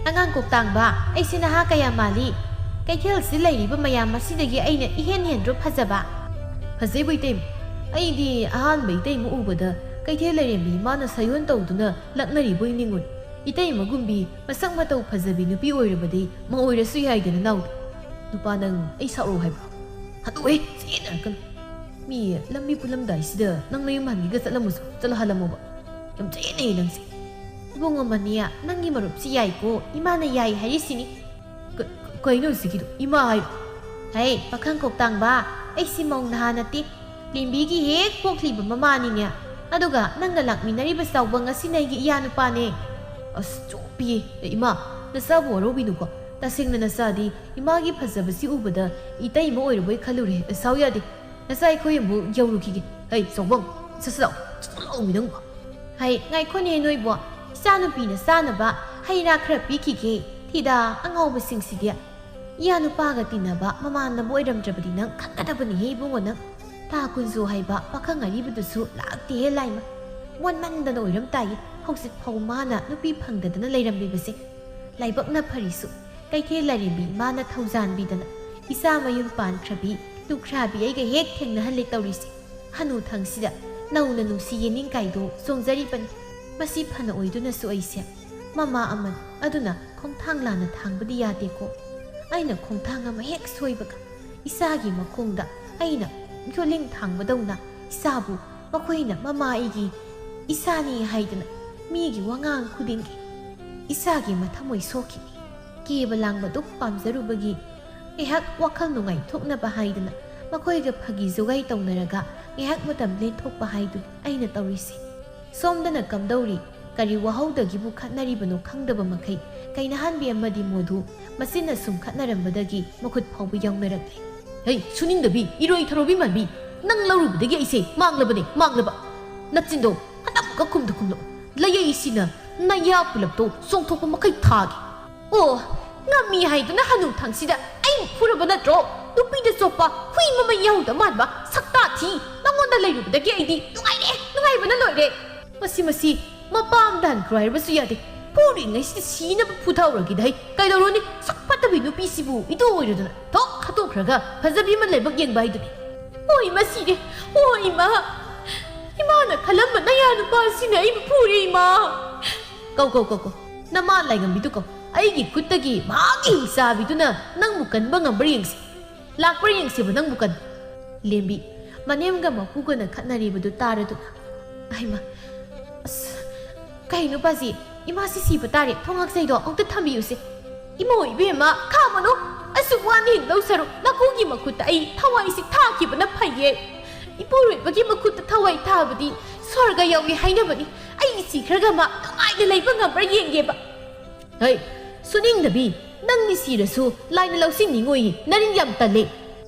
ꯑꯉꯥꯡ ꯀꯣꯛꯇꯥꯡꯕ, ꯑꯩꯁꯦ ꯅꯍꯥ ꯀꯌꯥ ꯃꯥꯜꯂꯤ? ꯀꯩꯊꯦꯜꯁꯤ ꯂꯩꯔꯤꯕ ꯃꯌꯥꯝ ꯑꯁꯤꯗꯒꯤ ꯑꯩꯅ ꯏꯍꯦꯟ ꯍꯦꯟꯗ꯭ꯔꯣ ꯐꯖꯕ? ꯐꯖꯩꯕꯨ ꯏꯇꯩꯃ, ꯑꯩꯗꯤ ꯑꯍꯥꯟꯕ ꯏꯇꯩꯃ ꯎꯕꯗ ꯀꯩꯊꯦꯜ ꯂꯩꯔꯦꯝꯕꯤ ꯏꯃꯥꯅ ꯁꯥꯌꯣꯟ ꯇꯧꯗꯨꯅ ꯂꯛꯅꯔꯤꯕꯣꯏ ꯅꯤꯡꯉꯨꯔꯦ꯫ ꯏꯇꯩꯃꯒꯨꯝꯕꯤ ꯃꯁꯛ ꯃꯇꯧ ꯐꯖꯕꯤ ꯅꯨꯄꯤ ꯑꯣꯏꯔꯕꯗꯤ ꯃꯧ ꯑꯣꯏꯔꯁꯨ ꯌꯥꯏꯗꯅ ꯅꯥꯎꯗꯤ꯫ ꯅꯨꯄꯥ ꯅꯪ ꯑꯩ ꯁꯥꯎꯔꯣ ꯍꯥꯏꯕ꯭ꯔꯣ? ꯍꯟꯗꯣꯛꯑꯦ, ꯆꯦꯟꯅꯔꯛꯀꯅꯨ꯫ ꯃꯤ ꯂꯝꯕꯤ ꯄꯨꯜꯂꯝꯗꯥꯏꯁꯤꯗ ꯅꯪ ꯅꯌꯨꯝ ꯍꯟꯒꯦꯒ ꯆꯠꯂꯝꯃꯁꯨ ꯆꯠꯂꯣ, ꯍꯜꯂꯝꯃꯣꯕ꯫ ꯌꯥꯝ ꯆꯦꯟꯅꯩꯌꯦ ꯅꯪꯁꯦ꯫ ꯏꯕꯨꯡꯉꯣ ꯃꯅꯤ, ꯅꯪꯒꯤ ꯃꯔꯨꯞꯁꯤ ꯌꯥꯏꯀꯣ, ꯏꯃꯥꯅ ꯌꯥꯏ ꯍꯥꯏꯔꯤꯁꯤꯅꯤ꯫ ꯀ-, ꯀꯩꯅꯣ ꯍꯧꯖꯤꯛꯀꯤꯗꯣ? ꯏꯃꯥ ꯍꯥꯏ? ꯍꯩ, ꯄꯥꯈꯪ ꯀꯣꯛꯇꯥꯡꯕ, ꯑꯩꯁꯤ ꯃꯧ ꯅꯍꯥ ꯅꯠꯇꯦ꯫ ꯂꯦꯝꯕꯤꯒꯤ ꯍꯦꯛ ꯄꯣꯛꯂꯤꯕ ꯃꯃꯥꯅꯤꯅꯦ꯫ ꯑꯗꯨꯒ ꯅꯪꯒ ꯂꯥꯛꯃꯤꯟꯅꯔꯤꯕ ꯆꯥꯎꯕꯪ ꯑꯁꯤꯅ ꯑꯩꯒꯤ ꯏꯌꯥ ꯅꯨꯄꯥꯅꯦ꯫ ꯑꯁ, ꯆꯣꯞꯄꯤꯌꯦ꯫ ꯑꯦ, ꯏꯃꯥ, ꯅꯆꯥꯕꯨ ꯋꯥꯔꯧꯕꯤꯅꯨꯀꯣ꯫ ꯇꯁꯦꯡꯅ ꯅꯆꯥꯗꯤ ꯏꯃꯥꯒꯤ ꯐꯖꯕꯁꯤ ꯎꯕꯗ ꯏꯇꯩꯃ ꯑꯣꯏꯔꯕꯣꯏ ꯈꯜꯂꯨꯔꯦ꯫ ꯁꯥꯎ ꯌꯥꯗꯦ꯫ ꯅꯆꯥ ꯑꯩꯈꯣꯏ ꯑꯃꯨꯛ ꯌꯧꯔꯨꯈꯤꯒꯦ꯫ ꯍꯩ, ꯆꯥꯎꯕꯪ, ꯁꯠ ꯁꯠ ꯂꯥꯎ, ꯁꯠ ꯁꯠ ꯂꯥꯎꯃꯤ ꯅꯪꯕꯣ꯫ ꯍꯩ, ꯉꯥꯏꯈꯣꯅꯦ ꯅꯣꯏꯕꯣ, ꯏꯆꯥꯅꯨꯄꯤꯅ ꯆꯥꯅꯕ ꯍꯩ ꯔꯥ ꯈꯔ ꯄꯤꯈꯤꯒꯦ꯫ ꯊꯤꯗ ꯑꯉꯥꯎꯕꯁꯤꯡꯁꯤꯗꯤ꯫ ꯏꯌꯥ ꯅꯨꯄꯥꯒ ꯇꯤꯟꯅꯕ ꯃꯃꯥꯟꯅꯕ ꯑꯣꯏꯔꯝꯗ꯭ꯔꯕꯗꯤ ꯅꯪ ꯈꯪꯒꯗꯕꯅꯤꯍꯦ ꯏꯕꯨꯡꯉꯣ ꯅꯪ꯫ ꯇꯥ ꯀꯨꯟꯖꯣ ꯍꯥꯏꯕ ꯄꯥꯈꯪ ꯑꯔꯤꯕꯗꯨꯁꯨ ꯂꯥꯛꯇꯦꯍꯦ ꯂꯥꯏꯃ꯫ ꯃꯣꯟꯃꯟꯗꯅ ꯑꯣꯏꯔꯝ ꯇꯥꯏꯌꯦ꯫ ꯍꯧꯖꯤꯛ ꯐꯥꯎ ꯃꯥꯅ ꯅꯨꯄꯤ ꯐꯪꯗꯗꯅ ꯂꯩꯔꯝꯂꯤꯕꯁꯦ꯫ ꯂꯥꯏꯕꯛꯅ ꯐꯔꯤꯁꯨ ꯀꯩꯊꯦꯜ ꯂꯥꯏꯔꯦꯝꯕꯤ ꯏꯃꯥꯅ ꯊꯧꯖꯥꯟꯕꯤꯗꯅ ꯏꯆꯥ ꯃꯌꯨꯝ ꯄꯥꯟꯈ꯭ꯔꯕꯤ ꯂꯨꯈ꯭ꯔꯥꯕꯤ ꯑꯩꯒ ꯍꯦꯛ ꯊꯦꯡꯅꯍꯜꯂꯦ ꯇꯧꯔꯤꯁꯦ꯫ ꯍꯅꯨꯊꯪꯁꯤꯗ ꯅꯧꯅ ꯅꯨꯡꯁꯤ ꯌꯦꯅꯤꯡ ꯀꯥꯏꯗꯣ ꯆꯣꯡꯖꯔꯤꯕꯅꯤ꯫ ꯃꯁꯤ ꯐꯅ ꯑꯣꯏꯗꯨꯅꯁꯨ ꯑꯩꯁꯦ ꯃꯃꯥ ꯑꯃꯅꯤ꯫ ꯑꯗꯨꯅ ꯈꯣꯡꯊꯥꯡ ꯂꯥꯟꯅ ꯊꯥꯡꯕꯗꯤ ꯌꯥꯗꯦꯀꯣ꯫ ꯑꯩꯅ ꯈꯣꯡꯊꯥꯡ ꯑꯃ ꯍꯦꯛ ꯁꯣꯏꯕꯒ ꯏꯆꯥꯒꯤ ꯃꯈꯣꯡꯗ ꯑꯩꯅ ꯌꯣꯠꯂꯤꯡ ꯊꯥꯡꯕꯗꯧꯅ ꯏꯆꯥꯕꯨ ꯃꯈꯣꯏꯅ ꯃꯃꯥ ꯑꯩꯒꯤ ꯏꯆꯥꯅꯤ ꯍꯥꯏꯗꯅ ꯃꯤꯒꯤ ꯋꯥꯉꯥꯡ ꯈꯨꯗꯤꯡꯒꯤ ꯏꯆꯥꯒꯤ ꯃꯊꯃꯣꯏ ꯁꯣꯛꯈꯤꯅꯤ꯫ ꯀꯦꯕ ꯂꯥꯡꯕꯗꯨ ꯄꯥꯝꯖꯔꯨꯕꯒꯤ ꯑꯩꯍꯥꯛ ꯋꯥꯈꯜ ꯅꯨꯡꯉꯥꯏꯊꯣꯛꯅꯕ ꯍꯥꯏꯗꯅ ꯃꯈꯣꯏꯒ ꯐꯥꯒꯤ ꯖꯨꯒꯥꯏ ꯇꯧꯅꯔꯒ ꯉꯥꯏꯍꯥꯛ ꯃꯇꯝ ꯂꯦꯟꯊꯣꯛꯄ ꯍꯥꯏꯗꯨ ꯑꯩꯅ ꯇꯧꯔꯤꯁꯤ꯫ ꯁꯣꯝꯗꯅ ꯀꯝꯗꯧꯔꯤ? ꯀꯔꯤ ꯋꯥꯍꯧꯗꯒꯤꯕꯨ ꯈꯠꯅꯔꯤꯕꯅꯣ ꯈꯪꯗꯕ ꯃꯈꯩ ꯀꯩꯅꯍꯥꯟꯕꯤ ꯑꯃꯗꯤ ꯃꯣꯗꯨ ꯃꯆꯤꯟꯅ ꯁꯨꯝ ꯈꯠꯅꯔꯝꯕꯗꯒꯤ ꯃꯈꯨꯠ ꯐꯥꯎꯕ ꯌꯥꯎꯅꯔꯛꯂꯦ꯫ "ꯍꯩ, ꯁꯨꯅꯤꯡꯗꯕꯤ, ꯏꯔꯣꯏ ꯊꯔꯣꯕꯤ ꯃꯥꯟꯕꯤ, ꯅꯪ ꯂꯧꯔꯨꯕꯗꯒꯤ ꯑꯩꯁꯦ ꯃꯥꯡꯂꯕꯅꯦ, ꯃꯥꯡꯂꯕ꯫ ꯅꯆꯤꯟꯗꯣ ꯍꯟꯗꯛ ꯑꯃꯨꯛꯀ ꯈꯨꯝꯗ ꯈꯨꯝꯂꯛꯑꯣ꯫ ꯂꯩꯌꯩꯁꯤꯅ ꯅꯌꯥ ꯄꯨꯂꯞꯇꯣ ꯆꯣꯡꯊꯣꯛꯄ ꯃꯈꯩ ꯊꯥꯒꯦ꯫ ꯑꯣ, ꯉꯝꯃꯤ ꯍꯥꯏꯗꯨꯅ ꯍꯅꯨ ꯊꯪꯁꯤꯗ ꯑꯩꯕꯨ ꯐꯨꯔꯕ ꯅꯠꯇ꯭ꯔꯣ? ꯅꯨꯄꯤꯗ ꯆꯣꯞꯄ ꯍꯨꯏ ꯃꯃꯩ ꯌꯥꯎꯗ ꯃꯥꯟꯕ ꯁꯛꯇꯥ ꯊꯤ꯫ ꯅꯉꯣꯟꯗ ꯂꯩꯔꯨꯕꯗꯒꯤ ꯑꯩꯗꯤ ꯅꯨꯡꯉꯥꯏꯔꯦ, ꯅꯨꯡꯉꯥꯏꯕꯅ ꯂꯣꯏꯔꯦ꯫ ꯃꯁꯤ, ꯃꯁꯤ ꯃꯄꯥꯝꯗ ꯍꯟꯈ꯭ꯔꯣ ꯍꯥꯏꯔꯕꯁꯨ ꯌꯥꯗꯦ꯫ ꯐꯨꯔꯤꯉꯩꯁꯤꯗ ꯁꯤꯅꯕ ꯐꯨꯊꯍꯧꯔꯒꯦꯗ ꯍꯩ꯫ ꯀꯩꯗꯧꯔꯨꯅꯤ? ꯁꯛ ꯐꯠꯇꯕꯤ ꯅꯨꯄꯤꯁꯤꯕꯨ ꯏꯇꯨ ꯑꯣꯏꯔꯨꯗꯅ ꯊꯣꯛ ꯍꯥꯠꯇꯣꯛꯈ꯭ꯔꯒ ꯐꯖꯕꯤ ꯑꯃ ꯂꯥꯏꯕꯛ ꯌꯦꯡꯕ ꯍꯥꯏꯗꯨꯅꯤ꯫ ꯍꯣꯏ, ꯃꯁꯤꯔꯦ꯫ ꯍꯣꯏ, ꯏꯃꯥ꯫ ꯏꯃꯥꯅ ꯈꯜꯂꯝꯕ ꯅꯌꯥ ꯅꯨꯄꯥꯁꯤꯅ ꯑꯩꯕꯨ ꯐꯨꯔꯦ, ꯏꯃꯥ꯫ ꯀꯧ, ꯀꯧ, ꯀꯧ, ꯀꯧ꯫ ꯅꯃꯥ ꯂꯥꯏꯉꯝꯕꯤꯗꯨ ꯀꯧ꯫ ꯑꯩꯒꯤ ꯈꯨꯠꯇꯒꯤ ꯃꯍꯥꯛꯀꯤ ꯍꯤꯡꯆꯥꯕꯤꯗꯨꯅ ꯅꯪꯕꯨ ꯀꯟꯕ ꯉꯝꯕ꯭ꯔꯥ ꯌꯦꯡꯁꯤ꯫ ꯂꯥꯛꯄ꯭ꯔꯥ ꯌꯦꯡꯁꯤꯕ ꯅꯪꯕꯨ ꯀꯟꯕ꯫ ꯂꯦꯝꯕꯤ, ꯃꯅꯦꯝꯒ ꯃꯄꯨꯒꯅ ꯈꯠꯅꯔꯤꯕꯗꯨ ꯇꯥꯔꯗꯨꯅ꯫ ꯑꯩꯃ, ꯑꯁ, ꯀꯩꯅꯣ ꯄꯥꯖꯤ? ꯏꯃꯥꯁꯤ ꯁꯤꯕ ꯇꯥꯔꯦ꯫ ꯊꯣꯡꯉꯥꯛꯆꯩꯗꯣ ꯑꯃꯨꯛꯇ ꯊꯝꯕꯤꯌꯨꯁꯦ꯫ ꯏꯃꯥ ꯏꯕꯦꯝꯃ, ꯈꯥꯝꯃꯅꯨ꯫ ꯑꯁꯨꯛ ꯋꯥꯅ ꯍꯤꯡꯗꯧ ꯁꯔꯨꯛ ꯅꯀꯨꯒꯤ ꯃꯈꯨꯠꯇ ꯑꯩ ꯊꯋꯥꯏꯁꯤ ꯊꯥꯈꯤꯕꯅ ꯐꯩꯌꯦ꯫ ꯏꯄꯨꯔꯣꯏꯕꯒꯤ ꯃꯈꯨꯠꯇ ꯊꯋꯥꯏ ꯊꯥꯕꯗꯤ ꯁ꯭ꯋꯔꯒ ꯌꯧꯏ ꯍꯥꯏꯅꯕꯅꯤ꯫ ꯑꯩ ꯁꯤꯈ꯭ꯔꯒ ꯃꯥ ꯅꯨꯡꯉꯥꯏꯅ ꯂꯩꯕ ꯉꯝꯕ꯭ꯔꯥ ꯌꯦꯡꯒꯦꯕ꯫ ꯍꯩ, ꯁꯨꯅꯤꯡꯗꯕꯤ, ꯅꯪꯗꯤ ꯁꯤꯔꯁꯨ ꯂꯥꯏꯅ ꯂꯧꯁꯤꯟꯅꯤꯡꯉꯣꯏꯌꯦ, ꯅꯔꯤꯟ ꯌꯥꯝ ꯇꯜꯂꯦ꯫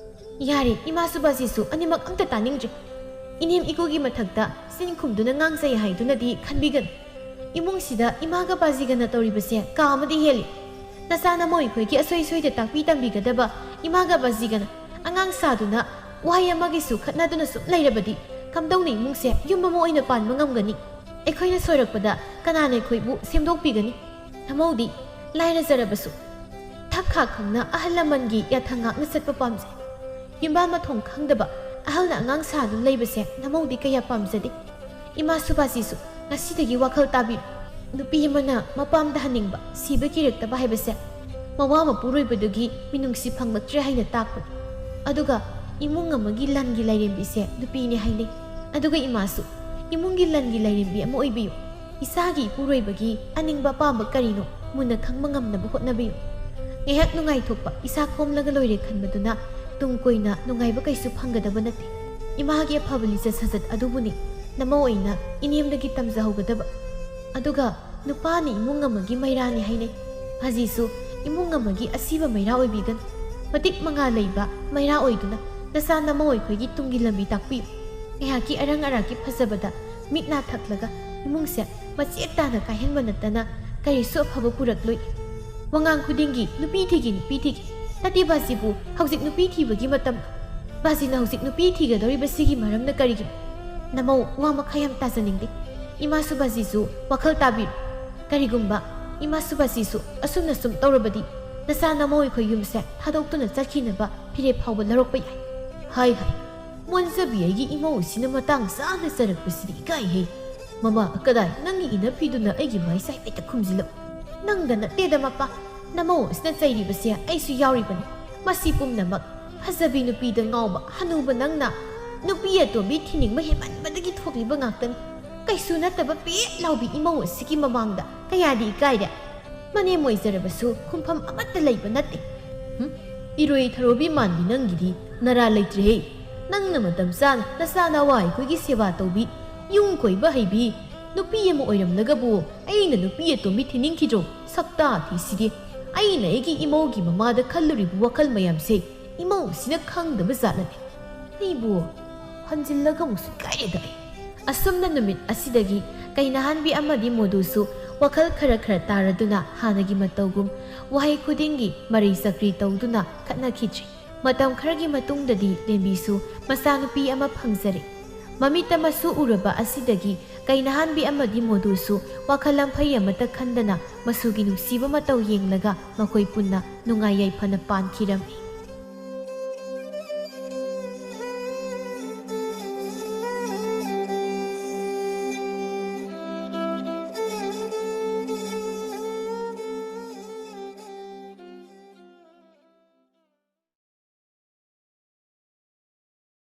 ꯌꯥꯔꯦ, ꯏꯃꯥꯁꯨ ꯕꯥꯖꯤꯁꯨ ꯑꯅꯤꯃꯛ ꯑꯝꯇ ꯇꯥꯅꯤꯡꯗ꯭ꯔꯦ꯫ ꯏꯅꯦꯝ ꯏꯀꯨꯒꯤ ꯃꯊꯛꯇ ꯆꯤꯟ ꯈꯨꯝꯗꯨꯅ ꯉꯥꯡꯖꯩ ꯍꯥꯏꯗꯨꯅꯗꯤ ꯈꯟꯕꯤꯒꯅꯨ꯫ ꯏꯃꯨꯡꯁꯤꯗ ꯏꯃꯥꯒ ꯕꯥꯖꯤꯒꯅ ꯇꯧꯔꯤꯕꯁꯦ ꯀꯥ ꯑꯃꯗꯤ ꯍꯦꯜꯂꯤ꯫ ꯅꯆꯥ ꯅꯃꯧ ꯑꯩꯈꯣꯏꯒꯤ ꯑꯁꯣꯏ ꯁꯣꯏꯗ ꯇꯥꯛꯄꯤ ꯇꯝꯕꯤꯒꯗꯕ ꯏꯃꯥꯒ ꯕꯥꯖꯤꯒꯅ ꯑꯉꯥꯡ ꯁꯥꯗꯨꯅ ꯋꯥꯍꯩ ꯑꯃꯒꯤꯁꯨ ꯈꯠꯅꯗꯨꯅ ꯁꯨꯝ ꯂꯩꯔꯕꯗꯤ ꯀꯝꯗꯧꯅ ꯏꯃꯨꯡꯁꯦ ꯌꯨꯝ ꯑꯃ ꯑꯣꯏꯅ ꯄꯥꯟꯕ ꯉꯝꯒꯅꯤ? ꯑꯩꯈꯣꯏꯅ ꯁꯣꯏꯔꯛꯄꯗ ꯀꯅꯥꯅ ꯑꯩꯈꯣꯏꯕꯨ ꯁꯦꯝꯗꯣꯛꯄꯤꯒꯅꯤ? ꯅꯃꯧꯗꯤ ꯂꯥꯏꯔꯖꯔꯕꯁꯨ ꯊꯛ ꯈꯥ ꯈꯪꯅ ꯑꯍꯜ ꯂꯃꯟꯒꯤ ꯌꯥꯊꯪ ꯉꯥꯛꯅ ꯆꯠꯄ ꯄꯥꯝꯖꯩ꯫ ꯌꯨꯝꯕꯥꯜ ꯃꯊꯣꯡ ꯈꯪꯗꯕ ꯑꯍꯜꯅ ꯑꯉꯥꯡ ꯁꯥꯗꯨꯅ ꯂꯩꯕꯁꯦ ꯅꯃꯧꯗꯤ ꯀꯌꯥ ꯄꯥꯝꯖꯗꯦ꯫ ꯏꯃꯥꯁꯨ ꯕꯥꯖꯤꯁꯨ ꯉꯁꯤꯗꯒꯤ ꯋꯥꯈꯜ ꯇꯥꯕꯤꯔꯣ꯫ ꯅꯨꯄꯤ ꯑꯃꯅ ꯃꯄꯥꯝꯗ ꯍꯟꯅꯤꯡꯕ, ꯁꯤꯕ ꯀꯤꯔꯛꯇꯕ ꯍꯥꯏꯕꯁꯦ ꯃꯋꯥ ꯃꯄꯨꯔꯣꯏꯕꯗꯨꯒꯤ ꯃꯤꯅꯨꯡꯁꯤ ꯐꯪꯂꯛꯇ꯭ꯔꯦ ꯍꯥꯏꯅ ꯇꯥꯛꯄꯅꯤ꯫ ꯑꯗꯨꯒ ꯏꯃꯨꯡ ꯑꯃꯒꯤ ꯂꯟꯒꯤ ꯂꯥꯏꯔꯦꯝꯕꯤꯁꯦ ꯅꯨꯄꯤꯅꯤ ꯍꯥꯏꯅꯩ꯫ ꯑꯗꯨꯒ ꯏꯃꯥꯁꯨ ꯏꯃꯨꯡꯒꯤ ꯂꯟꯒꯤ ꯂꯥꯏꯔꯦꯝꯕꯤ ꯑꯃ ꯑꯣꯏꯕꯤꯌꯨ꯫ ꯏꯁꯥꯒꯤ ꯏꯄꯨꯔꯣꯏꯕꯒꯤ ꯑꯅꯤꯡꯕ ꯑꯄꯥꯝꯕ ꯀꯔꯤꯅꯣ ꯃꯨꯟꯅ ꯈꯪꯕ ꯉꯝꯅꯕ ꯍꯣꯠꯅꯕꯤꯌꯨ꯫ ꯉꯥꯏꯍꯥꯛ ꯅꯨꯡꯉꯥꯏꯊꯣꯛꯄ, ꯏꯁꯥ ꯀꯣꯝꯂꯒ ꯂꯣꯏꯔꯦ ꯈꯟꯕꯗꯨꯅ ꯇꯨꯡ ꯀꯣꯏꯅ ꯅꯨꯡꯉꯥꯏꯕ ꯀꯩꯁꯨ ꯐꯪꯒꯗꯕ ꯅꯠꯇꯦ꯫ ꯏꯃꯥꯒꯤ ꯑꯐꯕ ꯂꯤꯆꯠ ꯁꯥꯖꯠ ꯑꯗꯨꯕꯨꯅꯤ ꯅꯃꯧ ꯑꯣꯏꯅ ꯏꯅꯦꯝꯗꯒꯤ ꯇꯝꯖꯍꯧꯒꯗꯕ꯫ ꯑꯗꯨꯒ ꯅꯨꯄꯥꯅ ꯏꯃꯨꯡ ꯑꯃꯒꯤ ꯃꯩꯔꯥꯅꯤ ꯍꯥꯏꯅꯩ꯫ ꯕꯥꯖꯤꯁꯨ ꯏꯃꯨꯡ ꯑꯃꯒꯤ ꯑꯁꯤꯕ ꯃꯩꯔꯥ ꯑꯣꯏꯕꯤꯒꯅꯨ꯫ ꯃꯇꯤꯛ ꯃꯉꯥ ꯂꯩꯕ ꯃꯩꯔꯥ ꯑꯣꯏꯗꯨꯅ ꯅꯆꯥ ꯅꯃꯧ ꯑꯩꯈꯣꯏꯒꯤ ꯇꯨꯡꯒꯤ ꯂꯝꯕꯤ ꯇꯥꯛꯄꯤꯌꯨ꯫ ꯑꯩꯍꯥꯛꯀꯤ ꯑꯔꯪ ꯑꯔꯥꯛꯀꯤ ꯐꯖꯕꯗ ꯃꯤꯠ ꯅꯥ ꯊꯛꯂꯒ ꯏꯃꯨꯡꯁꯦ ꯃꯆꯦꯠ ꯇꯥꯅ ꯀꯥꯏꯍꯟꯕ ꯅꯠꯇꯅ ꯀꯔꯤꯁꯨ ꯑꯐꯕ ꯄꯨꯔꯛꯂꯣꯏ꯫ ꯋꯥꯉꯥꯡ ꯈꯨꯗꯤꯡꯒꯤ "ꯅꯨꯄꯤ ꯊꯤꯒꯦ, ꯅꯨꯄꯤ ꯊꯤꯒꯦ"꯫ ꯅꯠꯇꯦ ꯕꯥꯖꯤꯕꯨ, ꯍꯧꯖꯤꯛ ꯅꯨꯄꯤ ꯊꯤꯕꯒꯤ ꯃꯇꯝ꯫ ꯕꯥꯖꯤꯅ ꯍꯧꯖꯤꯛ ꯅꯨꯄꯤ ꯊꯤꯒꯗꯧꯔꯤꯕꯁꯤꯒꯤ ꯃꯔꯝꯅ ꯀꯔꯤꯒꯤꯅꯣ? ꯅꯃꯧ, ꯋꯥ ꯃꯈꯥ ꯌꯥꯝ ꯇꯥꯖꯅꯤꯡꯗꯦ꯫ ꯏꯃꯥꯁꯨ ꯕꯥꯖꯤꯁꯨ ꯋꯥꯈꯜ ꯇꯥꯕꯤꯔꯣ꯫ ꯀꯔꯤꯒꯨꯝꯕ ꯏꯃꯥꯁꯨ ꯕꯥꯖꯤꯁꯨ ꯑꯁꯨꯝꯅ ꯁꯨꯝ ꯇꯧꯔꯕꯗꯤ ꯅꯆꯥ ꯅꯃꯧ ꯑꯩꯈꯣꯏ ꯌꯨꯝꯁꯦ ꯊꯥꯗꯣꯛꯇꯨꯅ ꯆꯠꯈꯤꯅꯕ ꯐꯤꯔꯦꯞ ꯐꯥꯎꯕ ꯂꯧꯔꯛꯄ ꯌꯥꯏ꯫ ꯍꯥꯏ ꯍꯥꯏ, ꯃꯣꯟꯖꯕꯤ ꯑꯩꯒꯤ ꯏꯃꯧꯁꯤꯅ ꯃꯇꯥꯡ ꯆꯥꯅ ꯆꯔꯛꯄꯁꯤꯗꯤ ꯏꯀꯥꯏꯍꯦ꯫ ꯃꯃꯥ, ꯀꯗꯥꯏ, ꯅꯪꯒꯤ ꯏꯅꯐꯤꯗꯨꯅ ꯑꯩꯒꯤ ꯃꯥꯏ ꯆꯥꯏꯐꯦꯠꯇ ꯈꯨꯝꯖꯤꯜꯂꯛꯎ꯫ ꯅꯪꯗ ꯅꯠꯇꯦꯗ ꯃꯄꯥ, ꯅꯃꯧ ꯑꯁꯤꯅ ꯆꯩꯔꯤꯕꯁꯦ ꯑꯩꯁꯨ ꯌꯥꯎꯔꯤꯕꯅꯤ꯫ ꯃꯁꯤ ꯄꯨꯝꯅꯃꯛ ꯐꯖꯕꯤ ꯅꯨꯄꯤꯗ ꯉꯥꯎꯕ ꯍꯅꯨꯕ ꯅꯪꯅ ꯅꯨꯄꯤ ꯑꯇꯣꯝꯕꯤ ꯊꯤꯅꯤꯡꯕ ꯍꯦꯟꯃꯟꯕꯗꯒꯤ ꯊꯣꯛꯂꯤꯕ ꯉꯥꯛꯇꯅꯤ꯫ ꯀꯩꯁꯨ ꯅꯠꯇꯕ ꯄꯦꯠ ꯂꯥꯎꯕꯤ ꯏꯃꯧ ꯑꯁꯤꯒꯤ ꯃꯃꯥꯡꯗ ꯀꯌꯥꯗꯤ ꯏꯀꯥꯏꯔꯦ꯫ ꯃꯅꯦꯝ ꯑꯣꯏꯖꯔꯕꯁꯨ ꯈꯨꯝꯐꯝ ꯑꯃꯠꯇ ꯂꯩꯕ ꯅꯠꯇꯦ꯫ ꯍꯨꯝ? ꯏꯔꯣꯏ ꯊꯔꯣꯕꯤ ꯃꯥꯟꯕꯤ ꯅꯪꯒꯤꯗꯤ ꯅꯔꯥ ꯂꯩꯇ꯭ꯔꯦꯍꯦ꯫ ꯅꯪꯅ ꯃꯇꯝ ꯆꯥꯅ ꯅꯆꯥ ꯅꯋꯥ ꯑꯩꯈꯣꯏꯒꯤ ꯁꯦꯕꯥ ꯇꯧꯕꯤ, ꯌꯨꯝ ꯀꯣꯏꯕ ꯍꯩꯕꯤ, ꯅꯨꯄꯤ ꯑꯃ ꯑꯣꯏꯔꯝꯂꯒꯕꯨ ꯑꯩꯅ ꯅꯨꯄꯤ ꯑꯇꯣꯝꯕꯤ ꯊꯤꯅꯤꯡꯈꯤꯗ꯭ꯔꯣ? ꯁꯛꯇꯥ ꯊꯤꯁꯤꯗꯤ꯫ ꯑꯩꯅ ꯑꯩꯒꯤ ꯏꯃꯧꯒꯤ ꯃꯃꯥꯗ ꯈꯜꯂꯨꯔꯤꯕ ꯋꯥꯈꯜ ꯃꯌꯥꯝꯁꯦ ꯏꯃꯧꯁꯤꯅ ꯈꯪꯗꯕ ꯖꯥꯠꯂꯅꯦ꯫ ꯑꯩꯕꯨ ꯍꯟꯖꯤꯜꯂꯒ ꯑꯃꯨꯛꯁꯨ ꯏꯀꯥꯏꯔꯦꯗ ꯑꯩ꯫ ꯑꯁꯨꯝꯅ ꯅꯨꯃꯤꯠ ꯑꯁꯤꯗꯒꯤ ꯀꯩꯅꯥꯍꯟꯕꯤ ꯑꯃꯗꯤ ꯃꯣꯗꯨꯁꯨ ꯋꯥꯈꯜ ꯈꯔ ꯈꯔ ꯇꯥꯔꯗꯨꯅ ꯍꯥꯟꯅꯒꯤ ꯃꯇꯧꯒꯨꯝ ꯋꯥꯍꯩ ꯈꯨꯗꯤꯡꯒꯤ ꯃꯔꯩ ꯆꯀ꯭ꯔꯤ ꯇꯧꯗꯨꯅ ꯈꯠꯅꯈꯤꯗ꯭ꯔꯦ꯫ ꯃꯇꯝ ꯈꯔꯒꯤ ꯃꯇꯨꯡꯗꯗꯤ ꯂꯦꯝꯕꯤꯁꯨ ꯃꯆꯥꯅꯨꯄꯤ ꯑꯃ ꯐꯪꯖꯔꯦ꯫ ꯃꯃꯤꯠꯇ ꯃꯁꯨ ꯎꯔꯕ ꯑꯁꯤꯗꯒꯤ ꯀꯩꯅꯥꯍꯟꯕꯤ ꯑꯃꯗꯤ ꯃꯣꯗꯨꯁꯨ ꯋꯥꯈꯜ ꯂꯝꯐꯩ ꯑꯃꯠꯇ ꯈꯟꯗꯅ ꯃꯁꯨꯒꯤ ꯅꯨꯡꯁꯤꯕ ꯃꯇꯧ ꯌꯦꯡꯂꯒ ꯃꯈꯣꯏ ꯄꯨꯟꯅ ꯅꯨꯡꯉꯥꯏ ꯌꯥꯏꯐꯅ ꯄꯥꯟꯈꯤꯔꯝꯃꯤ꯫